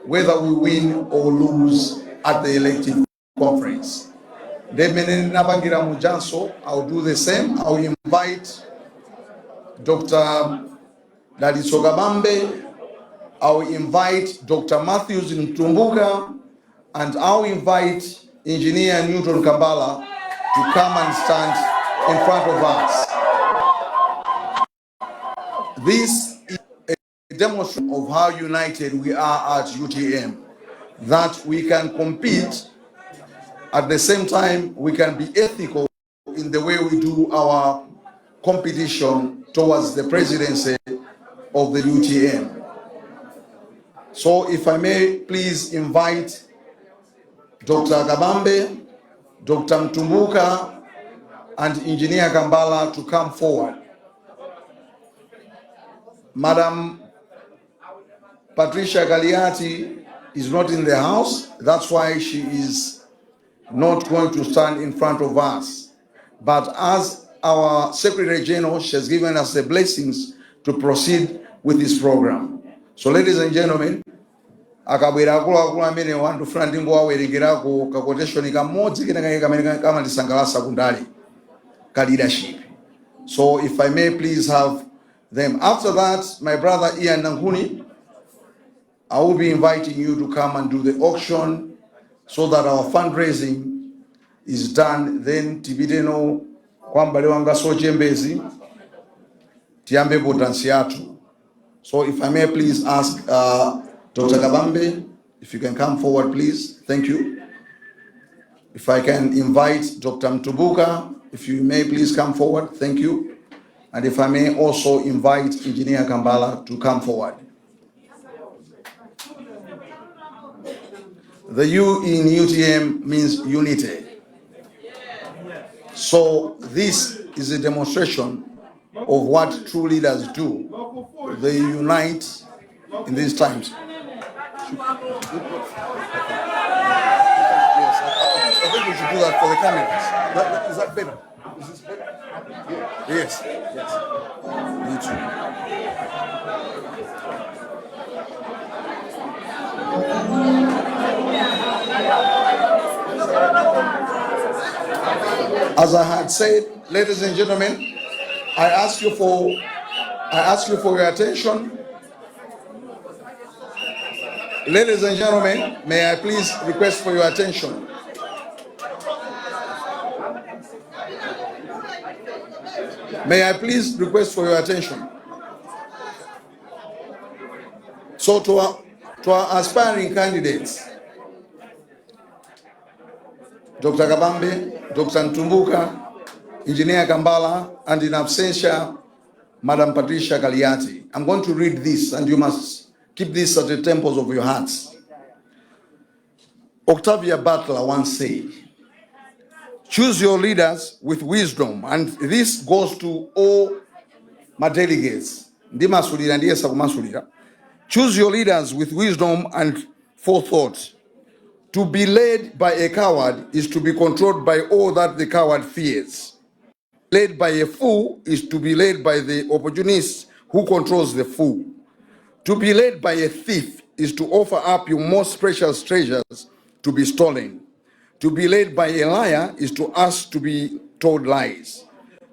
whether we win or lose at the elective conference. Ndemene ndinapangira mujanso, I'll do the same. I'll invite Dr. Dalitso Kabambe, I'll invite Dr. Matthews Mtumbuka, and I'll invite Engineer Newton Kambala to come and stand in front of us. This is a demonstration of how united we are at UTM, that we can compete, at the same time we can be ethical in the way we do our competition towards the presidency of the UTM. So if I may please invite Dr. Kabambe, Dr. Mtumbuka, and Engineer Kambala to come forward. Madam Patricia Kaliati is not in the house. That's why she is not going to stand in front of us. But as our Secretary General, she has given us the blessings to proceed with this program. So, ladies and gentlemen, akabwera akuluakulu amenewa, ndifuna ndingowawerengerako ka quotation kamodzi kenakake kamene kamandisangalatsa kundale ka leadership. So if I may please have them. After that, my brother Ian Nankhuni, I will be inviting you to come and do the auction so that our fundraising is done. Then tipiteno kwa m'bale wanga Sochembezi, tiyambepo dansi yathu. So if I may please ask Dr. Kabambe if you can come forward, please. Thank you. If I can invite Dr. Mtumbuka, if you may please come forward. Thank you. And if I may also invite Engineer Kambala to come forward. The U in UTM means unity. So this is a demonstration of what true leaders do. They unite in these times. Yes, I think we should do that for the cameras. Is that better? Is this better? Yes. Me too. As I had said, ladies and gentlemen, I ask you for your attention. Ladies and gentlemen, may I please request for your attention. May I please request for your attention. So to our aspiring candidates, Dr. Kabambe, Dr. Mtumbuka, Engineer Kambala, and in absentia, Madam Patricia Kaliati. I'm going to read this, and you must keep this at the temples of your hearts. Octavia Butler once said, "Choose your leaders with wisdom," and this goes to all my delegates. Ndimasulira, ndiyesa kumasulira. "Choose your leaders with wisdom and forethought. To be led by a coward is to be controlled by all that the coward fears. Led by a fool is to be led by the opportunist who controls the fool. To be led by a thief is to offer up your most precious treasures to be stolen. To be led by a liar is to ask to be told lies.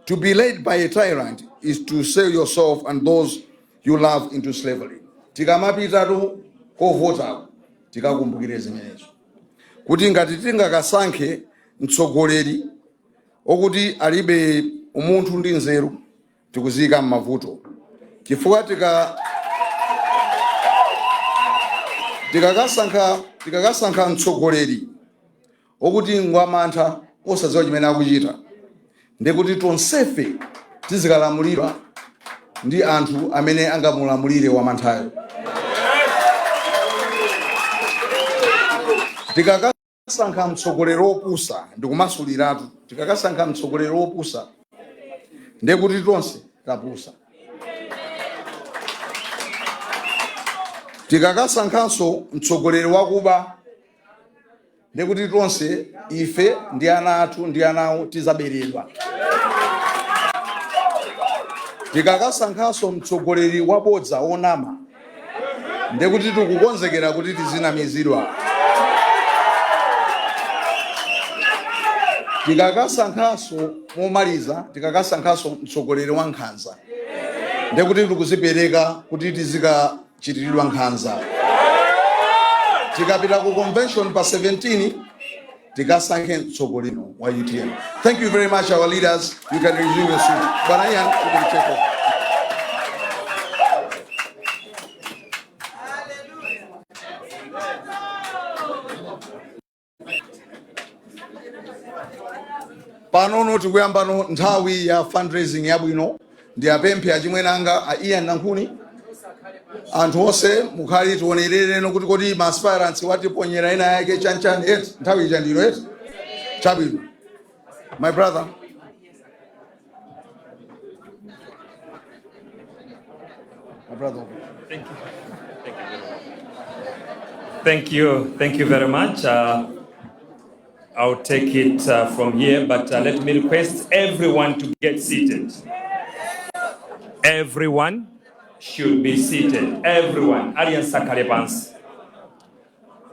To be led by a tyrant is to sell yourself and those you love into slavery." Tikamapitatu Kovotako tikakumbukire zimenezo, kuti ngati tingakasankhe mtsogoleri okuti alibe umunthu ndi nzeru, tikuziyika m'mavuto, chifukwa tikakasankha mtsogoleri okuti ngwamantha, osadziwa chimene akuchita, ndikuti tonsefe tizikalamulidwa ndi anthu amene angamulamulire wamanthayo. Tikakasankha mtsogoleri wopusa, ndikumasuliratu, tikakasankha mtsogoleri wopusa, ndekuti tonse tapusa. Tikakasankhanso mtsogoleri wakuba, ndekuti tonse ife ndi ana athu ndi anawo tizaberedwa. Tikakasankhanso mtsogoleri wabodza, wonama, ndekuti tikukonzekera kuti tizinamizidwa. Tikakasankhanso, momaliza, tikakasankhanso mtsogoleri wa nkhanza, ndekuti tikuzipereka kuti tizikachitiridwa nkhanza. Tikapita ku convention pa 17, tikasankhe mtsogoleri wa UTM. Thank you very much, our leaders. You can resume your seat. Bwana Ian, you can take over. Panono tikuyambano nthawi ya fundraising yabwino. Ndiyapemphe achimwene anga a Ian Nankhuni, anthu onse mukhale tionerereno kuti kodi ma aspirants watiponyera ina yake chanchani eti. Nthawi ija ndino eti. Chabwino, my brother. My brother. Thank you. Thank you very much. Thank you. Thank you very much. I'll take it from here, but let me request everyone to get seated. Everyone should be seated. Everyone. Aliyense akhale pansi.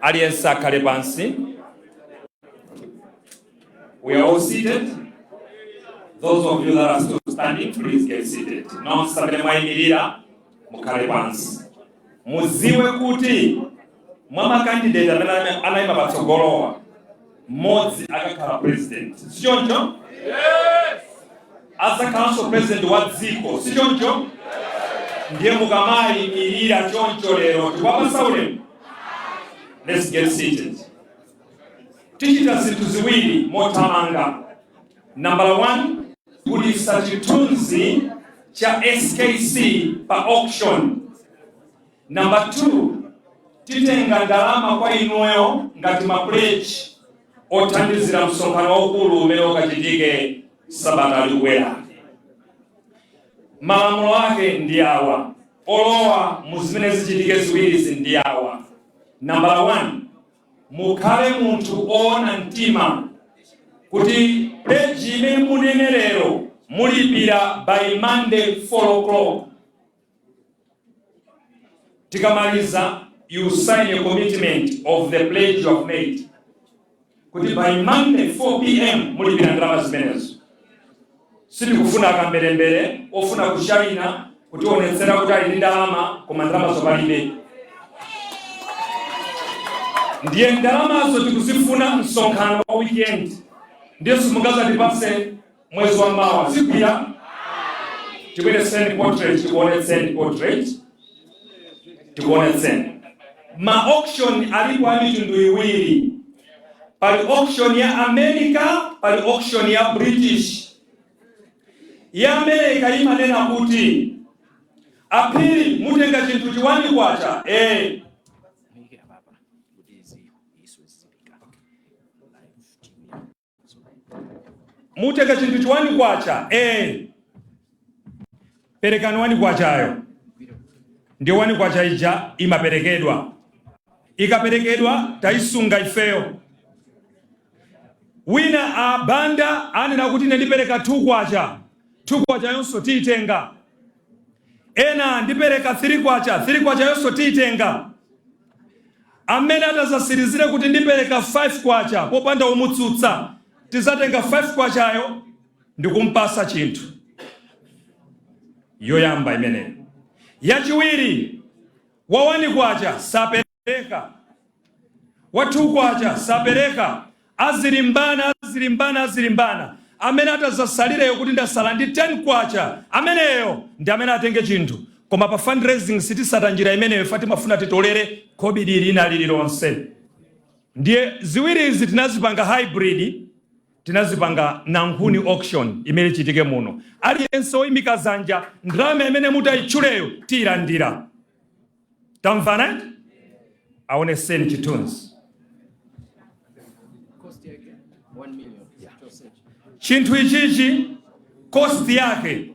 Aliyense akhale pansi. We are all seated. Those of you that are still standing, please get seated. Nonse amene mwayimirira, mukhale pansi. Muziwe kuti mwa makandidate amene anayima patsogolowa, mmodzi akakhala president. Sichoncho? Azakhalanso president wa dziko. Sichoncho? Ndiye mukamayimirira choncho lero, tikuwapasa ulemu. Let's get seated. Tichita zinthu ziwiri mothamanga. Nambala 1, kugulitsa chithunzi cha SKC pa auction. Namba 2, titenga ndalama kwa inuyo ngati ma pledge othandizira msonkhano waukulu umene ukachitike sabata likubwera. Malamulo ake ndi awa, olowa mu zimene zichitike ziwirizi ndi awa. Nambala 1, mukhale munthu oona mtima kuti pledge imene munene lero mulipira by Monday 4 o'clock. Tikamaliza, you sign a commitment of the pledge you have made kuti by Monday 4 p.m. mulipira ndalama zimenezo. Sitikufuna akamberembere ofuna kushaina kutionetsera kuti ali ndi ndalama koma ndalamazo palibe. Ndiye ndalamazo tikuzifuna msonkhano wa weekend, ndiye simungazatipase mwezi wa mawa, zigwira. Tibweretseni portrait, tikuonetseni portrait, tikuonetseni. Ma auction alipo a mitundu iwiri: pali auction ya America, pali auction ya British. Ya America imanena kuti, "Aphiri, mutenga chinthu chi 1 kwacha?" Eh. "Mutenga chinthu chi 1 kwacha?" "Eh." "Perekani 1 kwachayo." Ndiyo 1 kwacha ija imaperekedwa. Ikaperekedwa, tayisunga ifeyo. Wina abanda anena kuti, "Ine ndipereka 2 kwacha." 2 kwacha yonso tiyitenga. Ena, "Ndipereka 3 kwacha." 3 kwacha yonso tiyitenga. Amene atazasirizire kuti, "Ndipereka 5 kwacha," popanda umutsutsa, tizatenga 5 kwachayo ndikumpasa chinthu. Yoyamba imeneyo. Yachiwiri, wa 1 kwacha sapereka. Sapereka wa 2 kwacha, sapereka. Azilimbana, azilimbana, azilimbana. Amene atazasalireyo kuti ndasala ndi 10 kwacha, ameneyo ndi amene atenge chinthu. Koma pa fundraising sitisata njira imeneyo. Ife timafuna titolere khobidi lina lililonse. Ndiye ziwiri izi tinazipanga hybrid, tinazipanga Nankhuni auction imene ichitike muno. Aliyense oyimika zanja, ndalama imene mutayitchuleyo tiyilandira. Tamvana? Aoneseni chithunzi. Cost yake 1 million. Chinthu ichichi cost yake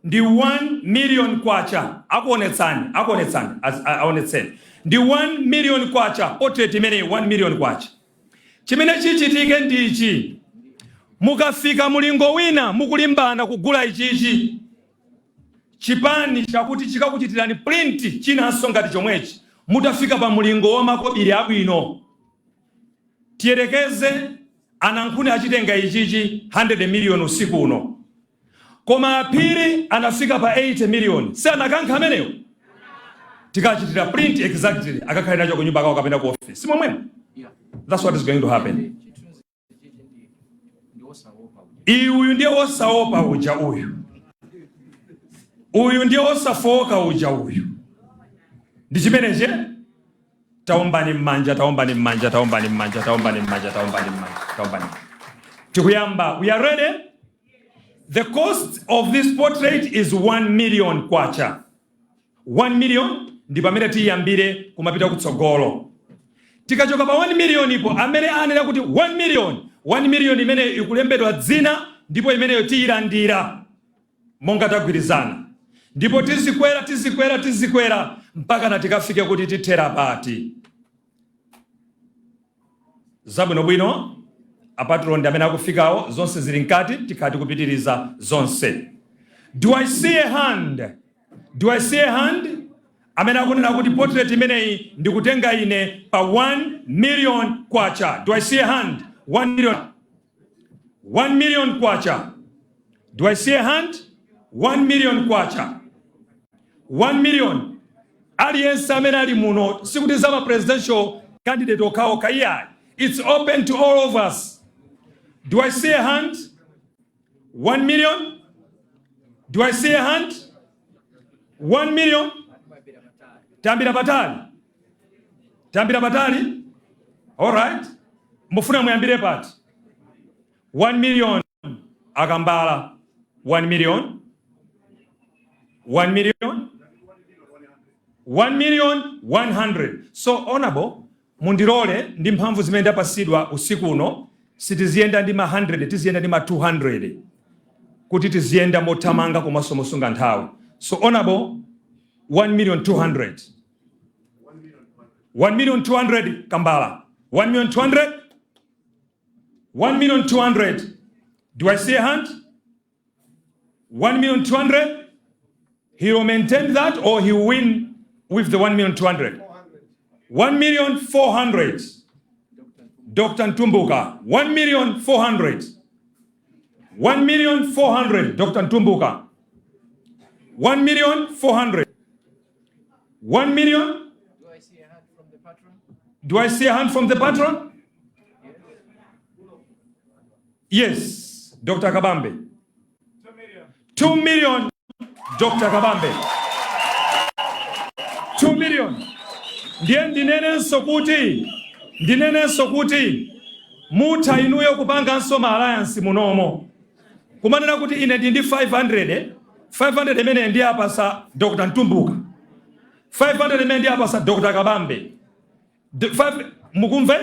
ndi 1 million kwacha. Akuonetsani, akuonetsani, aonetseni. Ndi 1 million kwacha portrait imeneyi, 1 million kwacha. Chimene chichitike ndichi: mukafika mulingo wina mukulimbana kugula ichichi, chipani chakuti chikakuchitirani print chinanso ngati chomwechi mutafika pa mulingo wa makobiri abwino. Tiyerekeze anankhuni achitenga ichichi 100 million usiku uno, koma aphiri anafika pa 80 million, si anakankha amenewo? Tikachitira print exactly, akakhale nacho kunyumba kawo kapena ku office. Si momwemo? That's what is going to happen. Uyu ndiye wosaopa uja uyu, uyu ndiye wosafowoka uja uyu. Ndi chimeneche. Taombani m'manja, taombani m'manja, taombani m'manja, taombani m'manja, taombani m'manja, taombani. Tikuyamba. We are ready. The cost of this portrait is 1 million kwacha. 1 million ndi pamene tiyambire kumapita kutsogolo. Tikachoka pa 1 million ipo, amene anena kuti 1 million, 1 million imene ikulembedwa dzina, ndipo imeneyo tiyilandira monga tagwirizana. Ndipo tizikwera, tizikwera, tizikwera mpaka na tikafike kuti tithera pati. Zabwinobwino. A patron ndi amene akufikawo. Zonse zili mkati, tikhala tikupitiriza zonse. Do I see a hand? Do I see a hand amene akunena kuti portrait imeneyi ndikutenga ine pa 1 million kwacha? Do I see a hand? 1 million, 1 million kwacha. Do I see a hand? 1 million kwacha, 1 million. Aliyense amene ali muno, sikuti za ma presidential candidate okhaokha, iyayi. It's open to all of us. Do I see a hand? 1 million. Do I see a hand? 1 million. Tambira patali, tambira patali. Alright, mufuna muyambire pati? 1 million, akambala. 1 million, 1 million, 1 million 100. So honorable, mundilole ndi mphamvu zimene ndapasidwa usiku uno, sitiziyenda ndi ma 100, tiziyenda ndi ma 200 kuti tiziyenda mothamanga komanso mosunga nthawi. So honorable, 1 million 200, 1 million 200. Kambala, 1 million 200, 1 million 200. Do I see a hand? 1 million 200. He will maintain that or he will win with the 1 million 200? 1 million 400, Dr. Ntumbuka. 1 million 400, 1 million 400, Dr. Ntumbuka. 1 million 400, 1 million. Do I see a hand from the patron? Yes, Dr. Kabambe. 2 million, Dr. Kabambe. 2 million. Ndiye ndinenenso kuti mutha inuyo kupanganso ma alliance munomo, kumanena kuti ine ndi 500, 500 imene ndi apasa Dr. Ntumbuka, 500 imene ndi apasa Dr. Kabambe. Mukumva?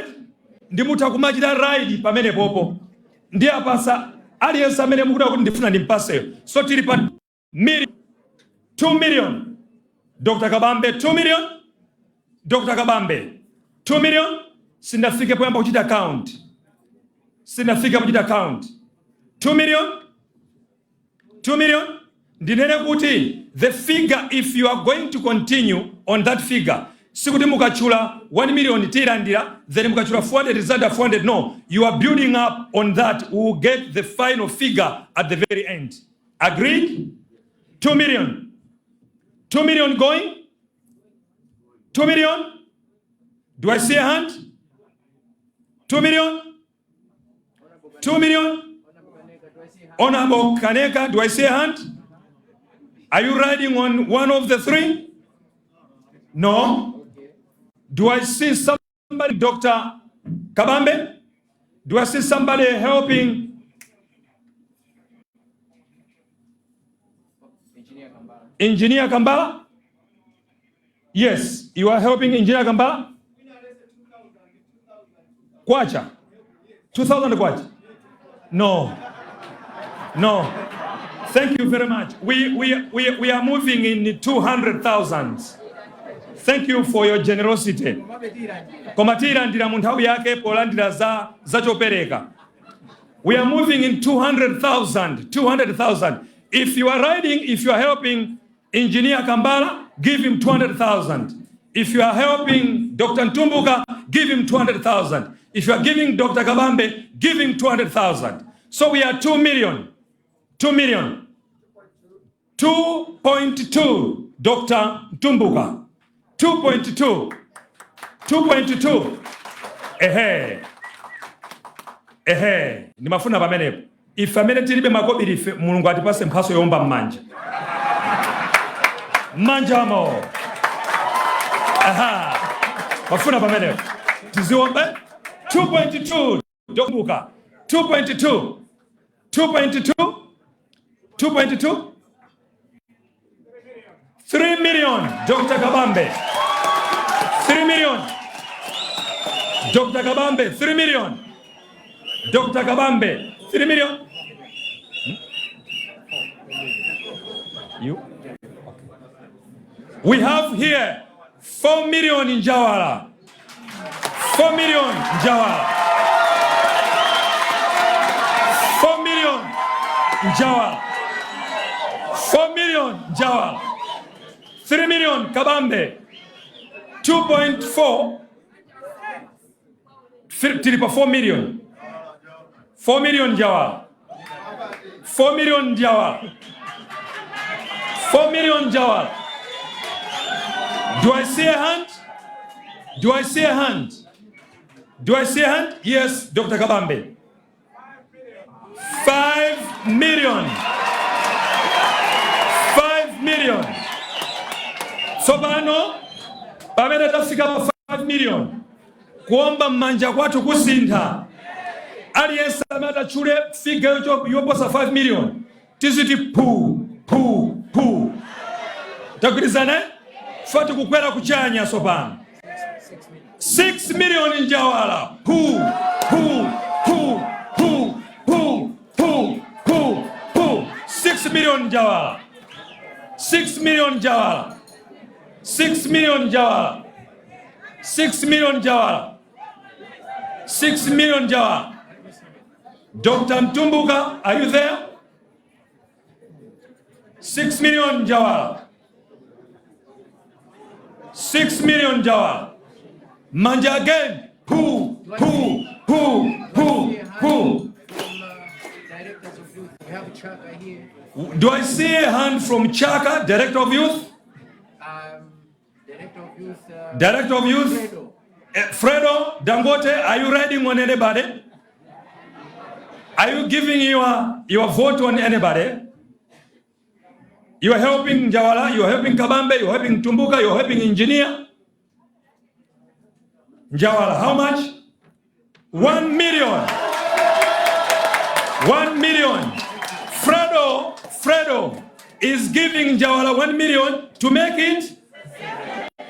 Ndi mutha kumachita ride pamene popo, ndi apasa aliyense amene mukuda kuti ndifuna ndimpaseyo. So tili pa million, 2 million, Dr. Kabambe. 2 million, Dr. Kabambe, 2 million. Sindafike poyamba kuchita count, sindafike kuchita count. 2 million, 2 million. Ndinene kuti the figure, if you are going to continue on that figure, sikuti mukachula 1 million tiyilandira, then mukachula 400 zada 400. No, you are building up on that. We will get the final figure at the very end. Agreed? 2 million, 2 million going, 2 million. Do I see a hand? 2 million? 2 million? Honorable Kaneka, do I see a hand? Are you riding on one of the three? No. Do I see somebody, Dr. Kabambe? Do I see somebody helping Engineer Kambala? Yes, you are helping Engineer Kambala? Kwacha? 2,000 kwacha? No. No. Thank you very much. We are moving in 200,000. Thank you for your generosity. Koma tiyilandira mu nthawi yake polandira za zachopereka. We are moving in 200,000. 200,000. If you are riding, if you are helping Engineer Kambala, give him 200,000. If you are helping Dr. Ntumbuka, give him 200,000. If you are giving Dr. Kabambe, give him 200,000. So we are 2 million. 2 million. 2.2 Dr. Ntumbuka. 2.2. 2.2. Ehe. Ehe, ndimafuna pamenepo. Ife amene tilibe makobiri ife Mulungu atipase mphaso yomba m'manja. M'manjamo. Aha. Mafuna pamenepo. Tiziombe 2.2 Ntumbuka. 2.2. 2.2. 2.2. 3 million Dr. Kabambe. 3 million. Dr. Kabambe 3 million. Dr. Kabambe 3 million. You? We have here 4 million in Njawala. 4 million Njawala. 4 million Njawala. 4 million Njawala. 3 million Kabambe. 2.4 tili pa 4 million. 4 million Njawala. 4 million Njawala. 4 million Njawala. Do I see a hand? Do I see a hand? Do I see a hand? Yes, Dr. Kabambe. 5 million. 5 million. Tsopano pamene tafika pa 5 million kuomba m'manja kwathu kusintha. Aliyense amene atatchule figure yoposa 5 million tiziti pu pu pu. Tagwirizana? Fa tikukwera kuchanya tsopano. 6 million Njawala. Pu pu pu pu pu pu pu pu. 6 million Njawala. 6 million Njawala. 6 million Njawala. 6 million Njawala. 6 million Njawala. Dr. Mtumbuka, are you there? 6 million Njawala. 6 million Njawala. Manja again. Pu, pu, pu, pu, pu. Do I see a hand from Chaka, Director of Youth? Director of Youth. Fredo Dangote, are you riding on anybody? Are you giving your vote on anybody? You are helping Njawala, you are helping Kabambe, you are helping Tumbuka, you are helping Engineer. Njawala, how much? 1 million. 1 million. Fredo is giving Njawala 1 million to make it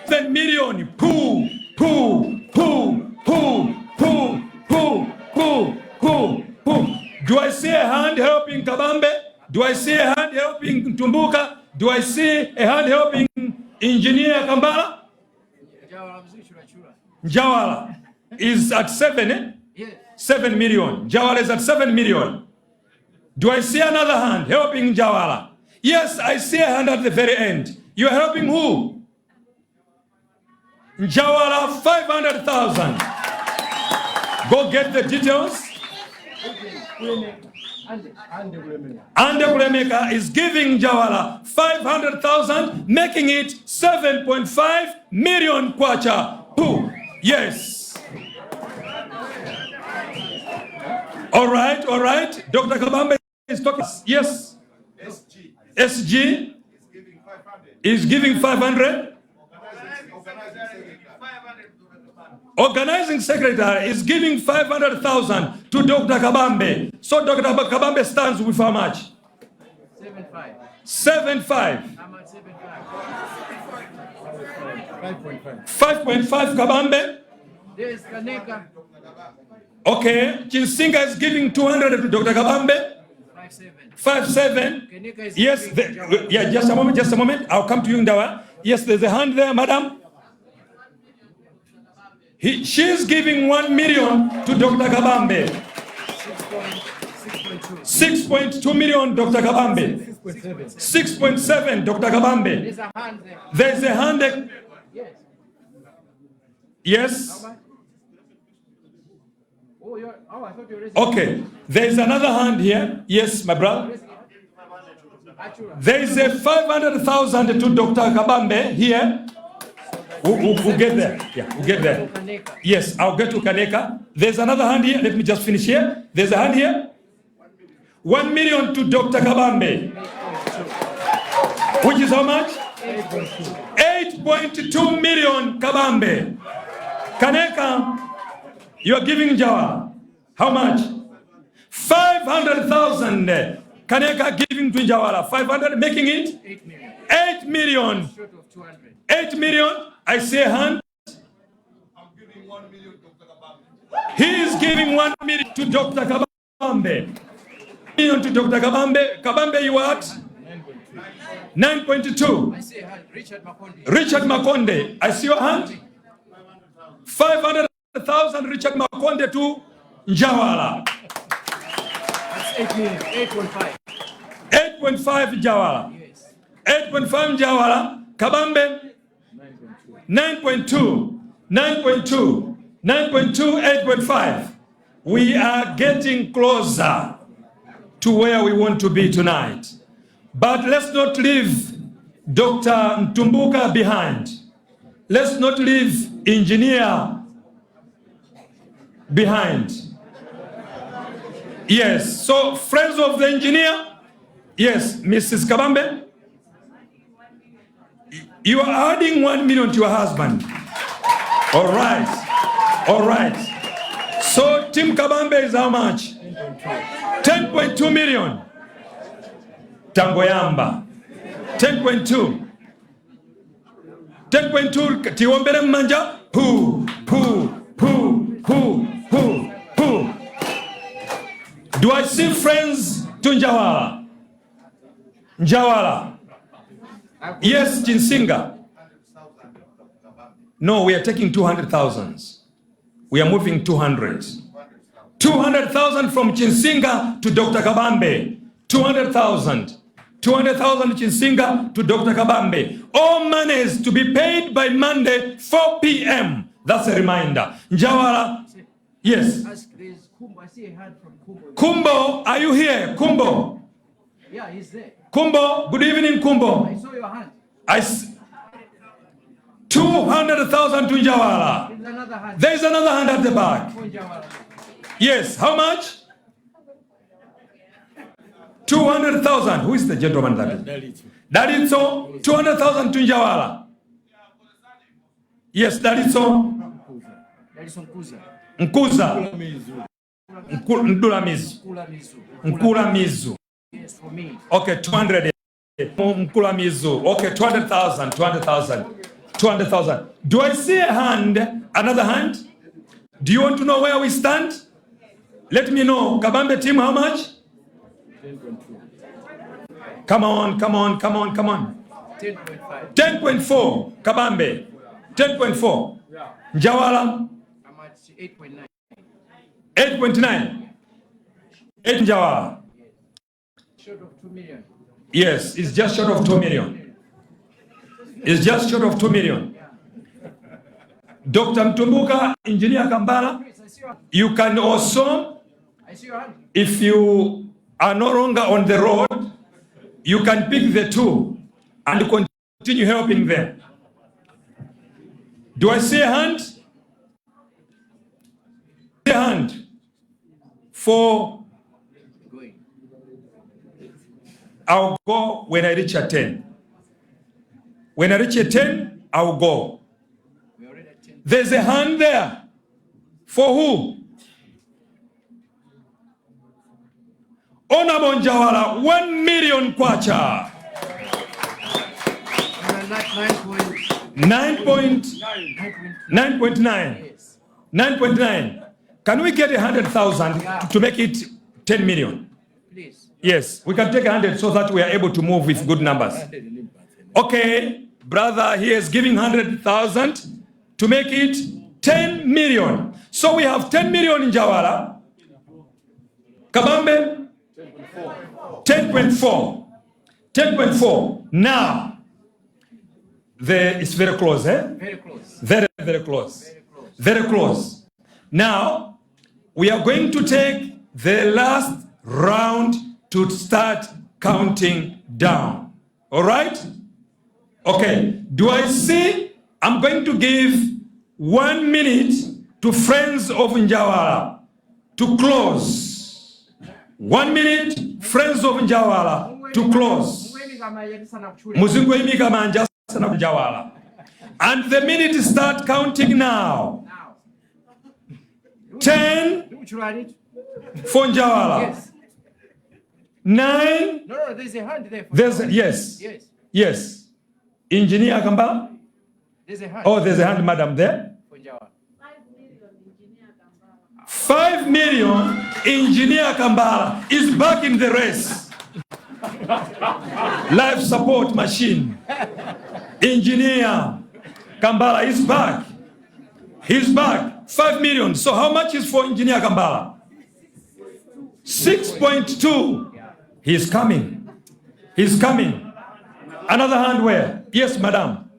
7 million. Poo, poo, poo, poo, poo, poo, poo, poo, poo. Do I see a hand helping Kabambe? Do I see a hand helping Tumbuka? Do I see a hand helping Engineer Kambala? Njawala is at 7, eh? Yes. 7 million. Njawala is at 7 million. Do I see another hand helping Njawala? Yes, I see a hand at the very end. You are helping who? Njawala, 500,000. Go get the details. Ande Kulemeka is giving Njawala 500,000, making it 7.5 million kwacha. Poo. Yes. All right, all right. Dr. Kabambe is talking. Yes. SG is giving 500. Organizing secretary is giving 500,000 to Dr. Kabambe. So Dr. Kabambe stands with how much? 7.5. 7.5. 5.5 Kabambe. There's Kaneka. Okay. Chinsinga is giving 200 to Dr. Kabambe. 5.7. Kaneka is Yes. Yeah, just a moment, just a moment. I'll come to you, Ndawa. Yes, there's a hand there, madam. She's giving 1 million to Dr. Kabambe. 6.2 million, Dr. Kabambe. 6.7, Dr. Kabambe. There's a hand there. There's a hand there. Yes. Yes. Oh, I thought you were raising. Okay. There's another hand here. Yes, my brother. There is a 500,000 to Dr. Kabambe here. We'll get there. Yeah, we'll get there. Yes, I'll get to Kaneka. There's another hand here. Let me just finish here. There's a hand here. 1 million to Dr. Kabambe. Which is how much? 8.2 million Kabambe. Kaneka, you are giving Jawa. How much? 500,000. Kaneka giving to Njawala. 500, making it? 8 million. 8 million. Short of 200. 8 million. I see a hand. He is giving 1 million to Dr. Kabambe. Million to Dr. Kabambe. Kabambe, you are at? 9.2. I see a hand. Richard Makonde. Richard Makonde. I see your hand. 500,000 Richard Makonde to Njawala. That's 8 million. 8.5. 8.5 Njawala. Yes. 8.5 Njawala. Kabambe. 9.2. 9.2. 9.2, 8.5. We are getting closer to where we want to be tonight. But let's not leave Dr. Mtumbuka behind. Let's not leave engineer behind. Yes, so friends of the engineer, yes, Mrs. Kabambe, you are adding 1 million to your husband. All right, all right. So Team Kabambe is how much? 10.2 million. Tangoyamba. 10.2. 10.2 tiombere mmanja pu pu pu pu pu pu. Do I see friends to Njawala? Njawala. Yes, Chinsinga. No, we are taking 200,000. We are moving 200. 200,000 from Chinsinga to Dr. Kabambe. 200,000. 200,000 Chinsinga to Dr. Kabambe. All monies to be paid by Monday, 4 p.m. That's a reminder. Njawala, yes. Ask, there's Kumbo. I see a hand from Kumbo. Kumbo, are you here? Kumbo. Yeah, he's there. Kumbo, good evening, Kumbo. I saw your hand. 200,000 to Njawala. There's another hand. There's another hand at the back. For Njawala. Yes, how much? 200,000. Who is the gentleman that is? Dalitso. 200,000 to Njawala. Yes, Dalitso. Dalitso Nkuza. Nkuza. Ndulamizu. Nkulamizu. Nkulamizu. Yes, for me. Okay, 200. Nkulamizu. Okay, 200,000, 200,000. 200,000. Do I see a hand? Another hand? Do you want to know where we stand? Let me know. Kabambe team, how much? 10.2. Come on, come on, come on, come on. 10.5. 10.4. Kabambe. 10.4. Yeah. Njawala. I'm at 8.9. 8.9. 8 Njawala. Short of 2 million. Yes, it's just short of 2 million. It's just short of 2 million. Dr. Mtumbuka, Engineer Kambala, you can also, I see your hand. if you are no longer on the road, you can pick the two and continue helping them. Do I see a hand? A hand for I'll go when I reach a 10. When I reach a 10, I'll go. There's a hand there. For who? Honorable Njawala, 1 million kwacha. 9.9. 9.9. Can we get 100,000 to make it 10 million? Please. Yes, we can take 100 so that we are able to move with good numbers. Okay, brother, he is giving 100,000 to make it 10 million. So we have 10 million in Njawala. Kabambe? 10.4. 10.4. Now, it's very close, eh? Very close. Very, very close. Very close. Now, we are going to take the last round to start counting down. All right? Okay. Do I see? I'm going to give 1 minute to Friends of Njawala to close. 1 minute, Friends of Njawala to close. Muzingoimika manja sana Njawala. And the minute start counting now. 10 for Njawala. Yes. 9. No, there's a hand there. There's yes. Yes. Yes. Engineer Kambala? There's a hand. Oh, there's a hand, madam, there. For Njawala. 5 million Engineer Kambala is back in the race. Life support machine. Engineer Kambala is back. He's back. 5 million. So how much is for Engineer Kambala? 6.2. He's coming. He's coming. Another hand where? Yes, madam.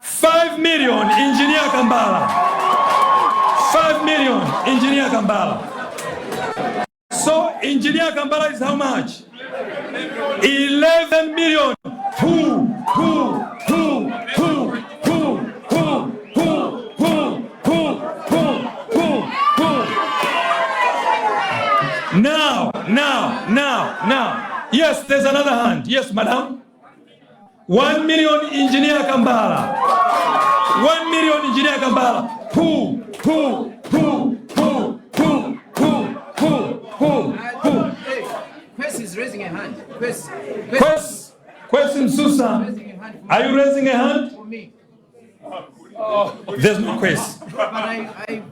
5 million Engineer Kambala. 5 million Engineer Kambala. So Engineer Kambala is how much? 11 million. Who, who, who, who, who, who, who, who, who, who, who, who. Now, now, now, now. Yes, there's another hand. Yes, madam. 1 million Engineer Kambala. 1 million Engineer Kambala. Who, who, who, who, who, who, who, who, who. Hey, Quest is raising a hand. Quest. Quest, Quest Msusa. Are you raising a hand? For me. There's no quest. But I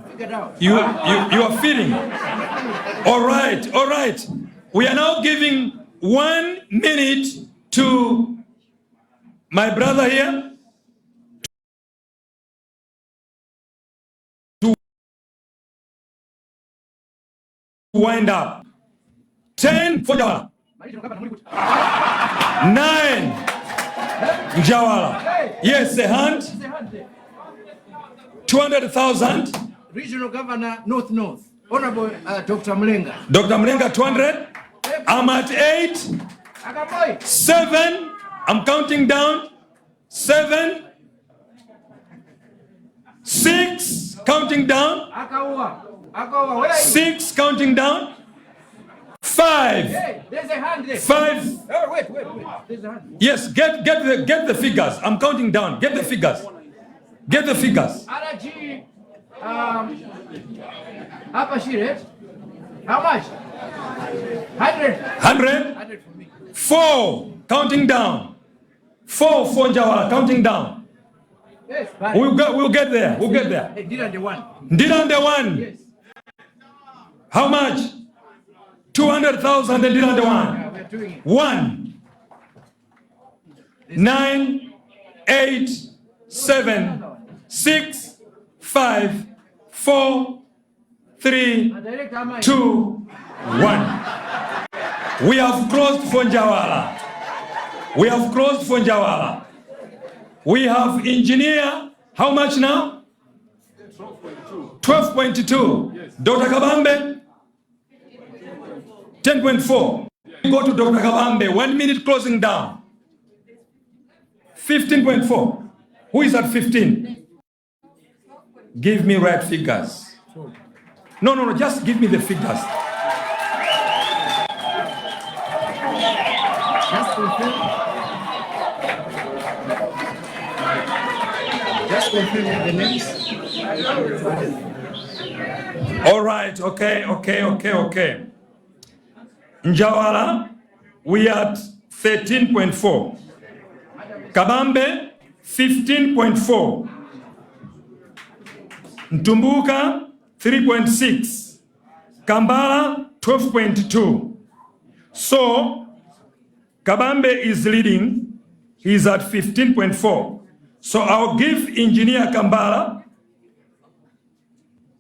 figured out. You are feeling. All right, all right. We are now giving 1 minute to my brother here to wind up. 10 for Njawala. 9 Njawala. Yes, a hand. 200,000. Regional Governor, North North, Honorable Dr. Mlenga. Dr. Mlenga, 200. I'm at 8. 7. I'm counting down. 7. 6. Counting down. 6. Counting down. 5. Hey, there's a hand there. 5. Oh, wait. There's a hand. Yes, get the figures. I'm counting down. Get the figures. Get the figures. RG, Upper Shiret. How much? 100. 100? 100 for me. 4. Counting down. 4 for Njawala. Counting down. Yes, we'll get there. We'll get there. Hey, Ndirande 1. Ndirande 1. Yes. How much? 200,000 and Ndirande 1. Yeah, we're doing it. 1 9 8 7 6 5 4 3 2 1. We have closed for Njawala. We have closed for Njawala. We have engineer, how much now? 12.2. Yes. Dr. Kabambe? 10.4. Go to Dr. Kabambe. 1 minute closing down. 15.4. Who is at 15? Give me right figures. No, just give me the figures. Just confirm. Just confirm the names. All right, okay. Njawala, we are at 13.4. Kabambe, 15.4. Mtumbuka, 3.6. Kambala, 12.2. So, Kabambe is leading. He's at 15.4. So I'll give Engineer Kambala.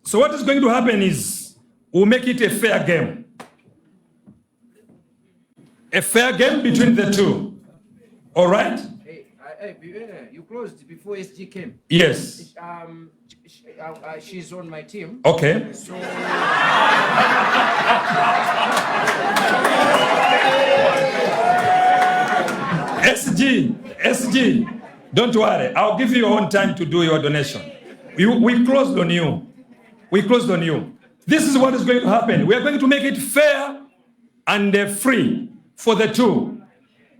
So what is going to happen is we'll make it a fair game. A fair game between the two. All right? Hey, hey, you closed before SG came. Yes. She's on my team. Okay. So SG, SG, don't worry. I'll give you your own time to do your donation. We closed on you. We closed on you. This is what is going to happen. We are going to make it fair and free for the two.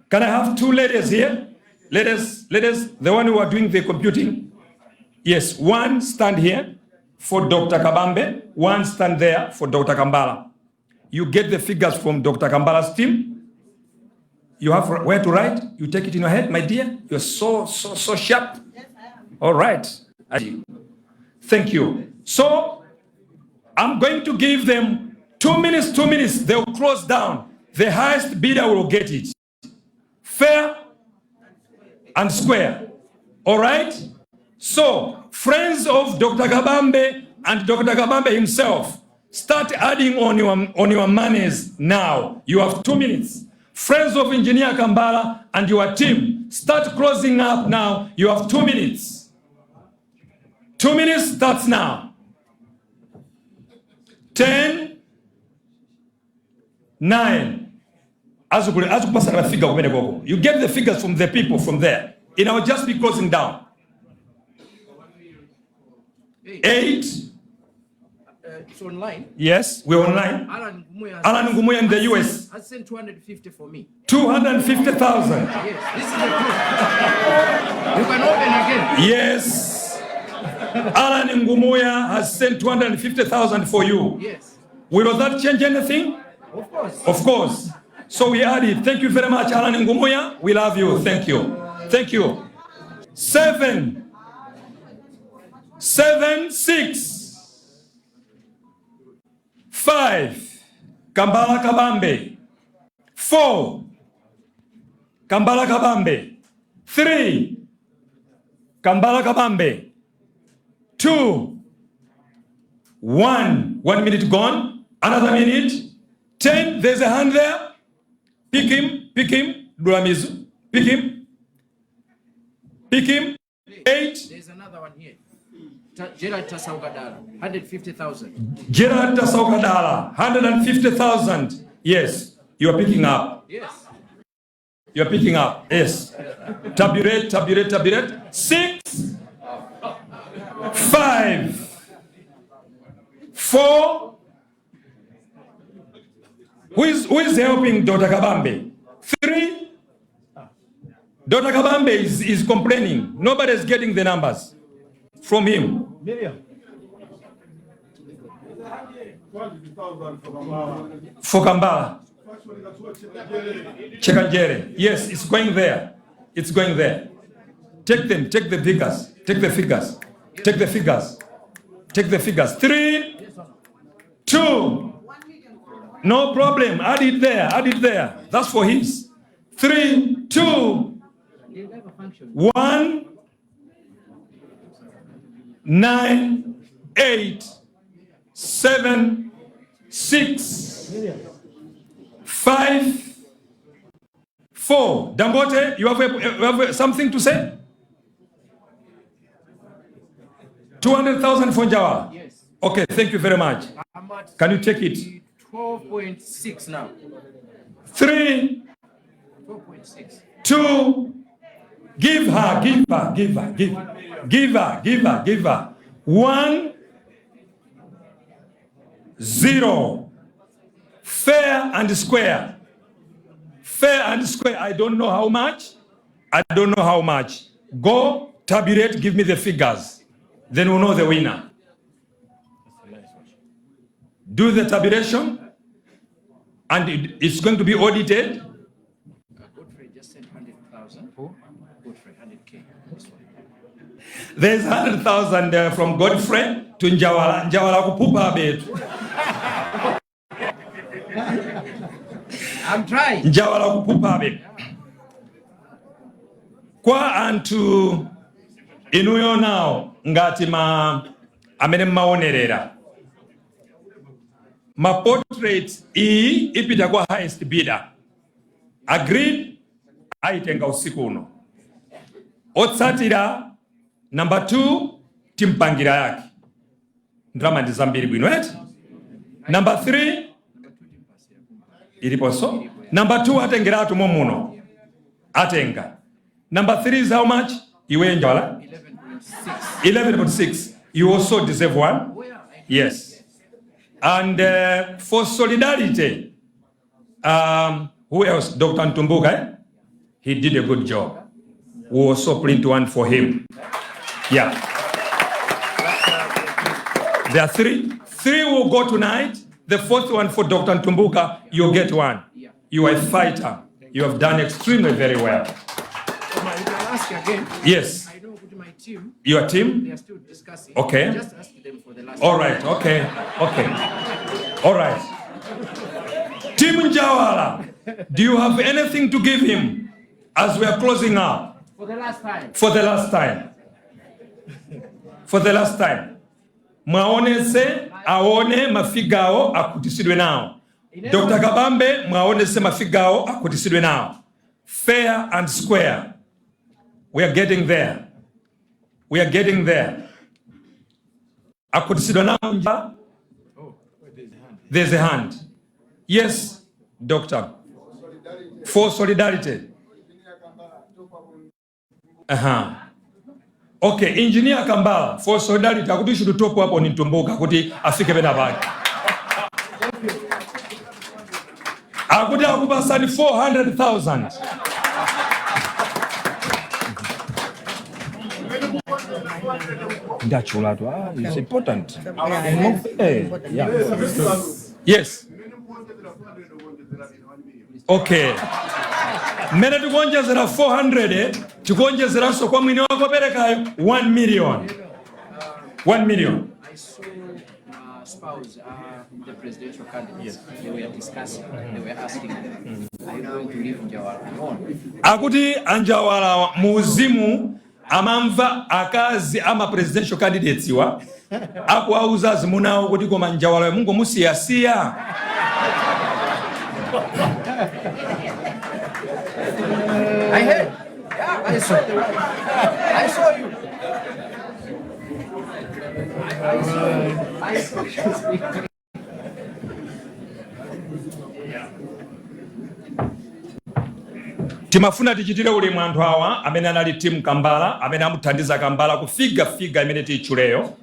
Can I have two ladies here? Ladies, ladies, the one who are doing the computing. Yes, one stand here for Dr. Kabambe, one stand there for Dr. Kambala. You get the figures from Dr. Kambala's team. You have where to write? You take it in your head, my dear. You're so, so, so sharp. Yes, I am. All right. Thank you. So I'm going to give them 2 minutes, 2 minutes. They'll close down. The highest bidder will get it. Fair and square. All right? So, friends of Dr. Kabambe and Dr. Kabambe himself, start adding on your monies now. You have 2 minutes. Friends of Engineer Kambala and your team, start closing up now. You have 2 minutes. 2 minutes starts now. 10, 9. Azikupasa figure kumene koko. You get the figures from the people from there. It will just be closing down. Eight. It's online. Yes, we're online. Alan Ngumuya. Alan Ngumuya in the US. Has sent 250 for me. 250,000. Yes, this is the proof. You can open again. Yes. Alan Ngumuya has sent 250,000 for you. Yes. Will that change anything? Of course. Of course. So we add it. Thank you very much, Alan Ngumuya. We love you. Thank you. Thank you. 7, 7, 6, 5. Kambala Kabambe. 4. Kambala Kabambe. 3. Kambala Kabambe. 2. 1. 1 minute gone. Another minute. 10. There's a hand there. Pick him. Pick him. Duramizu. Pick him. Pick him. 8. There's another one here. Gerard Tasaukadala, 150,000. Gerard Tasaukadala, 150,000. Yes, you are picking up. Yes. You are picking up. Yes. Tabulate, tabulate, tabulate. 6, 5, 4. Who is helping Dr. Kabambe? 3. Dr. Kabambe is complaining. Nobody is getting the numbers from him. Miriam. For Kambala. Chekanjere. Yes, it's going there. It's going there. Take them, take the figures. Take the figures. Take the figures. Take the figures. 3, 2. No problem. Add it there. Add it there. That's for his. 3, 2, 1, 9, 8, 7, 6, 5, 4. Dangote, you have something to say? 200,000 for Njawala? Yes. Okay, thank you very much. I'm at Can you take it? 12.6 now. 3, 12.6. 2, give her, give her, give her, give, give her, give her, give her. 1, 0. Fair and square. Fair and square. I don't know how much. I don't know how much. Go tabulate, give me the figures. Then we'll know the winner. Do the tabulation, and it's going to be audited. Godfrey just said 100,000. Godfrey, 100K. This one. There's 100,000 from Godfrey to Njawala. Njawala kupupa betu. I'm trying. Njawala kupupa be. Kwa anthu inuyo nawo ngati ma amene mmaonerera ma portrait iyi ipita kwa highest bidder. Agreed? Aitenga usiku uno. Otsatira number 2 timpangira yake. Ndalama ndi zambiri bwino eti. Number 3 iliponso. Number 2 atengeratu momuno. Atenga. Number 3 is how much? Iwe Njawala? 11.6. You also deserve one? Yes. And for solidarity, who else? Dr. Ntumbuka, eh? He did a good job. We also print one for him. Yeah. There are three. Three will go tonight. The fourth one for Dr. Ntumbuka, you'll get one. You are a fighter. You have done extremely very well. Omar, you can ask again. Yes. I know my team. Your team? They are still discussing. Okay. Just ask them for the last. All right. Okay. Okay. All right. Team Njawala, do you have anything to give him as we are closing up? For the last time. For the last time. For the last time. Mwaonese aone mafigawo akhutitsidwe nawo. Dr. Kabambe mwaonese mafigawo akhutitsidwe nawo. Fair and square. We are getting there. We are getting there. Akhutitsidwa nawo. There's a hand. Yes, doctor. For solidarity. Okay, Engineer Kambala, for solidarity, akuti should top up on Ntumbuka kuti afike pena pake. Akuti akupasani 400,000. Ndachulatu, it's important. Yeah. Yes. Okay. Mmene tikuonjezera 400, tikuonjezeranso kwa mwini wako perekayo 1 million. 1 million. I saw spouse, the presidential candidates. They were discussing. They were asking them, are you going to leave Njawala alone? Akuti anjawala muuzimu amamva akazi ama presidential candidates wa akuauza azimunawo kuti koma Njawala mungu musiyasiya. I heard. Yeah, I saw the wife. I saw you. I saw you. I saw you speaking. Timafuna tichitire ulemu anthu awa amene anali team Kambala, amene amuthandiza Kambala kufiga figa imene tiyichuleyo.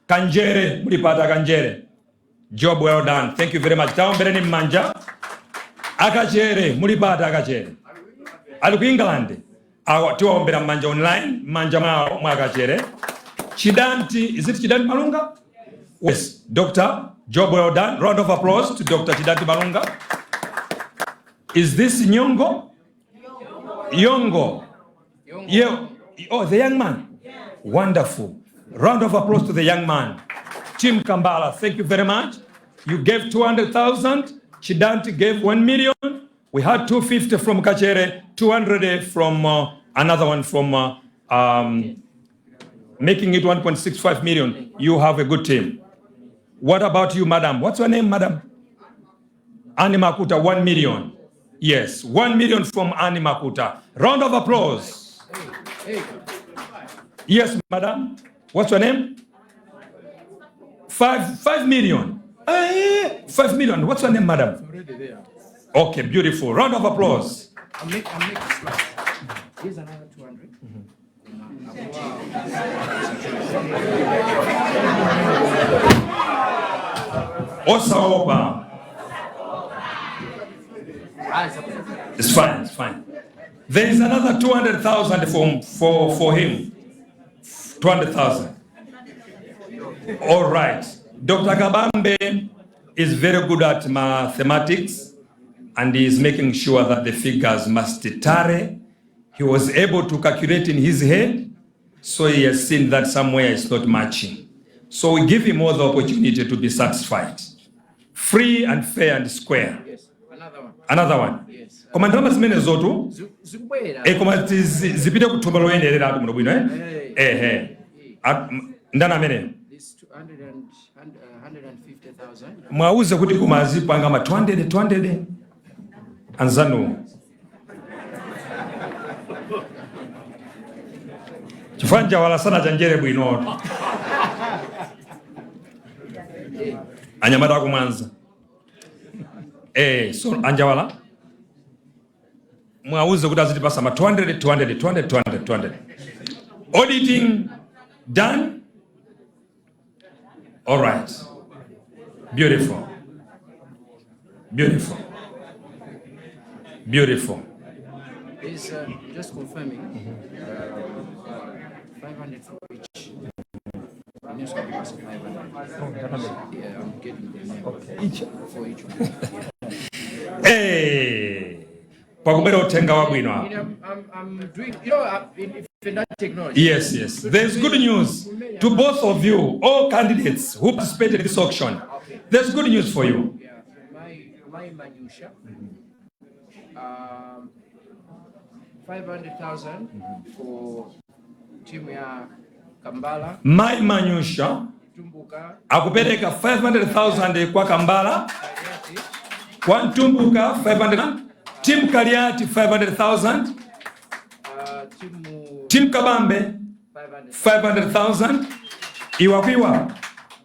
Kanjere, mulipata Kanjere. Job well done. Thank you very much. Taombereni mmanja. Akachere, mulipata Akachere. Ali ku England. Awa tiwaombera mmanja online, mmanja mwawo mwa Akachere. Chidanti, is it Chidanti Malunga? Yes, Doctor, job well done. Round of applause to Dr. Chidanti Malunga. Is this Nyongo? Yongo. Yeah. Oh, the young man. Wonderful. Round of applause to the young man. Team Kambala, thank you very much. You gave 200,000. Chidanti gave 1 million. We had 250 from Kachere, 200 from another one from making it 1.65 million. You have a good team. What about you, madam? What's your name, madam? Annie Makuta, 1 million. Yes, 1 million from Annie Makuta. Round of applause. Yes, madam. What's your name? 5 million. 5 million. What's your name, madam? It's already there. Okay, beautiful. Round of applause. I'll make a slide. Here's another 200. Osaopa. It's fine, it's fine. There is another 200,000 for him. 200,000. All right. Dr. Kabambe is very good at mathematics and he is making sure that the figures must tally. He was able to calculate in his head, so he has seen that somewhere it's not matching. So we give him all the opportunity to be satisfied. Free and fair and square. Yes, another one. Another one. Yes. Koma ndalama zimenezotu Zikubwera. eh, koma zipite kuthumba loyenerera bwino bwino eh? Ehe. Ndani amene? This 200 and 150,000. Mwauze kuti koma azipanga ma 200 200 anzanu chifukwa Njawala sanachenjere bwino anyamata akumwanza eh, so anjawala mwauze kuti azitipasa ma 200 200 200 200 200. Auditing done. All right, beautiful, beautiful, beautiful. Is just confirming 500 for each. Inenso kupasa 500. Yeah, I'm getting the name. Okay. Each. For each one. Yeah. Hey, pakubwera uthenga wabwino apa. I'm doing, in that technology. Yes. There's good news to both of you, all candidates who participated in this auction. There's good news for you. Yeah, my Manusha, 500,000 for team ya Kambala, Mai Manyusha Tumbuka, akupereka 500,000 kwa Kambala, kwa Mtumbuka 500, Team Kaliati 500,000, team Team Kabambe 500,000. Iwakwiwa.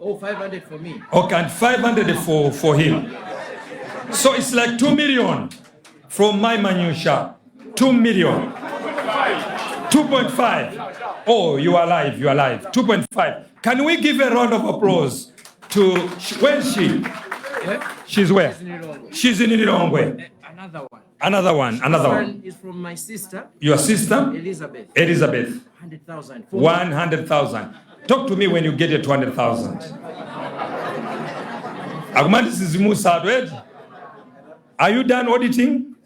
Oh, 500 for me. Okay, and 500 for him. So it's like 2 million from my Manusha. 2 million. 2.5. Oh, you are live, you are live. 2.5. Can we give a round of applause to, where is she? Yeah? She's where? She's in Lilongwe. She's in Lilongwe. Another one. Another one, another This one. one is from my sister. Your sister? Elizabeth. Elizabeth. 100,000. 100,000. Talk to me when you get a 200,000. Akumati sizimusa eti. Are you done auditing?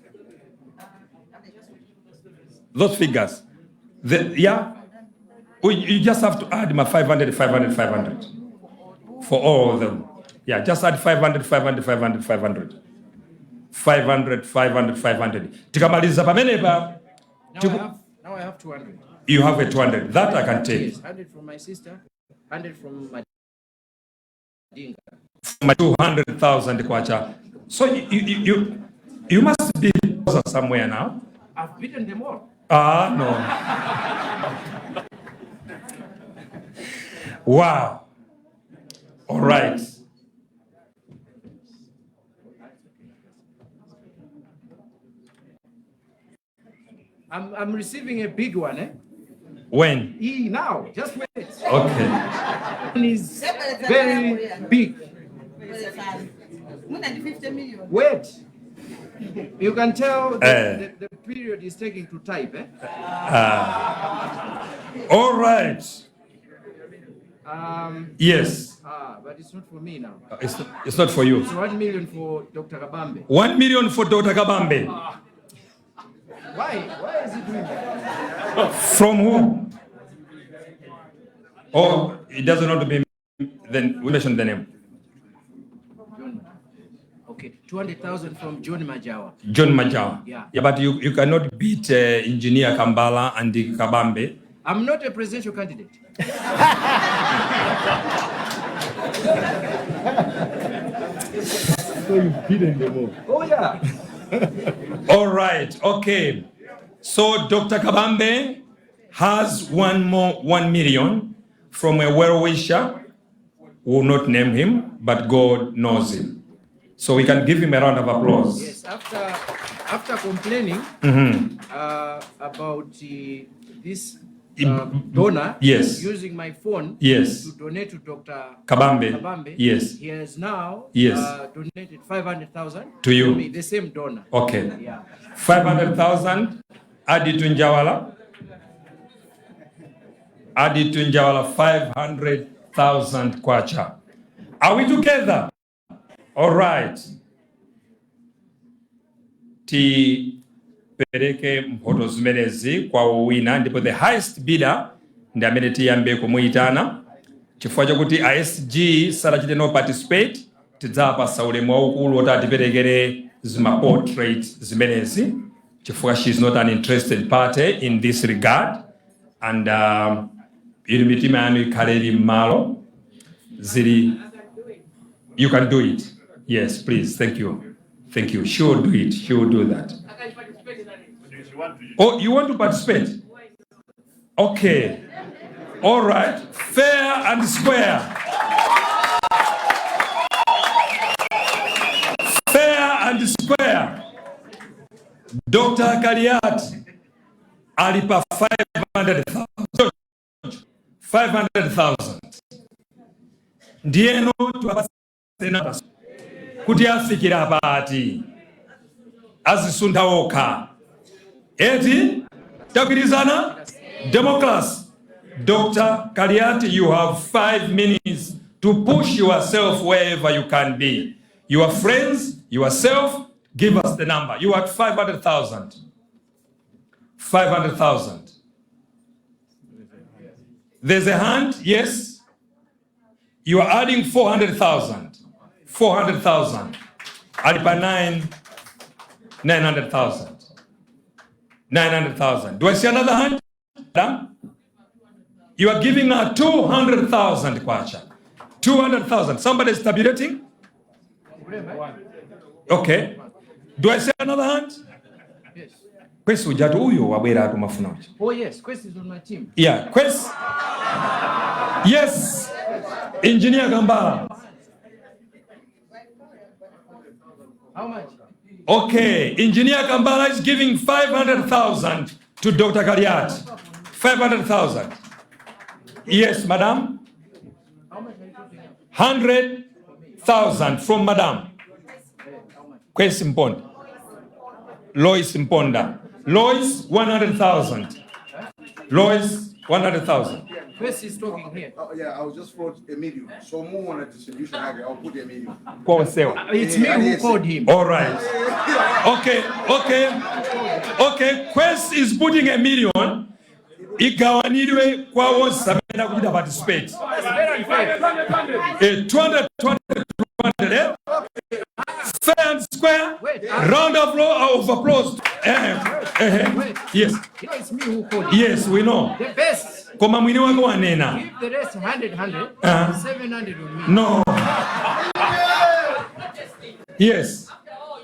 Those figures. Yeah? You just have to add my 500, 500, 500. For all of them. Yeah, just add 500, 500, 500, 500. 500, 500, 500. Tikamaliza pamenepa. Now I have 200. You have a 200. That I can take. Yes, 100 from my sister, 100 from Madinga. My 200,000 kwacha. So you must be somewhere now. I've beaten them all. Ah, no. Wow. All right. I'm receiving a big one, eh? When? E now, just wait. Okay. Is very big. Wait. You can tell the period is taking to type, eh? All right. Yes. But it's not for me now. It's not for you. It's 1 million for Dr. Kabambe. 1 million for Dr. Kabambe. Why? Why is he doing that? From who? Oh, it doesn't want to be. Then we mention the name. John. Okay, 200,000 from John Majawa. John Majawa. Yeah. Yeah, but you cannot beat Engineer Kambala and the Kabambe. I'm not a presidential candidate. So you've beaten them all. Oh, yeah. All right. Okay. So Dr. Kabambe has one more 1 million from a well-wisher. We will not name him, but God knows him. So we can give him a round of applause. Yes, after complaining about this Donor Yes. using my phone to donate to Dr. Kabambe. Kabambe. Yes. He has now donated 500,000 To you. Me, the same donor. Okay. Yeah. 500,000 added to Njawala. Added to Njawala 500,000 kwacha. Are we together? All right. Tipereke mphoto zimenezi kwa wina, ndipo the highest bidder ndi amene tiyambe kumuyitana. Chifukwa chakuti SG sadachite no participate, tidzapasa ulemu waukulu woti atiperekere zima portrait zimenezi, chifukwa she is not an interested party in this regard. And ili mitima yanu ikhale ili m'malo zili. You can do it. Yes, please. Thank you, thank you. She will do it. She will do that. Oh, you want to participate? Okay, all right. Fair and square, fair and square. Dr. Kaliati alipa 500,000, 500,000. Ndiyeno tiwapase kuti afikira pati, azisuntha okha, eti? Tagwirizana? Democracy. Dr. Kaliati, you have 5 minutes to push yourself wherever you can be. Your friends, yourself, give us the number. You are at 500,000. 500,000. There's a hand, yes. You are adding 400,000. 400,000. Alipa 9, 900,000. 900,000. Do I see another hand? Madam? You are giving her 200,000 kwacha. 200,000. Somebody is tabulating? Okay. Do I see another hand? Yes. Kwesi ujatu uyo wabwera atu mafuna uja. Oh yes, Quest is on my team. Yeah, Quest. Yes. Engineer Gambala. How much? Okay, Engineer Kambala is giving 500,000 to Dr. Kaliati. 500,000. Yes, madam. 100,000 from madam. Kwesi Mponda. Lois Mponda. Lois, 100,000. Lois, 100,000. Quest is talking here. Oh, yeah, I'll just float a million. So move on a distribution. I'll put a million. Kwa onsewa. It's me who called him. All right. Okay. Quest is putting a million. Igawanidwe kwa onse amene akuchita participate. 200, 200, 200, eh? Fair and square. Round of applause. Yes. You know, it's me who called him. Yes, we know. The best. Koma mwini wake wanena. Give the rest 100, 100, 700 on me. No. Yes. The whole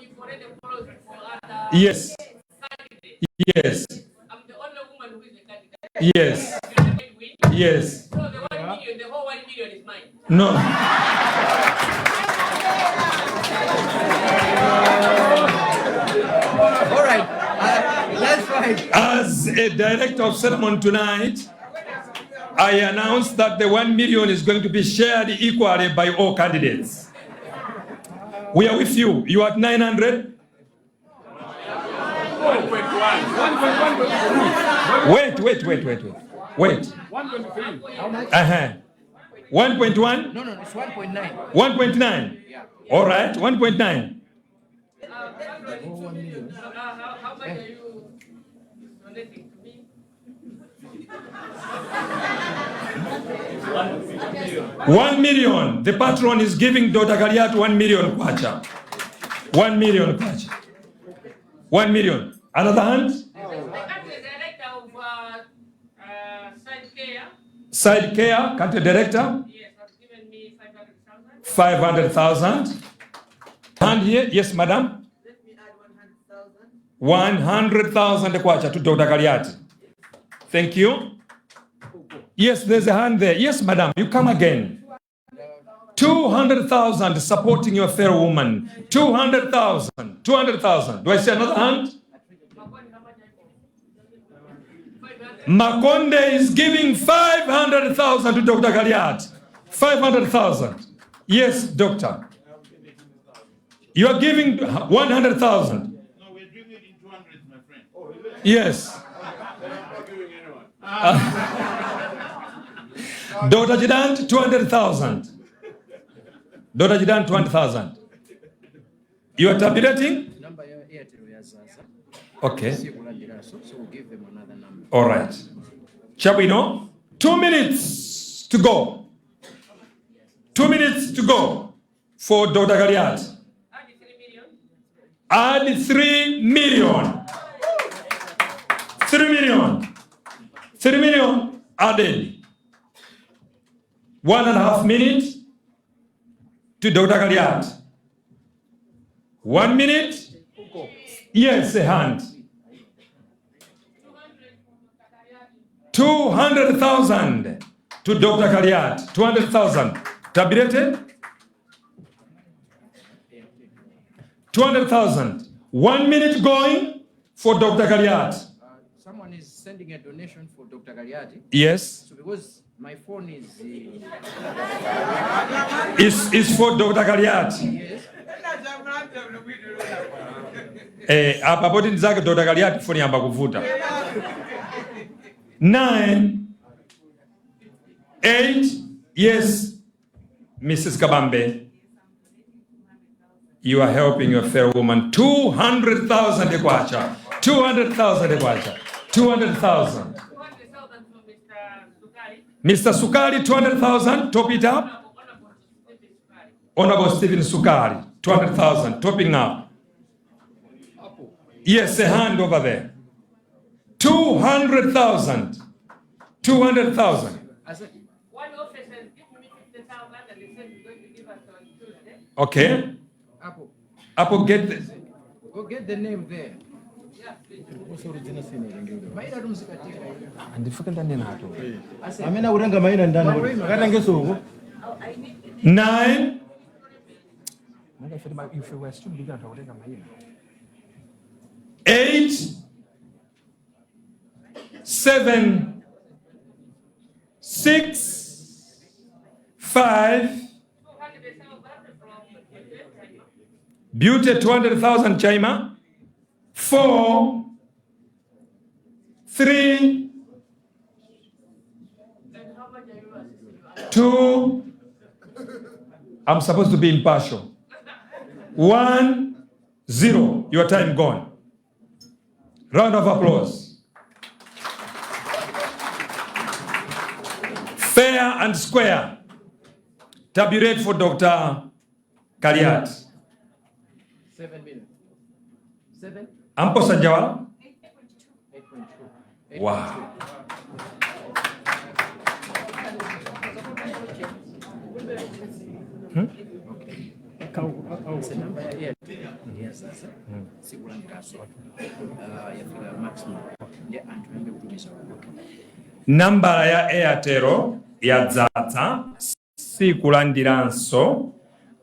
1 million is mine. No. All right. That's fine. As a director of ceremony tonight, I announce that the 1 million is going to be shared equally by all candidates. We are with you. You are at 900. Wait, wait, wait, wait, wait. Wait. 1.1? No, it's 1.9. 1.9. All right, 1.9. How much are you donating to me? 1 million. The patron is giving Dr. Kaliati 1 million kwacha. 1 million kwacha. 1 million. Another hand? The country director of Side Care, Side Care, country director, yes, has given me 500,000. 500,000. Hand here, yes, madam. 100,000 kwacha to Dr. Kaliati. Thank you. Yes, there's a hand there. Yes, madam, you come again. 200,000 supporting your fellow woman. 200,000. 200,000. Do I see another hand? Makonde is giving 500,000 to Dr. Kaliati. 500,000. Yes, doctor. You are giving 100,000. No, we're doing it in 200, my friend. Yes. Dr. Jidant, 200,000. Dr. Jidant, 200,000. You are tabulating? Number ya Airtel yadzadza. Okay. Sikulandiranso, so we'll give them another number. All right. Chabwino, 2 minutes to go. 2 minutes to go for Dr. Kaliati. Add 3 million. 3 million. 3 million added. 1.5 minutes to Dr. Kaliati. 1 minute. Yes, a hand. 200,000 to Dr. Kaliati. 200,000. Tabulated? 200,000. 1 minute going for Dr. Kaliati. Someone is sending a donation for Dr. Kaliati. Yes. So because my phone is It's for Dr. Kaliati. Yes. Eh, apa poti ndizake Dr. Kaliati, phone yayamba kuvuta. Nine, eight, yes, Mrs. Kabambe. You are helping your fellow woman. 200,000 kwacha. 200,000 kwacha. 200,000. Mr. Sukari, 200,000. Top it up. Honorable Stephen Sukari, 200,000. Topping up. Yes, a hand over there. 200,000. 200,000. One officer has given me 50,000 and they said he's going to give us on Tuesday. Okay. Apple. Apple, get the, Go get the name there. Maina tumzikatika. Ndifike ndanenato. Amene akutenga maina ndani? Akatengenso uko. Nine. Ife we assume kuti anthu akutenga mayina. 8, 7, 6, 5. Beauty, 200,000 Chaima. 4, 3, 2. I'm supposed to be impartial. 1, 0. Your time gone. Round of applause. Fair and square. Tabulate for Dr. Kaliati. 7 million. Seven? Amposa Njawala? 8.2. Wow. Se namba ya Airtel yadzadza, sikulandiranso, yafika maximum, ndi anthu ayambe kutumiza. Nambala ya Airtel yadzadza, sikulandiranso.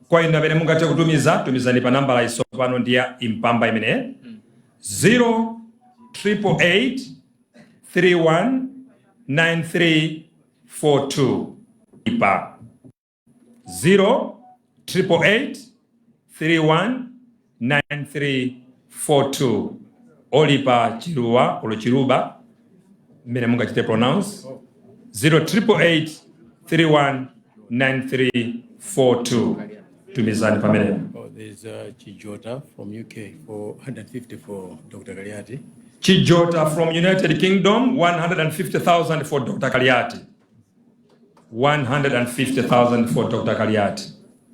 Kwa inu amene mungathe kutumiza, tumizani pa nambala iso pano, ndi ya Impamba imene 0 888 31 9342, ipa 0 888 31 9342. Olipa Chiluwa olo Chiluba, mmene mungachite pronounce, 0 888 31 9342. Tumizani pamenepo. Oh, there's Chijota from UK for 150 for Dr. Kaliati. Chijota from United Kingdom, 150,000 for Dr. Kaliati. 150,000 for Dr. Kaliati.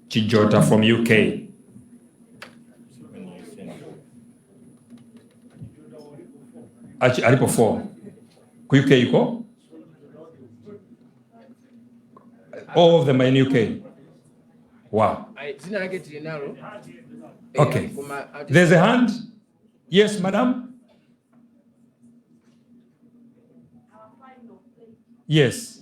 Chijota from UK. Achi, alipo 4. Ku UK iko? All of them are in UK. Wow. Ayi, dzina lake tili nalo. Okay. Koma There's a hand. Yes, madam. Yes.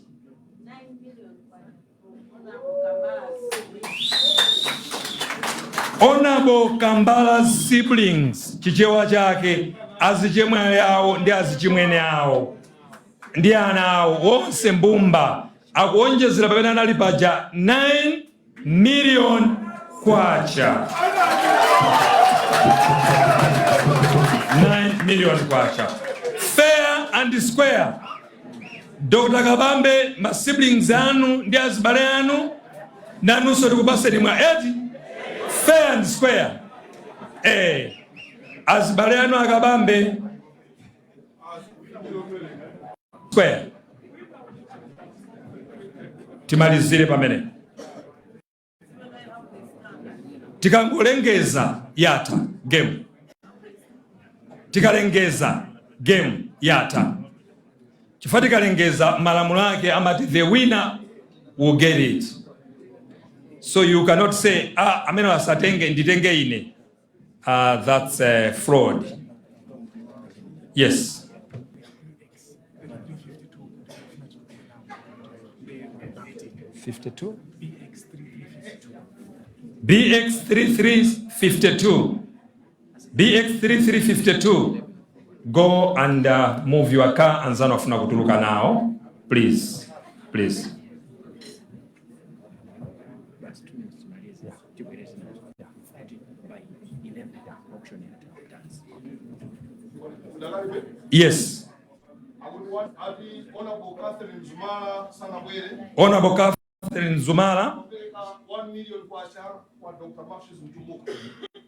Honorable Kambala's siblings, Chichewa chake, azichemwene awo ndi azichimwene awo. Ndi ana awo onse mbumba akuonjezera pamene anali paja 9 million kwacha. 9 million kwacha, fair and square. Dr Kabambe, ma siblings anu ndi azibale anu nanunso tikupaseni mwa eti fair and square. Azibale anu akabambe square. Timalizire pamene tikangolengeza yatha game, tikalengeza game yatha, chifukwa tikalengeza malamulo ake amati the winner will get it, so you cannot say, "Ah, amene asatenge, nditenge ine." That's fraud. Yes. 52 BX3352, BX3352, go and move your car. Anzanu afuna kutuluka nawo. Please, please. Basi 2 minutes timalize. Tibwereze nazo. By 11 auction yatha. Dance. Yes. Ati Honorable Catherine Zumala sanabwere. Honorable Catherine Zumala. 1 million kwacha kwa Dr. Matthews Mtumbuka.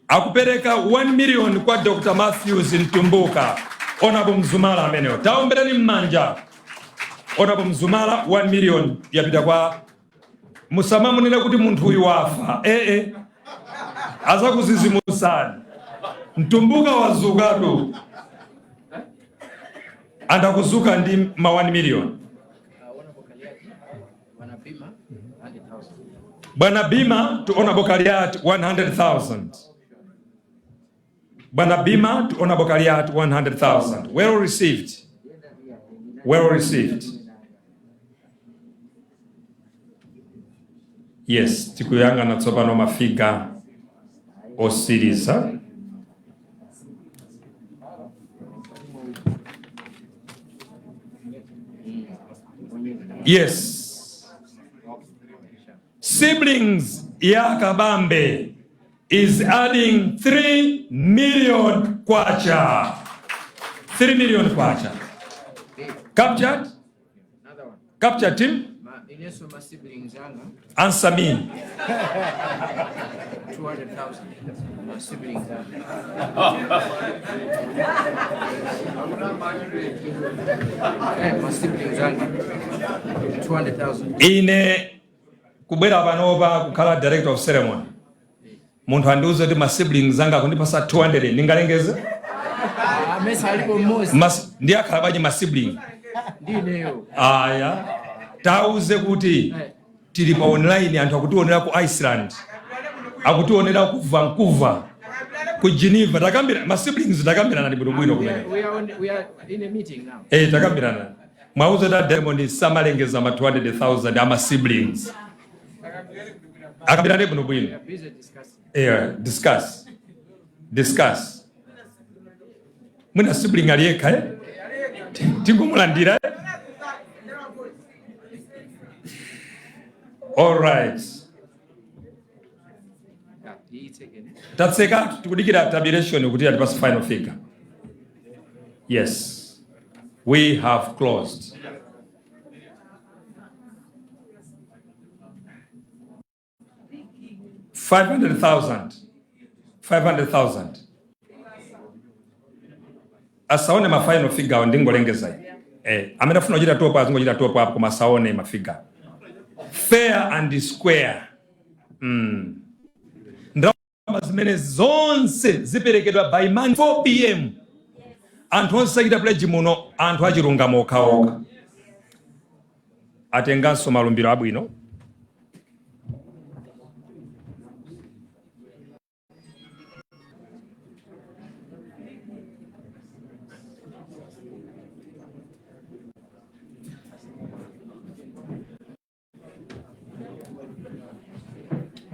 Akupereka 1 million kwa Dr. Matthews Mtumbuka. Honorable Mzumala ameneyo, taombereni mmanja. Honorable Mzumala, 1 million yapita kwa. Musamamunene kuti munthu uyu wafa, ee, azakuzizimusani. Mtumbuka wazukatu, andakuzuka ndi ma 1 million. Honorable Kaliati, Bwana Bima, 100,000. Bwana Bima to Honorable Kaliati, 100,000. Bwana Bima to Honorable Kaliati, 100,000. Well received, well received. Yes, tikuyang'ana tsopano ma figure osiriza. Yes, siblings ya Kabambe is adding 3 million kwacha. 3 million kwacha captured. Another one. Captured, team. Inenso ma siblings anga. Answer me. 200,000. Ma siblings anga. Ma siblings anga. 200,000. Ine kubwera panopa kukhala director of ceremony, munthu andiuze kuti ma siblings anga akundipasa 200, ndingalengeze? Ah, mesa alipo mmodzi. Ndiye akhala bwanji ma sibling? Ndineyo. Aya, tauze kuti tili pa online, anthu akutionera ku Iceland, akutionera ku Vancouver, ku Geneva. Takambira ma siblings, takambirana ndi bwinobwino kumene. We are in a meeting now. Takambirana, mwauze ta Diamond samalengeza ma 200,000 ama siblings, akambirane bwinobwino. We are busy discussing. Discuss, discuss. Mwina sibling aliyekha, eh? Tingomulandira, eh? All right. Yeah, iyitsekeni. Tatseka, tikudikira tabulation kuti atipase final figure. Yes, we have closed. 500,000, 500,000. Asaone ma final figure awo, ndingolengeza iyi. Amene afuna kuchita top up azingochita top up, koma asaone ma figure. Fair and square. Ndalama zimene zonse ziperekedwa by Monday 4 p.m. Anthu onse achita pledge muno, anthu achilungamo okhaokha, atenganso malumbiro abwino.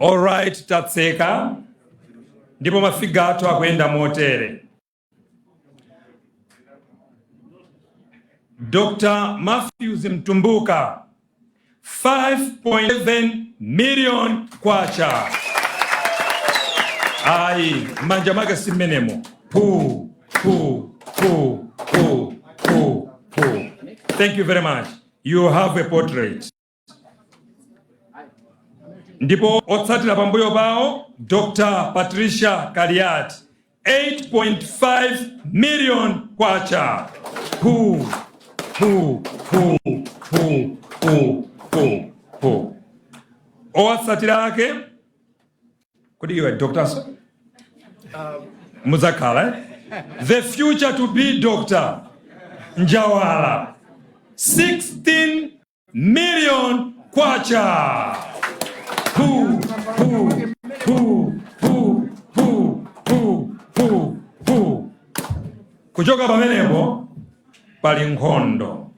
Alright, tatseka ndipo ma figure athu akuyenda motere. Dr. Matthews Mtumbuka 5.7 million kwacha. Ayi, manja mwake si mmenemo. Pu pu pu pu pu pu. Thank you very much. You have a portrait. Ndipo otsatira pambuyo pawo Dr. Patricia Kaliati 8.5 million kwacha. Pu pu pu pu pu pu pu. Owatsatira ake kuti iwe Dr. Mudzakhala eh? The future to be Dr. Njawala 16 million kwacha. Pu pu pu pu pu pu pu pu. Kuchoka pamenepo pali nkhondo.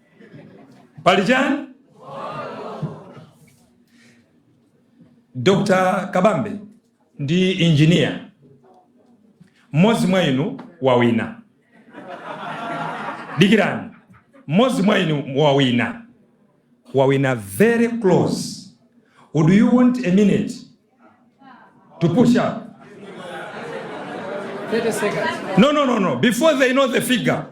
Pali chani? Dr. Kabambe ndi engineer. Mmodzi mwa inu wawina. Dikirani. Mmodzi mwa inu wawina. Wawina very close. Would you want a minute to push up? 30 seconds. No, no, no, no. Before they know the figure.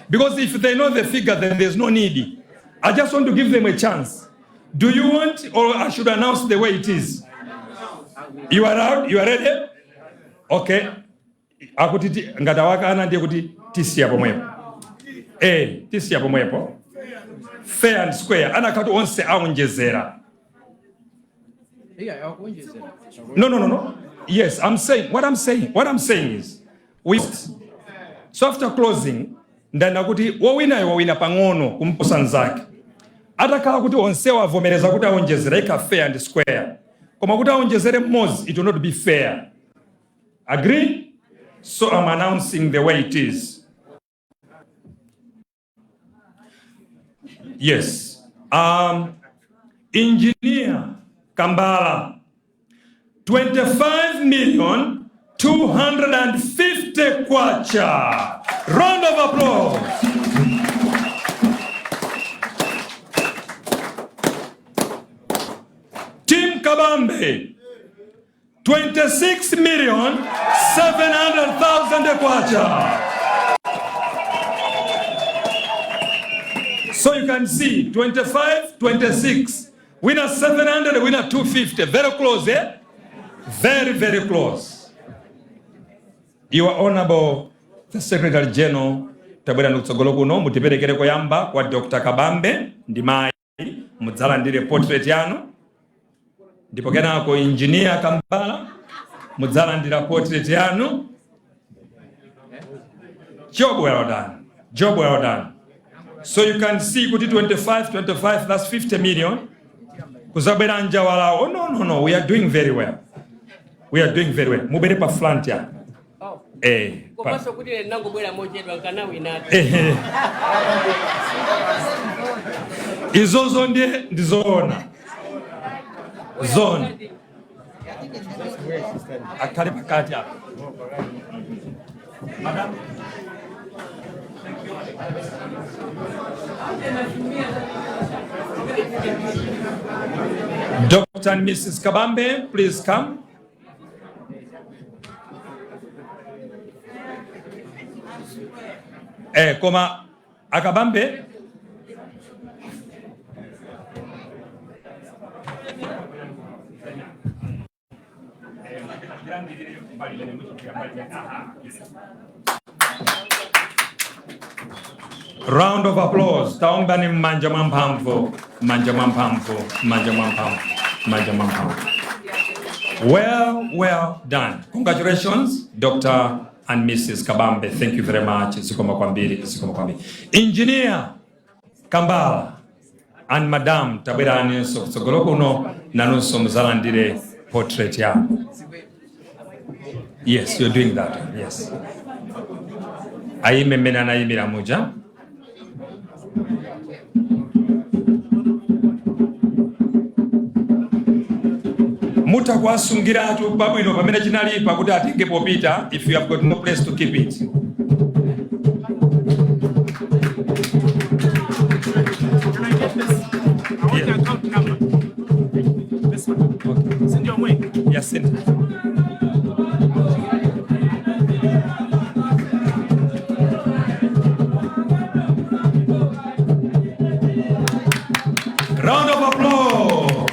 Because if they know the figure, then there's no need. I just want to give them a chance. Do you want, or I should announce the way it is? You are out? You are ready? Okay. Akuti ngati awakana ndiye kuti tisiya pomwepo. Tisiya pomwepo. Fair and square. Anakati onse aonjezera. Yeah, akuonjezera. No, no, no, no. Yes, I'm saying, what I'm saying, what I'm saying is, we, so after closing, ndanda kuti wowinayo wawina pang'ono kumposa nzake. Atakhala kuti onsewo avomereza kuti aonjezera ikhala fair and square. Koma kuti aonjezere mmodzi, it will not be fair. Agree? So I'm announcing the way it is. Yes. Engineer Kambala, 25 million 250 kwacha. Round of applause. Team Kabambe, 26 million 700,000 kwacha. So you can see 25, 26, winner 700, winner 250. Very close, eh? Very, very close. Your Honorable, the Secretary General, tabwera ndikutsogolo kuno mutiperekere koyamba kwa Dr. Kabambe ndi mayi mudzalandire portrait yanu, ndipo kenako Engineer Kambala mudzalandira portrait yanu. Job well done. Job well done. So you can see kuti 25, 25, that's 50 million. Kuzabwera Njawala. Oh, no, no, no. We are doing very well. We are doing very well. Mubere pa front ya. Oh. Komanso kuti ine ndinangobwera mochedwa nkanawinatu. Izozo ndiye ndizoona. Zone. Akhale pakati apa. Madam. Dr. and Mrs. Kabambe, please come. Koma akabambe Round of applause. Taombani mmanja mwa mphamvu, mmanja mwa mphamvu, mmanja mwa mphamvu, mmanja mwa mphamvu. Well, well done. Congratulations, Dr. and Mrs. Kabambe. Thank you very much. Zikomo kwambiri, zikomo kwambiri. Engineer Kambala and Madam tabweraninso kutsogolo kuno nanunso muzalandire portrait yanu. Yes, you're doing that. Yes. Ayime mmene anayimira muja. Mutha kuwasungiratu pabwino pamene chinali pakuti atenge popita if you have got no place to keep it. Yasintha. Round of applause.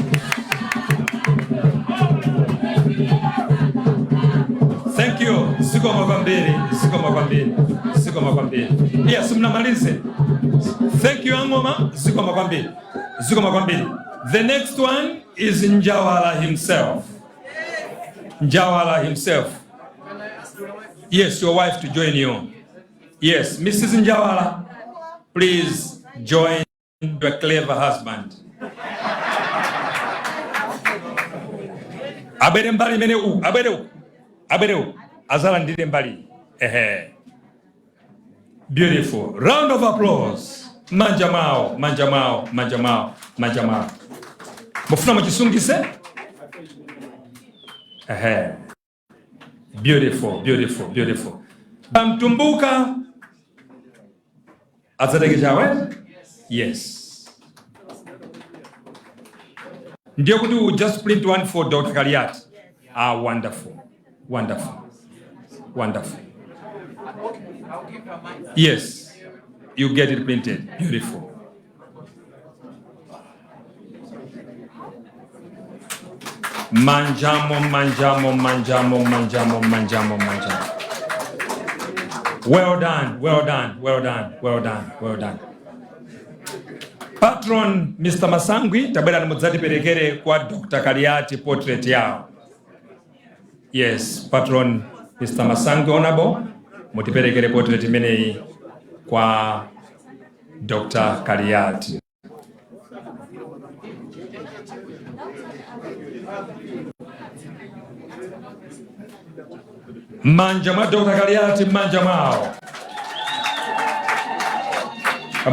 Thank you. Zikomo kwambiri, zikomo kwambiri, zikomo kwambiri. Yes, mnamalize. Thank you, Angoma. Zikomo kwambiri. Zikomo kwambiri. The next one is Njawala himself. Njawala himself. Yes, your wife to join you. Yes, Mrs. Njawala, please join your clever husband. Abere mbali imene uku, abere uku, abere uku, azalandire mbali. Ehe. Beautiful. Round of applause. Manja mao, manja mao, manja mao, manja mao. Mufuna muchisungise? Ehe. Beautiful, beautiful, beautiful. Mtumbuka adzateke chawe? Yes. Ndiyo kuti we just print one for Dr. Kaliati. Ah, wonderful. Wonderful. Wonderful. Yes. You get it printed. Beautiful. Manjamo, manjamo, manjamo, manjamo, manjamo, manjamo. Well done, well done, well done, well done, well done. Patron Mr. Masangwi, tabwera mudzatiperekere kwa Dr. Kaliati portrait yawo. Yes, Patron Mr. Masangwi Honorable, mutiperekere portrait imeneyi kwa Dr. Kaliati. Manja mwa Dr. Kaliati, manja mwao,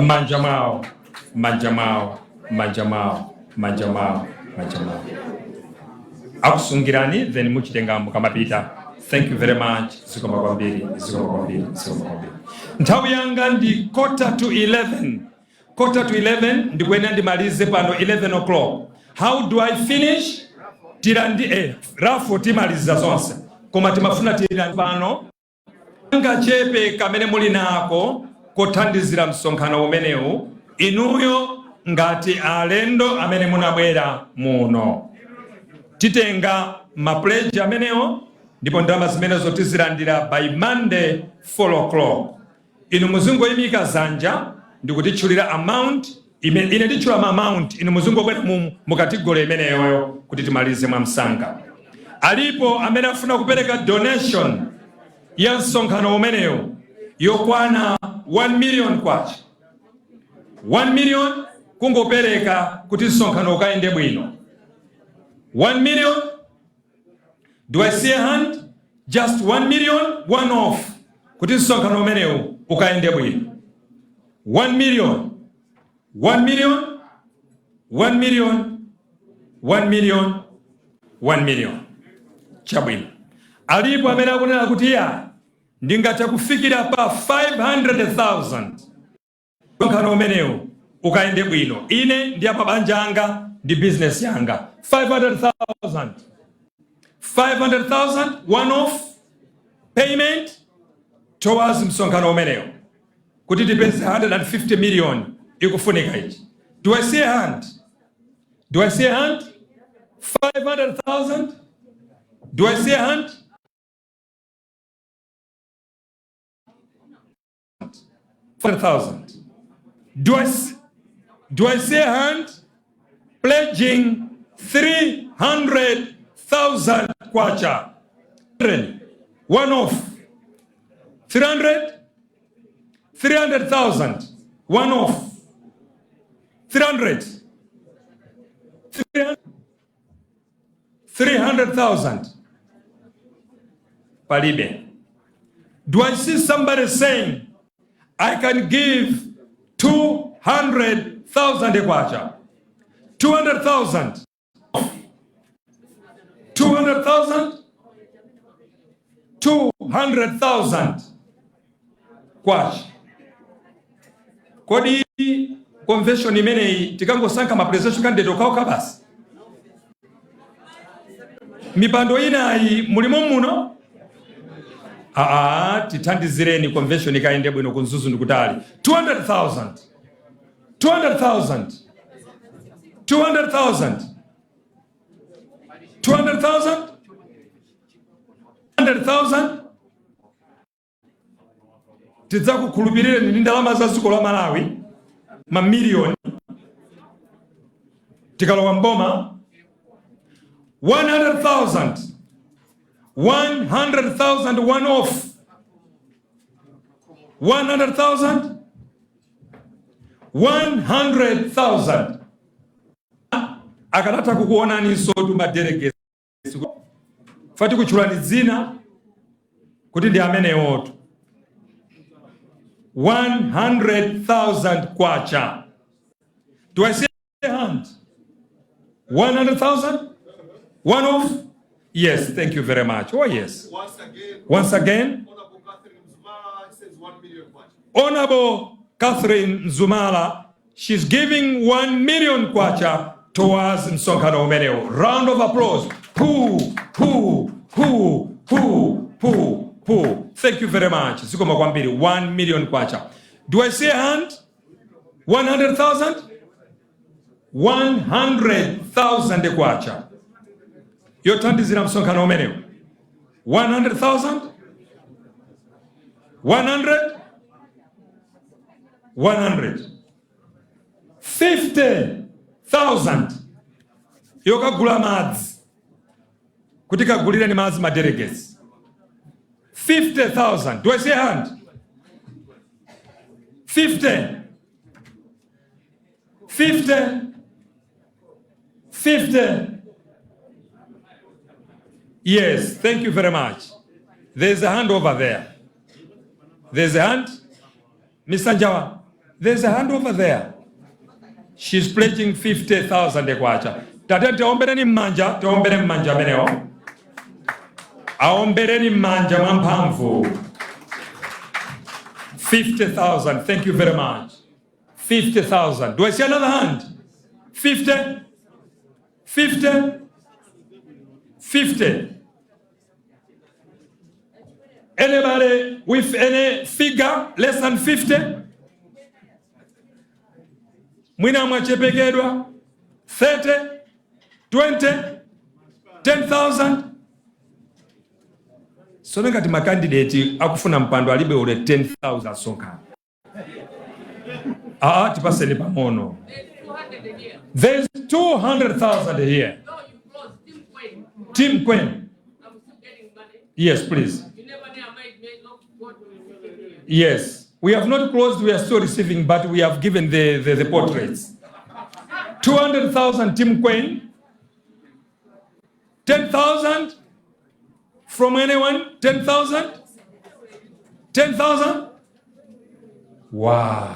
manja mwao, manja mwao, manja mwao, manja mwao, manja mwao. Akusungirani then muchitenga mukamapita. Thank you very much. Zikomo kwambiri, zikomo kwambiri, zikomo kwambiri. Nthawi yanga ndi 10:45. 10:45 ndikuyenera ndimalize pano 11 o'clock. How do I finish? Tilandi rafu timaliza zonse. Koma timafuna tilandi pano ngachepe kamene muli nako kothandizira msonkhano umenewu inuyo ngati alendo amene munabwera muno. Titenga ma pledge amenewo ndipo ndalama zimenezo tizilandira by Monday 4 o'clock. Inu muzingoyimika zanja ndikutitchulira amount ine nditchula ma amount, inu muzingobwera mu category imeneyoyo kuti timalize mwamsanga. Alipo amene afuna kupereka donation ya msonkhano umenewu yokwana 1 million kwacha. 1 million kungopereka kuti msonkhano ukayende bwino. 1 million. Do I see a hand? Just 1 million, one off. Kuti msonkhano umenewu ukayende bwino. 1 million. 1 million. 1 million. 1 million. 1 million. Chabwino. Alipo amene akunena kuti ya ndingathe kufikira pa 500,000. Msonkhano umenewu ukayende bwino. Ine ndi apa banja anga ndi business yanga. 500,000. 500,000 one off payment towards msonkhano umenewu. Kuti tipeze 150 million ikufunika ichi. Do I see a hand? Do I see a hand? 500,000? Do I see a hand? 500,000. Do I see a hand pledging 300,000 kwacha? One off. 300? 300,000. One off. 300. 300,000. Palibe. Do I see somebody saying, I can give 200,000 kwacha? 200,000. 200,000? 200,000 kwacha. Kodi convention imeneyi tikangosankha ma presidential candidate okhaokha basi? Mipando inayi mulimo muno? Aa, tithandizireni convention ikayende bwino ku Mzuzu ndikutali. 200,000, 200,000, 200,000, 200,000, 100,000. Tidzakukhulupirireni ndi ndalama za dziko la Malawi mamiliyoni tikalowa mboma. 100,000, 100,000, one off, 100,000, 100,000. Akanatha kukuonaninso tu madelegates fati kutchulani dzina kuti ndi amenewotu. 100,000 kwacha. Do I see a hand? 100,000? One off? Yes, thank you very much. Oh, yes. Once again, Honorable Catherine Mzumala, she's giving 1 million kwacha towards msonkhano umenewo. Round of applause. Poo, poo, poo, poo, poo, poo. Thank you very much. Zikomo kwambiri. 1 million kwacha. Do I see a hand? 100,000? 100,000 kwacha yothandizira msonkhano umenewo. 100,000, 100, 100, 50,000 yokagula madzi kuti kagulireni madzi ma delegates. 50,000. Do I see a hand? 50, 50, 50. Yes, thank you very much. There's a hand over there. There's a hand. Mr. Njawa, there's a hand over there. She's pledging 50,000 kwacha. Tate, tiombereni mmanja, tiombere mmanja amenewo. Aombereni mmanja mwamphamvu. 50,000. Thank you very much. 50,000. Do I see another hand? 50? 50? 50. Anybody with any figure less than 50? Mwina mwachepekedwa 30, 20, 10,000. So ngati macandidate akufuna mpando alibe ule 10,000 asonkhana. Ah, tipaseni pang'ono. There's 200,000 here. Tim Quinn. Yes, please. Yes. We have not closed, we are still receiving, but we have given the portraits. 200,000 Tim Quinn. 10,000 from anyone? 10,000? 10,000? Wow.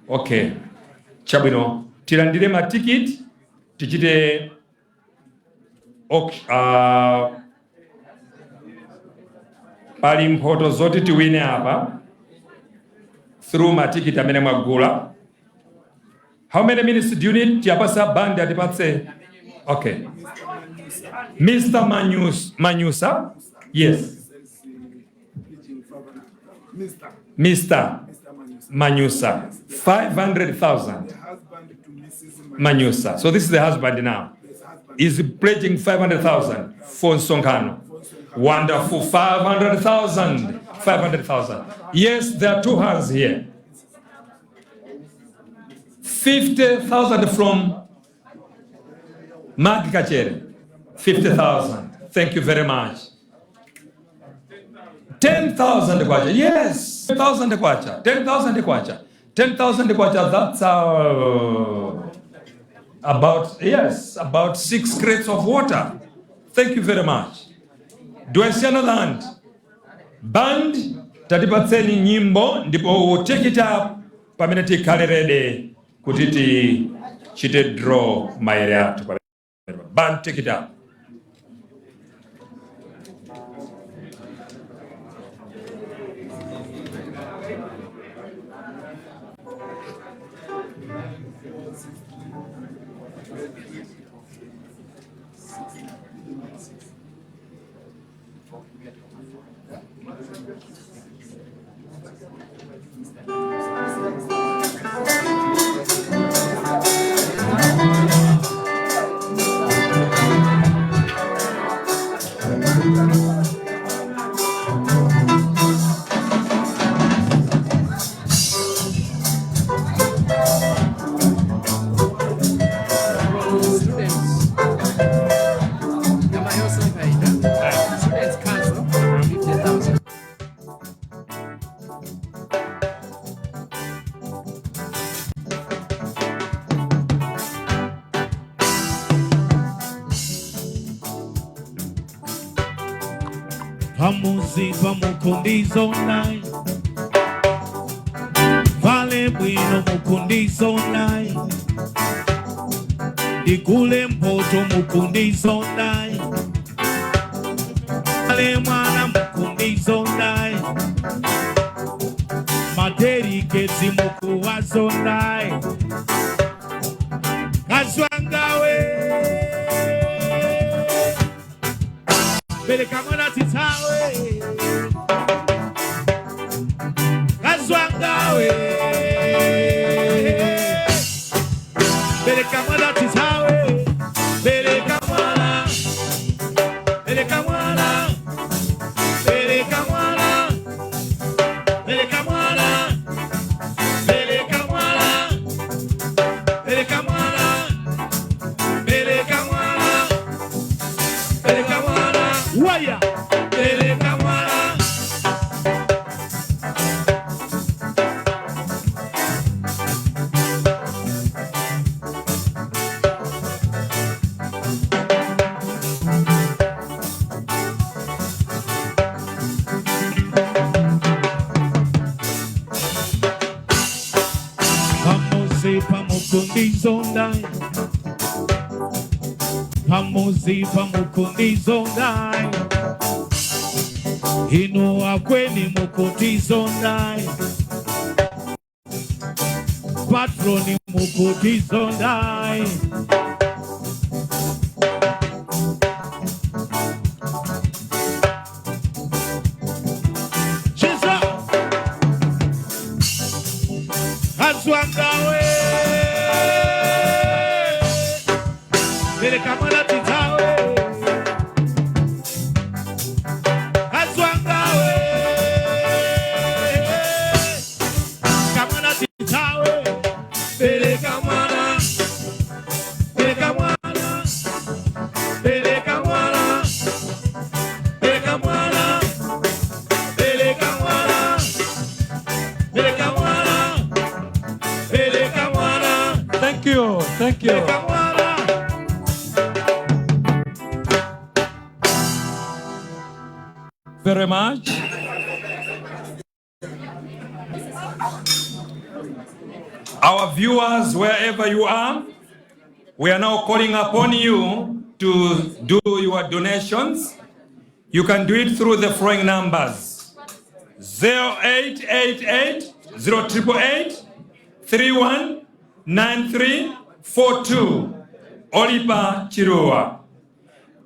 Okay. Chabwino. Tilandire matikiti tichite pali mphoto zoti tiwine apa through matikiti amene mwagula. How many minutes do you need? Tiapasa band atipatse. Okay. Mr. Manus, Manusa? Yes. Mr. Manusa. 500,000. Manusa. So this is the husband now. Is pledging 500,000 for Msonkhano. Wonderful. 500,000. 500,000. Yes, there are two hands here. 50,000 from Mark Kachere. 50,000. Thank you very much. 10,000 kwacha. Yes. 10,000 kwacha. 10,000 kwacha. 10,000 kwacha. That's about, yes, about 6 crates of water. Thank you very much. Do I see another hand? Band, tatipatseni nyimbo, ndipo we'll take it up pamene tikhale ready kuti tichite draw maere athu. Band, take it up. Pamuzi pamukundizonai, vale bwino mukundizonai, ndigule mpoto mukundizonai, ale mwana mukundizonai, maderiketi mukuwazonai, kazwangawe bereka mwana titawe, kazwangawe bereka mwana titawe, bereka mwana, bereka mwana, bereka mwana, bereka mwana, bereka mwana, bereka mwana, bereka mwana, bereka mwana, waya, bereka mwana. Pamuzi pamukundizondai, pamuzi pamukundizondai, inu akweni mukutizondai, patroni mukutizondai. Chiza Azwangawe bereka mwana titawe, Azwangawe kamwana titawe, bereka mwana, bereka mwana, bereka mwana, bereka mwana, bereka mwana, bereka mwana, bereka mwana. Thank you, thank you. Bereka mwana. Very much. Our viewers, wherever you are, we are now calling upon you to do your donations. You can do it through the following numbers: 0888 0888 319342, Olipa Chirua.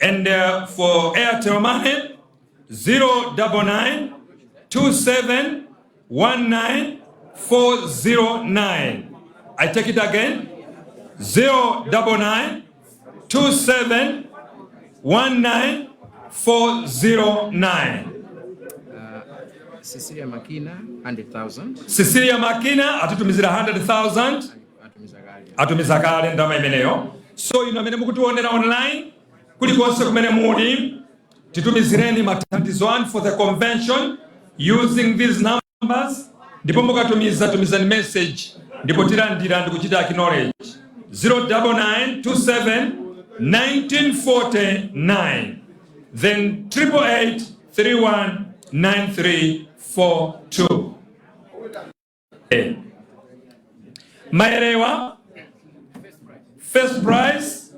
And for Airtel Money, 099 27 19 409. I take it again, 099 27 19 409. Cecilia Makina 100,000. Cecilia Makina atitumizira 100,000. Atumiza kale. Atumiza kale ndalama imeneyo. So inu amene mukutionera online, kulikonse kumene muli, titumizireni mathandizo anu for the convention using these numbers, ndipo mukatumiza, tumizani message, ndipo tilandira ndi kuchita acknowledge. 09927 1949, then 888 319342. Maerewa, first prize,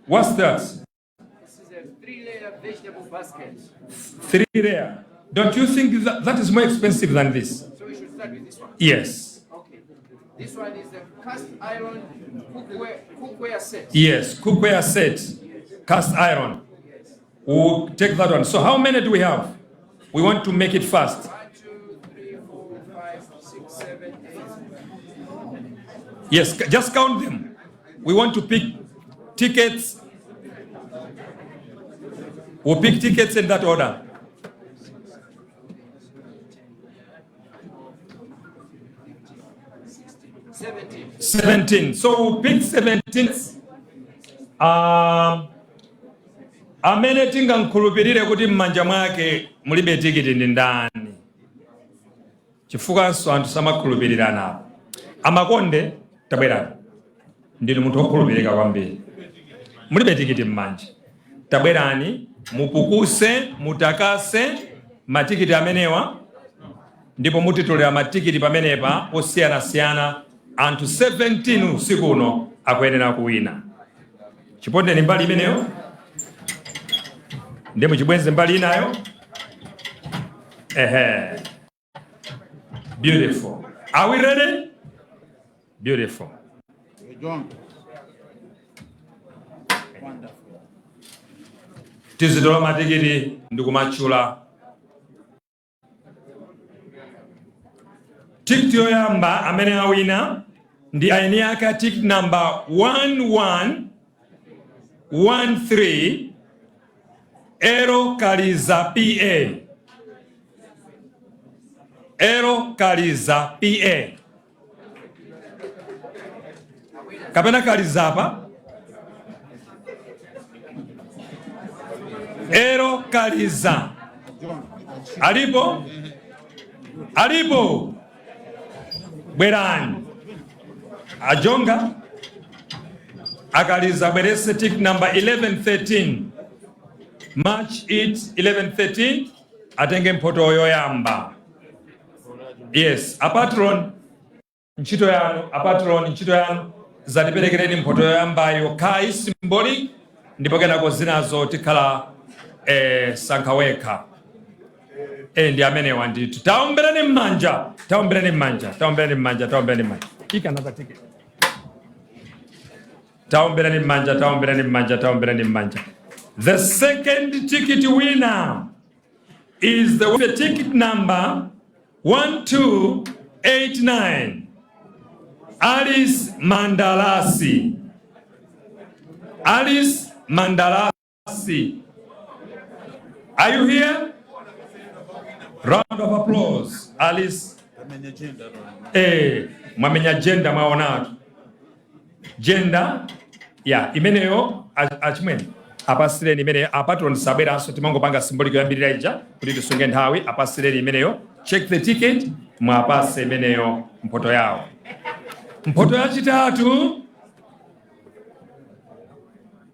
what's that? This is a 3-layer vegetable basket. 3-layer. Don't you think that is more expensive than this? So we should start with this one. Yes. Okay. This one is the cast iron cookware set. Yes, cookware set, cast iron. We'll take that one. So how many do we have? We want to make it fast. 1, 2, 3, 4, 5, 6, 7, 8. Yes, just count them. We want to pick tickets. We'll pick tickets in that order. 17. 17. So we'll pick 17. Amene tingankhulupirire kuti m'manja mwake mulibe tikiti ndi ndani? Chifukwanso anthu samakhulupirirana. Amakonde, tabwerani, ndinu munthu wokhulupirika kwambiri, mulibe tikiti m'manja. Tabwerani mupukuse, mutakase matikiti amenewa, ndipo mutitolera matikiti pamenepa osiyanasiyana. Anthu 17 usiku uno akuyenera kuwina. Chipondeni mbali imeneyo, ndi muchibwenze mbali inayo. Ehe, beautiful. Are we ready? Beautiful. Tizitola matikiti ndikumatchula. Tikiti yoyamba amene awina ndi aini ake a ticket number 1113, Ero Kaliza PA. Ero Kaliza PA kapena Kalizapa. Ero Kaliza alipo? Alipo? Bwerani ajonga akaliza, bwerese ticket number 1113. March 8 1113, atenge mphoto yoyamba. Yes, apatron, ntchito yanu. Apatron, ntchito yanu. Zatiperekereni mphoto yoyambayo kai symbolic, ndipo kenako zinazo tikhala sankha wekha. Ndi amenewa ndithu. Taomberani m'manja, taomberani m'manja, taomberani m'manja, taomberani m'manja. Pick another ticket. Taomberani m'manja, taomberani m'manja, taomberani m'manja. The second ticket winner is the ticket number 1289, Alice Mandalasi. Alice Mandalasi, are you here? Round of applause, Alice. Mwamenya gender, mwaonatu gender ya imeneyo. Achimwene, apasireni imeneyo. Apatron sabweranso, timangopanga symbolic yoyambirira ija kuti tisunge nthawi. Apasireni imeneyo. Check the ticket, mwapase imeneyo mphoto yawo. Mphoto yachitatu,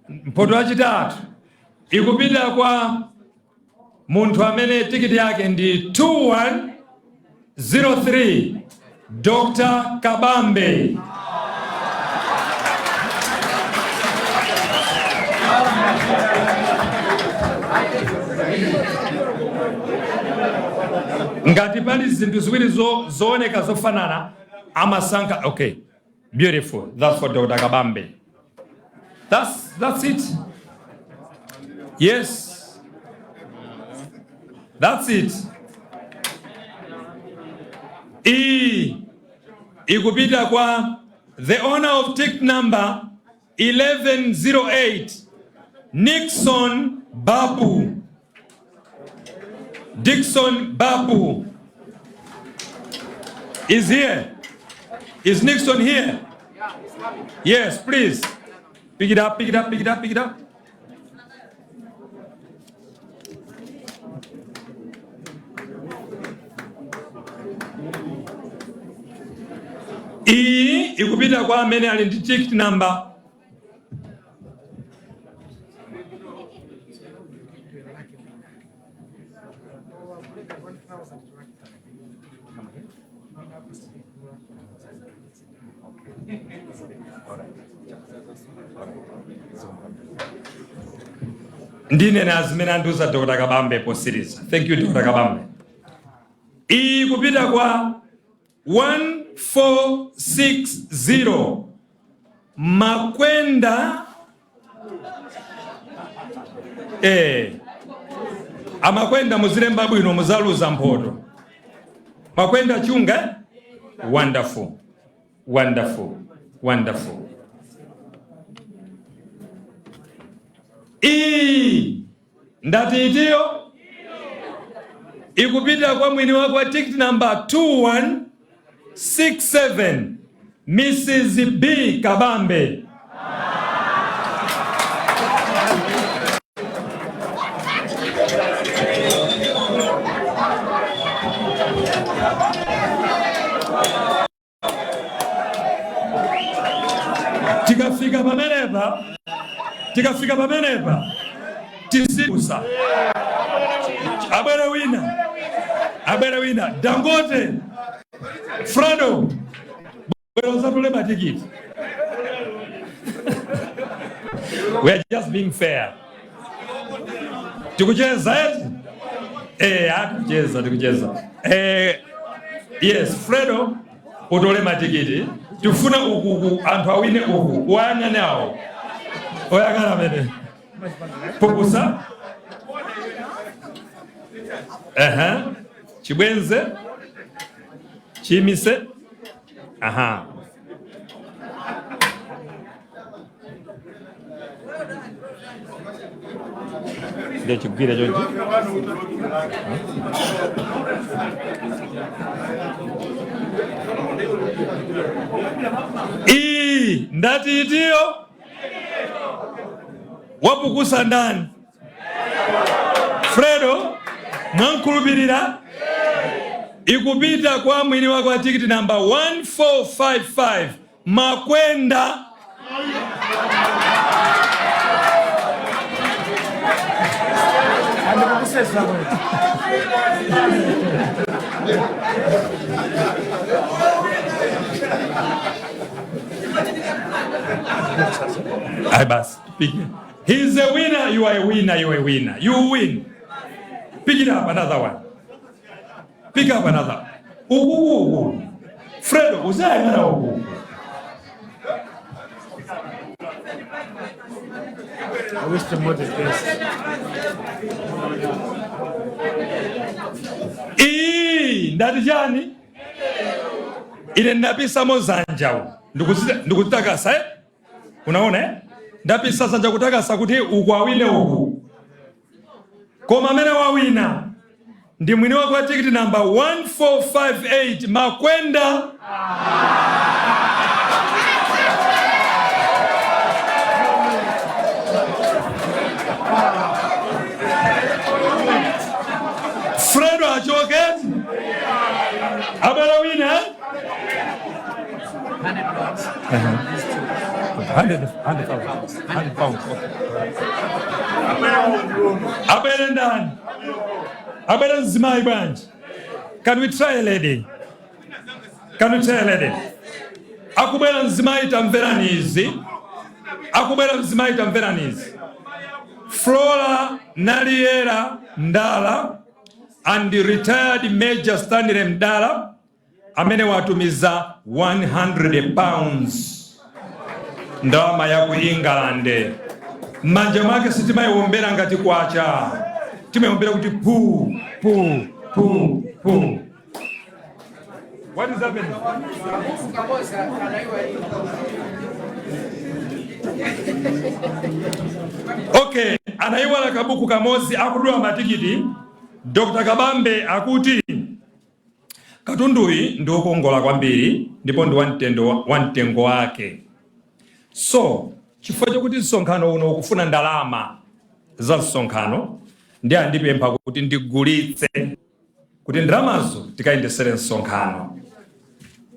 mphoto yachitatu ikupita kwa munthu amene tikiti yake ndi 2103, Dr. Kabambe. Ngati pali zinthu ziwiri zooneka zofanana, amasankha. Okay, beautiful. That's for Dr. Kabambe. That's it. Yes, that's it. Iyi ikupita kwa the owner of ticket number 1108, Nixon Babu. Dixon Babu is here. Is Nixon here? Yes, please. Pick it up, pick it up, pick it up, pick it up. Iyi ikupita kwa amene ali ndi ticket number Ndinena zimene andiuza Dr. Kabambe posiriza. Thank you, Dr. Kabambe. Iyi kupita kwa 1460, Makwenda. Amakwenda, muzilemba bwino, muzaluza mphoto. Makwenda Chunga, eh? Wonderful, wonderful, wonderful. Iyi ndati itiyo ikupita kwa mwini wake wa ticket number 2167, Mrs. B Kabambe. Tikafika pamenepa, tikafika pamenepa. Tisiusa abwere wina, abwere wina. Dangote, Fredo, bwera uzatole matikiti. We are just being fair. Tikucheza eti? Eh, tikucheza, tikucheza. Eh, yes, Fredo utole matikiti. Tifuna ukuku anthu awine uku. Wayang'ane awo. Oyang'ana amene. Pukusa. Aha. Chibwenze. Chimise. Aha. Ndiye chigwira chonchi. Iyi ndati itiyo wapukusa ndani? Fredo mwankhulupirira ikupita kwa mwini wake wa tikiti namba 1455 Makwenda. Ayi basi, pick. He's a winner, you are a winner, you are a winner. You win. Pick it up, another one. Pick up another. Uku uku. Fredo, uzayang'ana uku. I wish them all the best. Iyi ndati chani? Ine ndapisamo zanja uku. Ndikuzitakasa eh? Unaona eh? Ndapisa zanja kutakasa kuti uku awine uku. Koma amene wawina ndi mwini wake wa tikiti namba 1458 Makwenda. Fredo achoke abwera wina eh? 100,000, £100, okay. Abwere ndani? Abwere mzimayi bwanji? Can we try a lady? Can we try a lady? Akubwera mzimayi, tamverani izi. Akubwera mzimayi, tamverani izi. Flora Naliera Ndala and the retired Major Stanley Mdala amene watumiza £100, ndalama ya ku England. M'manja mwake sitimayiwombera ngati kwacha, timayiwombera kuti pu pu pu pu. What is happening? Okay, anayiwala kabuku kamozi akudula matikiti. Dr. Kabambe akuti katunduyi ndi wokongola kwambiri ndipo ndi wamtengo wake. So chifukwa chokuti msonkhano uno ukufuna ndalama za msonkhano, ndi andipempha kuti ndigulitse kuti ndalamazo tikayendesere msonkhano.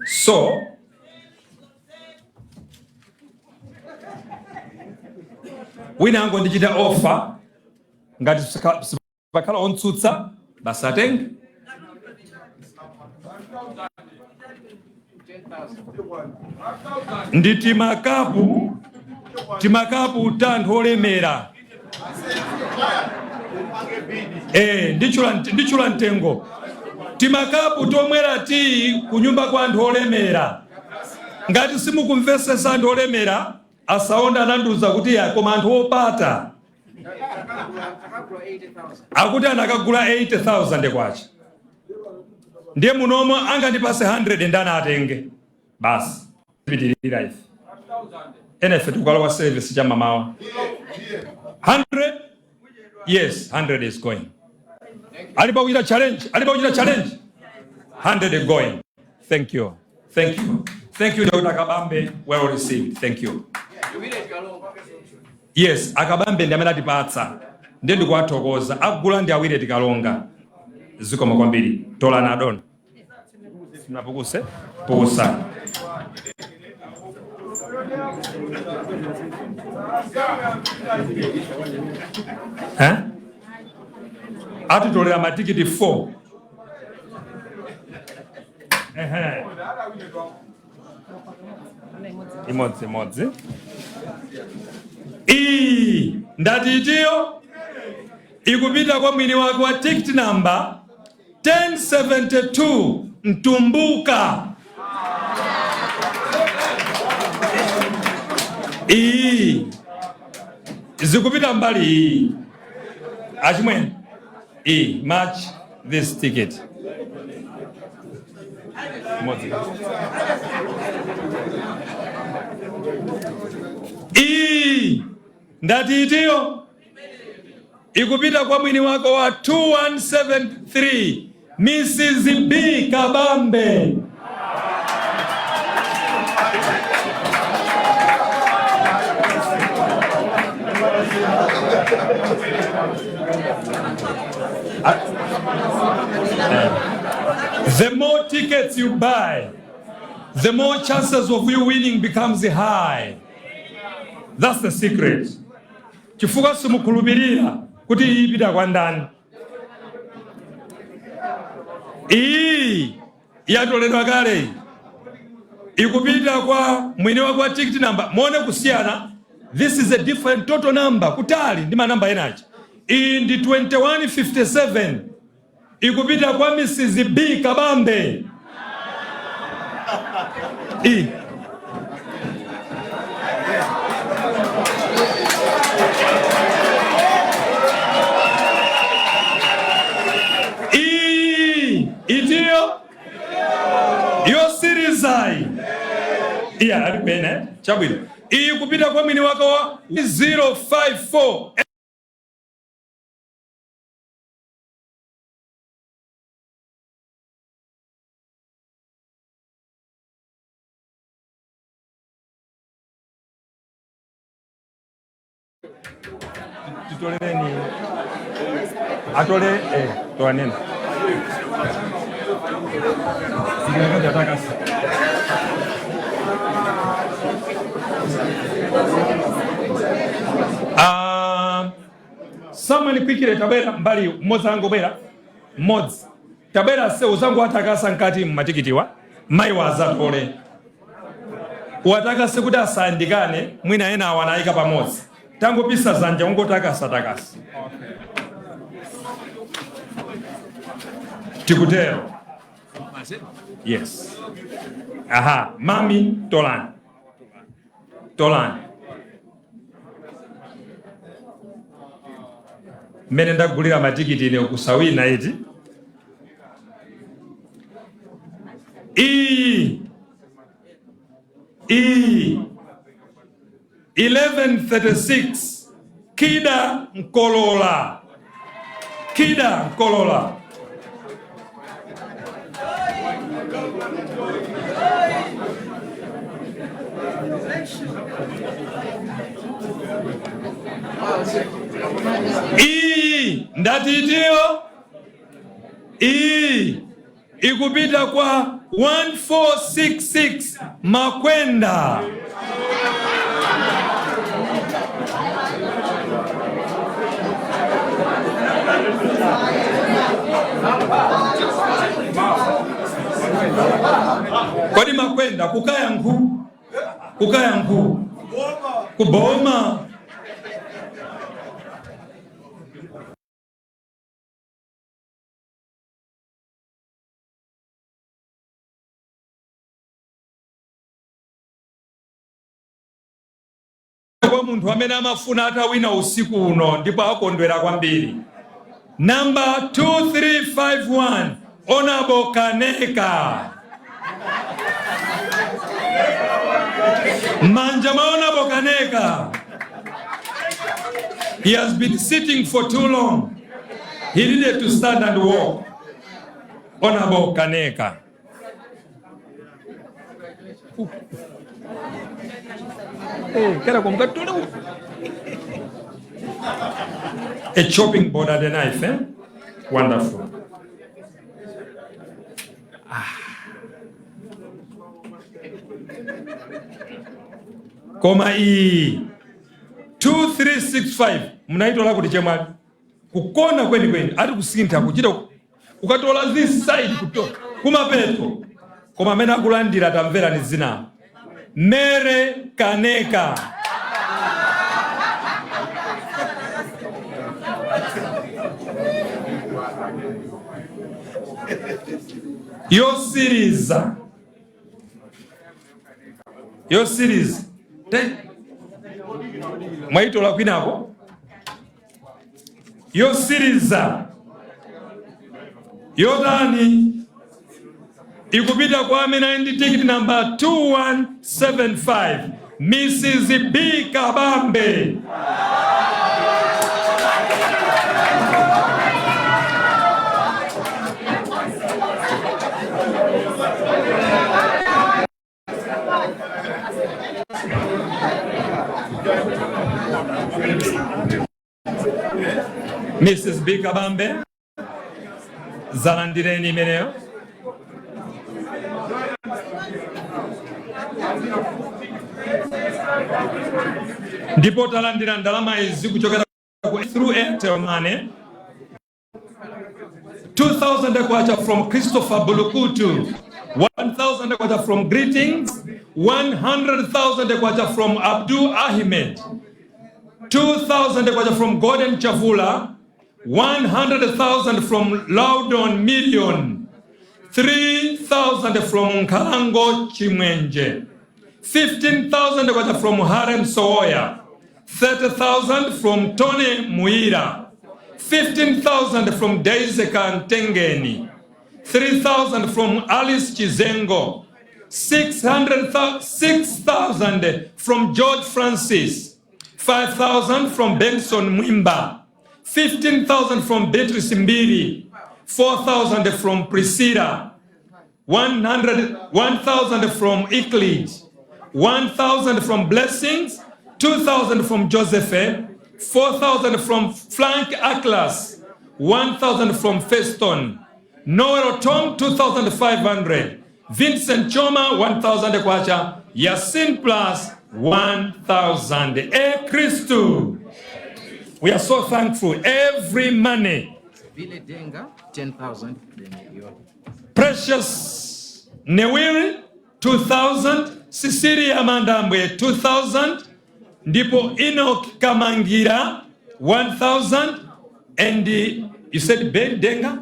So wina angondichita offer, ngati sipakhala ontsutsa, basi atenge. Ndi timakapu ta anthu olemera. Ndichula mtengo. Timakapu tomwera tiyi kunyumba kwa anthu olemera. Ngati simukumvesesa anthu olemera, asaonda anandiuza kuti ya, koma anthu opata akuti anakagula 80,000 kwacha, ndiye munomo angandipase 100 ndani atenge basi. Pitirira ife enefe tikukalowa service cha mamawa. 100, yes, 100 is going. Alipo kuchita challenge, alipo kuchita challenge. 100 going. Thank you, thank you, thank you, Dr. Kabambe. Well received, thank you. Yes, akabambe ndi amene atipatsa, ndiye ndikuwathokoza. Akugula ndi awiri tikalonga. Zikomo kwambiri. Tolana adona simnapukuse pukusani. Eh? Atitolera matikiti 4. Ehe. Imodzi imodzi. Iyi ndati itiyo ikupita kwa mwini wake wa ticket number 1072 Mtumbuka. Iyi zikupita mbali iyi achimwene iyi match this ticket imodzi. Iyi ndati itiyo ikupita kwa mwini wako wa 2173 Mrs. B Kabambe. The more tickets you buy, the more chances of you winning becomes high. That's the secret. Chifukwa simukhulupirira kuti iyi ipita kwa ndani. Iyi yatoledwa kale iyi. Ikupita kwa mwini wake wa ticket number. Muone kusiyana. This is a different total number. Kutali ndi manamba enachi. Iyi ndi 2157. Ikupita kwa Mrs. B Kabambe. I. I. Itiyo yosirizayi iya ali bene chabwino. Iyi kupita kwa mwini wake wa 054. Titolereni atole toanena atakasa. Someone quickly tabwera mbali mmodzi angobwera mmodzi tabwera se uzangu atakasa nkati mmatikitiwa mayi wazatole watakase kuti asayandikane mwina ena awa anayika pamodzi tangopisa zanja ungotakasa takasa tikutero. Yes. Aha, mami tolani tolani mmene ndagulira matikiti ine kusawina iti iyi iyi 1136 Kida Nkolola. Kida Nkolola. Iyi ndati itiyo iyi ikupita kwa 1466 Makwenda. Kodi Makwenda kukaya nkhu kukaya nkhu kuboma kwa munthu amene amafuna atawina usiku uno ndipo akondwera kwambiri. Namba 2351 Honorable Kaneka. Manja mwa Honorable Kaneka. He has been sitting for too long. He needed to stand and walk. Honorable Kaneka. Kera kwa mkatole u- A chopping board and a knife, eh? Wonderful. Ah. Koma iyi 2365 munaitola kuti, chemwali? Kukona kwenikweni ati kusintha kuchita ukatola this side kuto kumapeto. Koma amene akulandira, tamverani zina: Mere Kaneka. Yosiriza, yosiriza te mwaitola kwinako. Yosiriza yotani ikupita kwa amene ali ndi ticket number 2175, Mrs B Kabambe. Mrs B Kabambe, zalandireni imeneyo. Ndipo talandira ndalama izi kuchokera ku through Airtel Money: 2000 kwacha from Christopher Bulukutu, 1000 kwacha from Greetings, 100,000 kwacha from Abdul Ahmed, 2000 kwacha from Gordon Chavula, 100,000 from Loudon Million, 3000 from Nkalango Chimwenje, 15,000 kwacha from Harem Soya, 30,000 from Tony Muira, 15,000 from Daisy Kantengeni, 3,000 from Alice Chizengo, 600,000 6,000 from George Francis, 5,000 from Benson Mwimba, 15,000 from Beatrice Mbiri, 4,000 from Priscilla, 100 1,000 from Euclid, 1,000 from Blessings, 2,000 from Joseph, 4,000 from Frank Atlas, 1,000 from Feston, Noel Tom, 2,500, Vincent Choma, 1,000 kwacha, Yasin Plus, 1,000. E Christu. We are so thankful. Every money. Vile Denga, 10,000. Then you Precious Newiri 2000, Cecilia Mandambwe 2000, ndipo Enoch Kamangira 1000, and you said Ben Denga?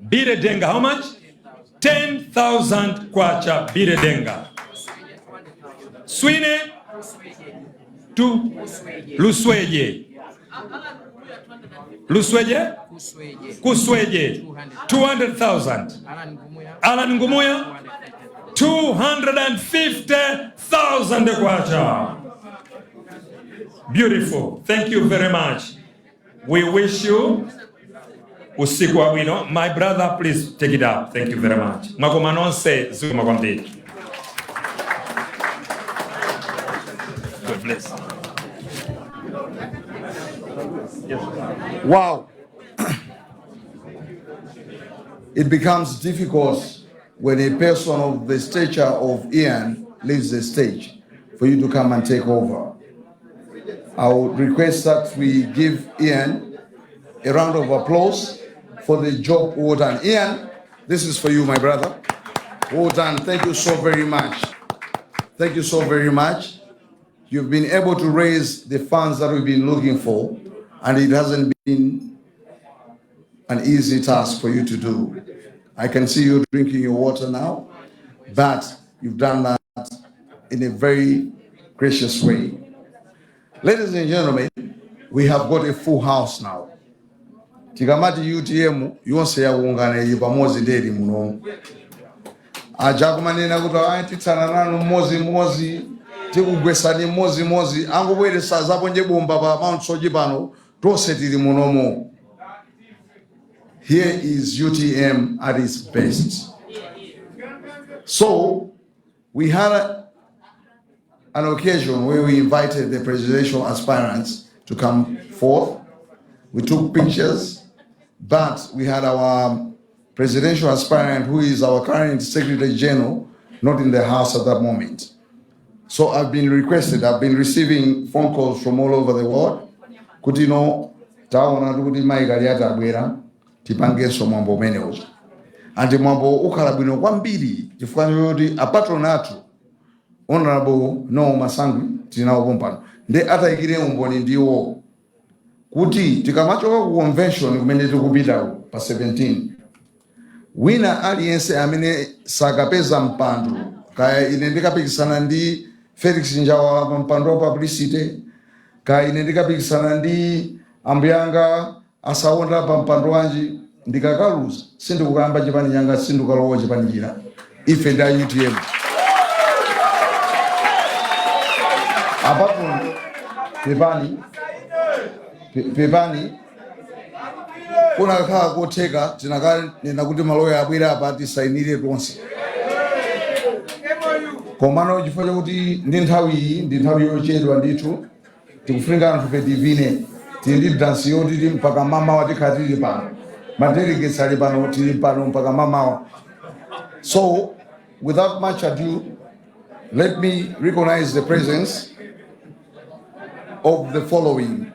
Bire Denga, how much? 10,000 kwacha, Bire Denga. Swine tu Lusweje. Lusweje? Kusweje 200,000. Alan Ngumuya 250,000 kwacha. Beautiful. Thank you very much. We wish you usiku wabwino. My brother, please take it up. Thank you very much. Mwakoma nonse, zikomo kwambiri. God bless. Wow. It becomes difficult when a person of the stature of Ian leaves the stage for you to come and take over. I would request that we give Ian a round of applause for the job well done. Ian, this is for you, my brother. Well done. Thank you so very much. Thank you so very much. You've been able to raise the funds that we've been looking for, and it hasn't been an easy task for you to do. I can see you drinking your water now, but you've done that in a very gracious way. Ladies and gentlemen, we have got a full house now. Tikamati UTM yonse yakuungana ili pamodzi, ndeli muno. Aja kumanena kuti ayi, titsana nanu mmodzi, tikugwesani mmodzi, angobweresa zaponje bomba pa Mount Soche pano, tonse tili munomo. Here is UTM at its best. So we had an occasion where we invited the presidential aspirants to come forth. We took pictures, but we had our presidential aspirant, who is our current Secretary General, not in the house at that moment. So So I've been requested, I've been receiving phone calls from all over the world kuti no, taona kuti Mai Kaliati abwera, tipangenso mwambo umenewu. And mwambo ukhala bwino kwambiri chifukwa choti a patron athu, Honorable Noel Masangwi, tinawo pompano, nde atayikire umboni ndiwo kuti tikamachoka ku convention kumene tikupitako pa 17, wina aliyense amene sakapeza mpando, kaya ine ndikapikisana ndi Felix Njawala pa mpando wa publicity, kaya ine ndikapikisana ndi ambuyanga Asawonda pa mpando wanji, ndikakaluza sindikukamba chipani changa, sindikalowa chipani china. Ife ndi a UTM. Apapo pepani, pepani, kunakhala kotheka tinakanena kuti maloya abwera apa tisainire tonse, komano chifukwa chakuti ndi nthawi iyi ndi nthawi yochedwa ndithu, tikufunika anthu fe tivine. Tili ndi dansi yoti mpaka mamawa tikhala tili pano, ma delegates ali pano, tili pano mpaka mamawa. So without much ado, let me recognize the presence of the following.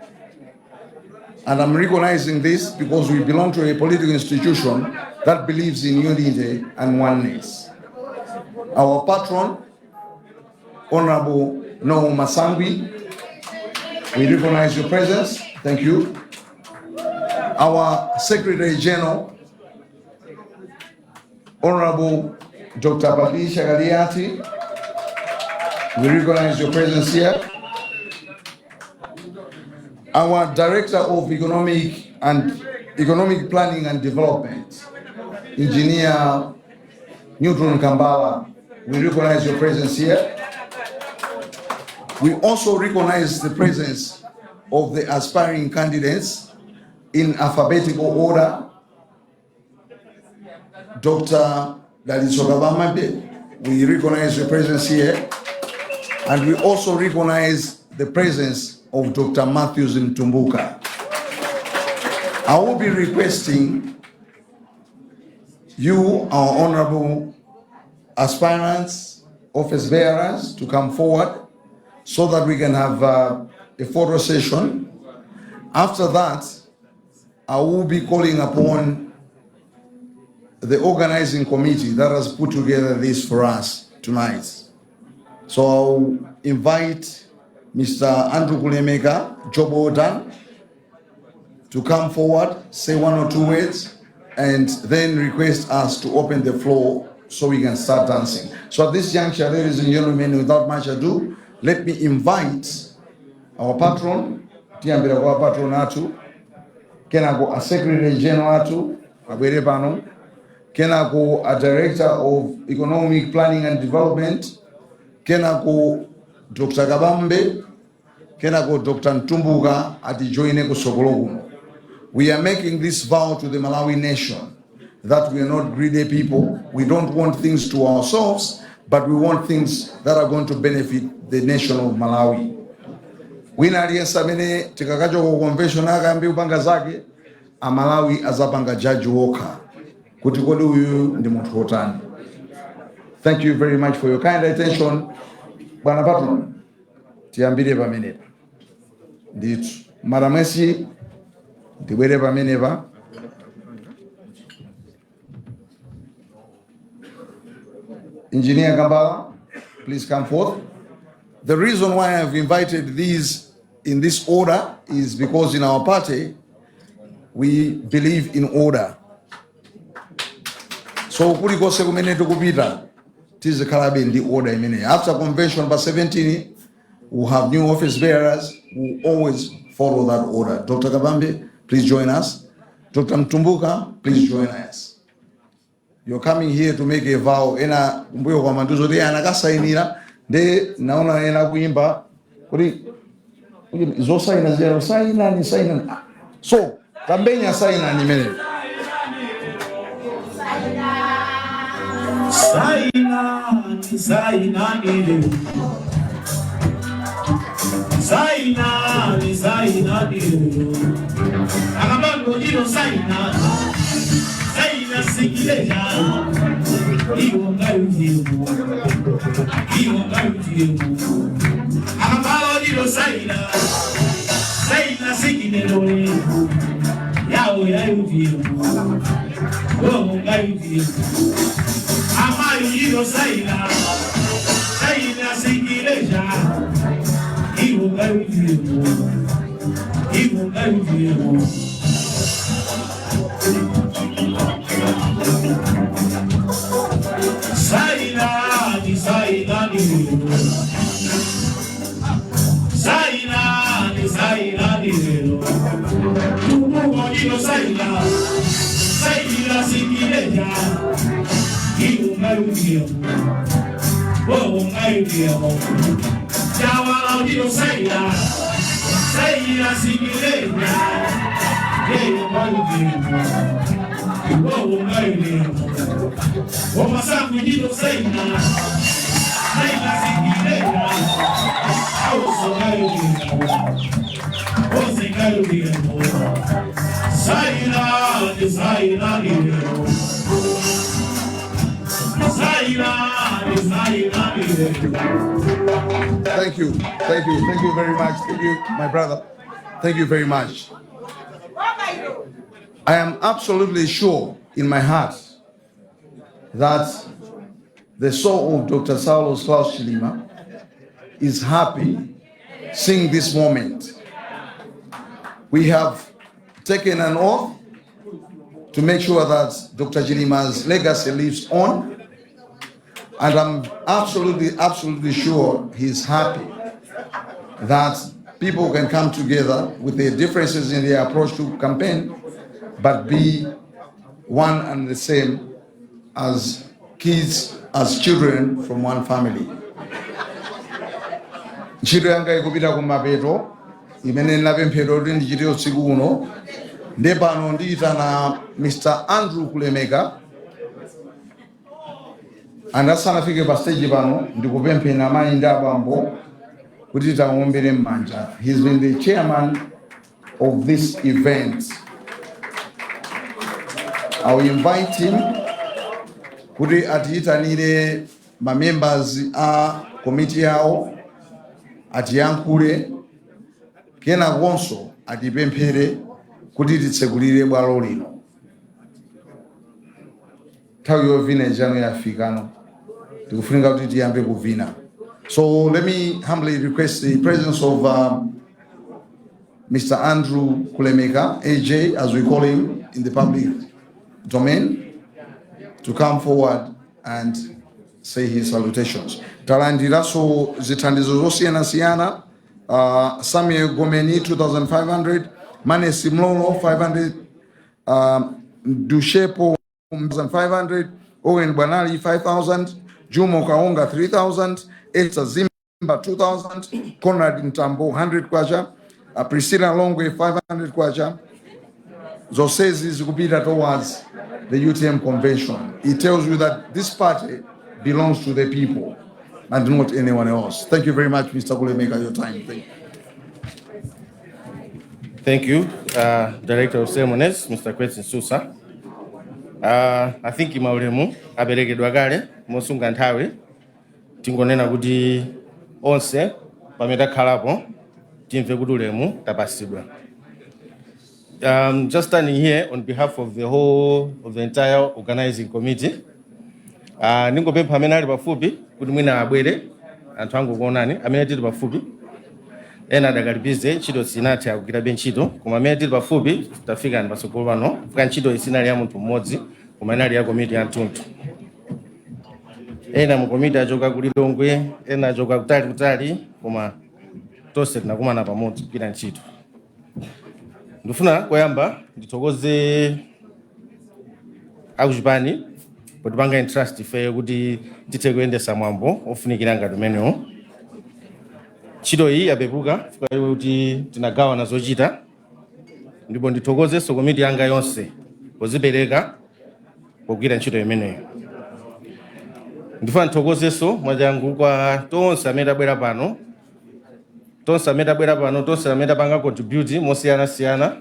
And I'm recognizing this because we belong to a political institution that believes in unity and oneness. Our patron, Honorable Noel Masangwi, we recognize your presence. Thank you. Our Secretary General, Honorable Dr. Patricia Kaliati, we recognize your presence here. Our Director of Economic Planning and Development, Engineer Newton Kambala, we recognize your presence here. We also recognize the presence of the aspiring candidates in alphabetical order. Dr. Dalitso Kabambe, we recognize your presence here. And we also recognize the presence of Dr. Matthews Mtumbuka. I will be requesting you, our honorable aspirants, office bearers, to come forward so that we can have a photo session. After that, I will be calling upon the organizing committee that has put together this for us tonight. So I'll invite Mr. Andrew Kulemeka, Job Odan, to come forward, say one or two words, and then request us to open the floor so we can start dancing. So at this juncture, ladies and gentlemen, without much ado, let me invite our patron, tiyambira kwa patron athu, kenako a secretary general athu, abwere pano, kenako a director of economic planning and development, kenako Dr. Kabambe, kenako Dr. Mtumbuka atijoine kusokolo kuno. We are making this vow to the Malawi nation that we are not greedy people. We don't want things to ourselves, but we want things that are going to benefit the nation of Malawi. Wina aliyense amene tikakachoka ku convention akayambe kupanga zake, Amalawi azapanga judge wokha kuti kodi uyu ndi munthu wotani. Thank you very much for your kind attention. Bwana patron, tiyambire pamenepa ndithu. Madam SG, ndibwere pamenepa. Engineer Kambala, please come forth. The reason why I've invited these in this order is because in our party, we believe in order. So kulikonse kumene tikupita, tizikhalabe ndi order imeneyi. After convention pa 17, we'll have new office bearers who always follow that order. Dr. Kabambe, please join us. Dr. Mtumbuka, please join us. You're coming here to make a vow. Ena kumbuyo kwa manduzo ndi anakasainira, ndi naona ena kuimba kuti zosaina zero sainani sainani. So tambenya sainani imeneyo. Sainani, sainani, sainani, sainani. Akabango jino saina, saina sikileja. Iwo ngayo jimu. Iwo nga UTM. Akambala ndilo saina. Saina siginelo. Yawo ya UTM. Iwo nga UTM. Amayo ndilo saina. Saina sigileja. Iwo nga UTM. Iwo nga UTM. Saina ni saina ni saina ni saina ni tumu ndilo saina saina sigileja. Iwo nga UTM. Iwo nga UTM. Jawala ndilo saina saina sigileja. Iwo nga UTM. Iwo nga UTM. Omasangu ndilo saina saina sigileja. Awoso nga UTM. Ose nga UTM. Saina ni saina ni saina ni saina ni. Thank you. Thank you. Thank you very much. Thank you, my brother. Thank you very much. I am absolutely sure in my heart that the soul of Dr. Saulos Klaus Chilima is happy seeing this moment. We have taken an oath to make sure that Dr. Chilima's legacy lives on. And I'm absolutely, absolutely sure he's happy that people can come together with their differences in their approach to campaign, but be one and the same as kids, as children from one family. Ntchito yanga ikupita kumapeto imene ndinapemphedwa kuti ndichite usiku uno, ndiye pano ndiyitana Mr. Andrew Kulemeka. Asanafike pa stage pano, ndikupempheni amayi ndi abambo kuti tamuombere m'manja. He's been the chairman of this event. I will invite him kuti atiyitanire ma members a komiti yawo, atiyankhule, kenakonso atipemphere kuti titsekulire bwalo lino. Nthawi yovina ijano yafikano, tikufunika kuti tiyambe kuvina. So let me humbly request the presence of Mr. Andrew Kulemeka, AJ as we call him in the public domain, to come forward and say his salutations. Talandiranso zithandizo zosiyanasiyana: Samuel Gomeni 2500, Manesi Mlolo 500, Dushepo 500, Owen Bwanali 5000, Jumo Kaonga 3000, Esther Zimba 2000, Conrad Ntambo 100 kwacha, Priscilla Longwe 500 kwacha. Zonsezi zikupita towards the UTM convention. It tells you that this party belongs to the people and not anyone else. Thank you very much, Mr. Kulemeka, your time. Thank you. Thank you, Director of Ceremonies, Mr. Kwetsi Susa. I think maulemu aperekedwa kale. Mosunga nthawi, tingonena kuti onse pamene takhalapo timve kuti ulemu tapasidwa. Just standing here on behalf of the whole of the entire organizing committee. Ningopempha amene ali pafupi kuti mwina abwere, anthu angokuonani. Amene tili pafupi, ena adakalipize ntchito sinathe, akugwirabe ntchito, koma amene tili pafupi tafikani patsogolo pano fika. Ntchito isinali ya munthu mmodzi koma inali ya komiti ya mtunthu. Ena mu komiti achoka ku Lilongwe, ena achoka kutali kutali, koma tonse tinakumana pamodzi kugwira ntchito. Ndifuna koyamba ndithokoze akuchipani potipanga entrust ife kuti tithe kuyendesa mwambo ofunikira ngati umenewo. Ntchito iyi yapepuka chifukwa kuti tinagawana zochita, ndipo ndithokozenso komiti yanga yonse pozipereka pogwira ntchito imeneyo. Ndifuna ndithokozenso mwachangu kwa tonse amene tabwera pano, tonse amene tabwera pano, tonse amene tapanga contribute mosiyanasiyana.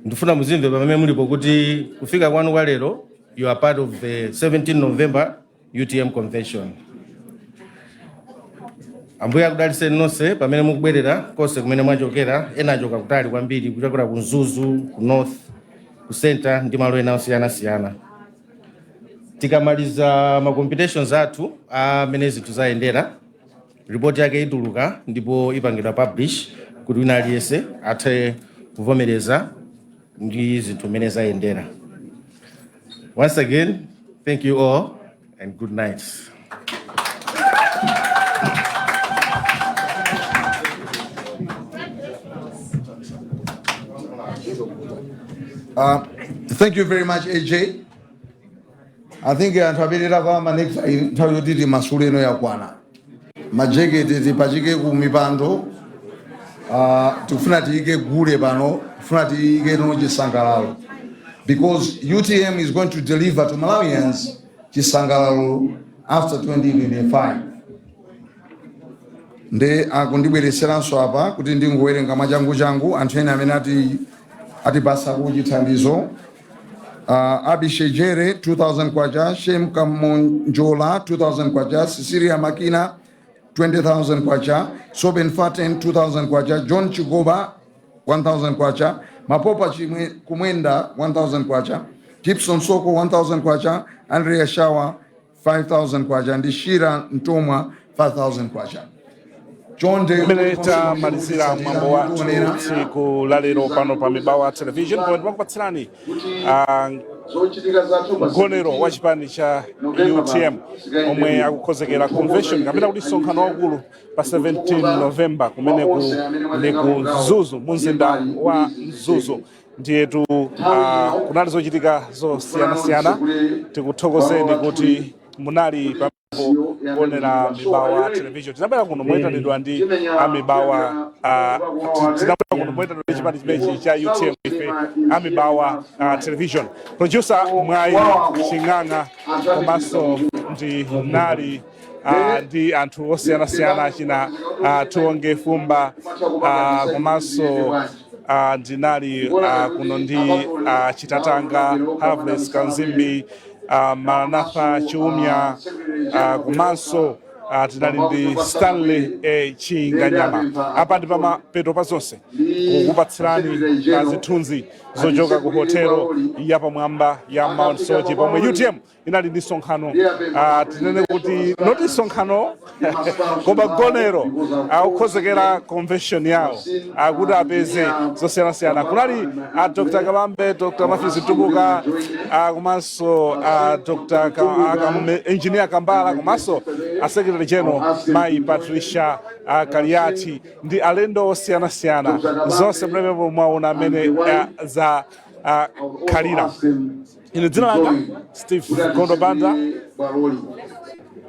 Ndifuna muzimve pamene mulipo kuti kufika kwanu kwa lero, you are part of the 17 November UTM convention. Ambuye akudalitseni nonse pamene mukubwerera konse kumene mwachokera. Ena achoka kutali kwambiri, kuchokera ku Mzuzu, ku North, ku Center ndi malo ena osiyanasiyana. Tikamaliza ma computations athu amene zinthu zayendera, report yake ituluka ndipo ipangidwa publish kuti wina aliyense athe kuvomereza ndi zinthu mmene zayendera. Once again, thank you all and good night. Thank you very much, AJ. I think anthu apitira kwa ma necktie, nthawi yoti timasule ino yakwana. Majeketi tipachike ku mipando. Tikufuna tiyike gule pano, tikufuna tiyike no chisangalalo, because UTM is going to deliver to Malawians chisangalalo after 2025. Nde akundibweretseranso apa kuti ndingowerenga mwachangu changu anthu ena amene atipasako chithandizo. Abishejere 2000 kwacha, Shem Kamonjola 2000 kwacha, Cecilia Makina 20,000 kwacha, Soben Faten 2000 kwacha, John Chigoba 1000 kwacha, Mapopa Chimwe Kumwenda 1000 kwacha, Gibson Soko 1000 kwacha, Andrea Shawa 5000 kwacha ndi Shira Ntomwa 5000 kwacha. Chonde. Kumene tamalizira mwambo wathu tsiku la lero pano pa Mibawa Television, pomwe timakupatsirani mgonero wa chipani cha UTM omwe akukonzekera convention kapena kuti msonkhano waukulu pa 17 November, kumeneku ndi ku Mzuzu, mu mzinda wa Mzuzu. Ndiyetu kunali zochitika zosiyanasiyana. Tikuthokozeni kuti munali pamenepo kuonera Mibawa Television. Tinabwera kuno moyitanidwa ndi amibawa, tinabwera kuno moyitanidwa ndi chipani chimenechi cha UTM. Ife amibawa Television, producer Mwayi Ching'ang'a, komanso ndi nali ndi anthu osiyanasiyana achina Tionge Fumba, komanso ndinali kuno ndi Chitatanga Harvest Kanzimbi, Maranatha Chiumya, komanso tinali ndi Stanley Chinganyama. Apa ndi pamapeto pa zonse kukupatsirani zithunzi zochoka ku hotelo yapamwamba ya Mount Soche pomwe UTM inali ndi msonkhano, tinene kuti not msonkhano koma gonero, akukonzekera convention yawo, akuti apeze zosiyanasiyana. Kunali Dr Kabambe, Dr Matthews Mtumbuka, komanso Dr Engineer Kambala, komanso a Secretary General Mayi Patricia Kaliati ndi alendo osiyanasiyana. Zonse mlemepo mwaona amene za khalira. Ine dzina langa Steve Gondo Banda.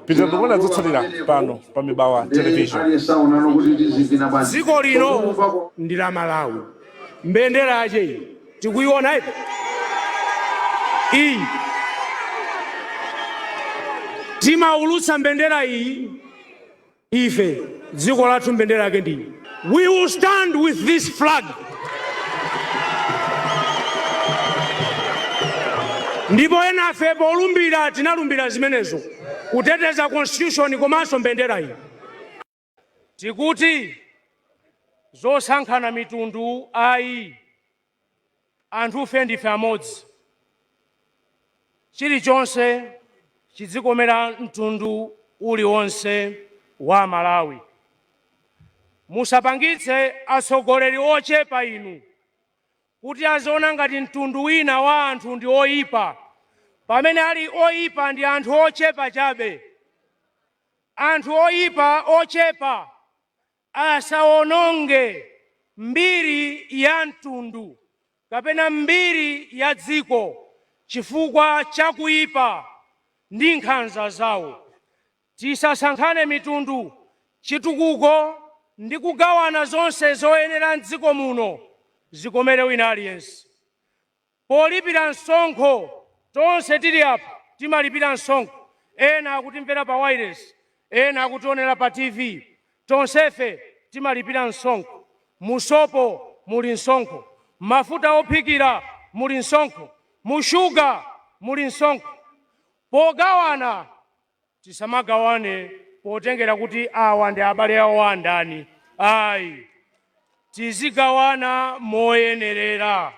Pitira ndikuona zotsatira pano pa Mibawa Television. Dziko lino ndi la Malawi. Mbendera yache iyi tikuiona ipo iyi. Timaulutsa mbendera iyi ife, dziko lathu mbendera yake ndi. We will stand with this flag. Ndipo enafe polumbira tinalumbira zimenezo, kuteteza constitution komanso mbendera iyi. Tikuti zosankhana mitundu ayi, anthufe ndife amodzi. Chilichonse chidzikomera mtundu uliwonse wa Malawi. Musapangitse atsogoleri ochepa inu kuti aziona ngati mtundu wina wa anthu ndi oyipa, pamene ali oyipa ndi anthu ochepa chabe. Anthu oyipa ochepa asawononge mbiri ya mtundu kapena mbiri ya dziko chifukwa cha kuipa ndi nkhanza zawo. Tisasankhane mitundu, chitukuko ndi kugawana zonse zoyenera m'dziko muno zikomere wina aliyense. Polipira msonkho, tonse tili apa timalipira msonkho, ena akutimvera pa wailesi, ena akutionera pa TV, tonsefe timalipira msonkho. Mu sopo muli msonkho, mafuta ophikira muli msonkho, mu shuga muli msonkho. Pogawana tisamagawane Potengera kuti awa ndi abale awo andani, ayi, tizigawana moyenerera.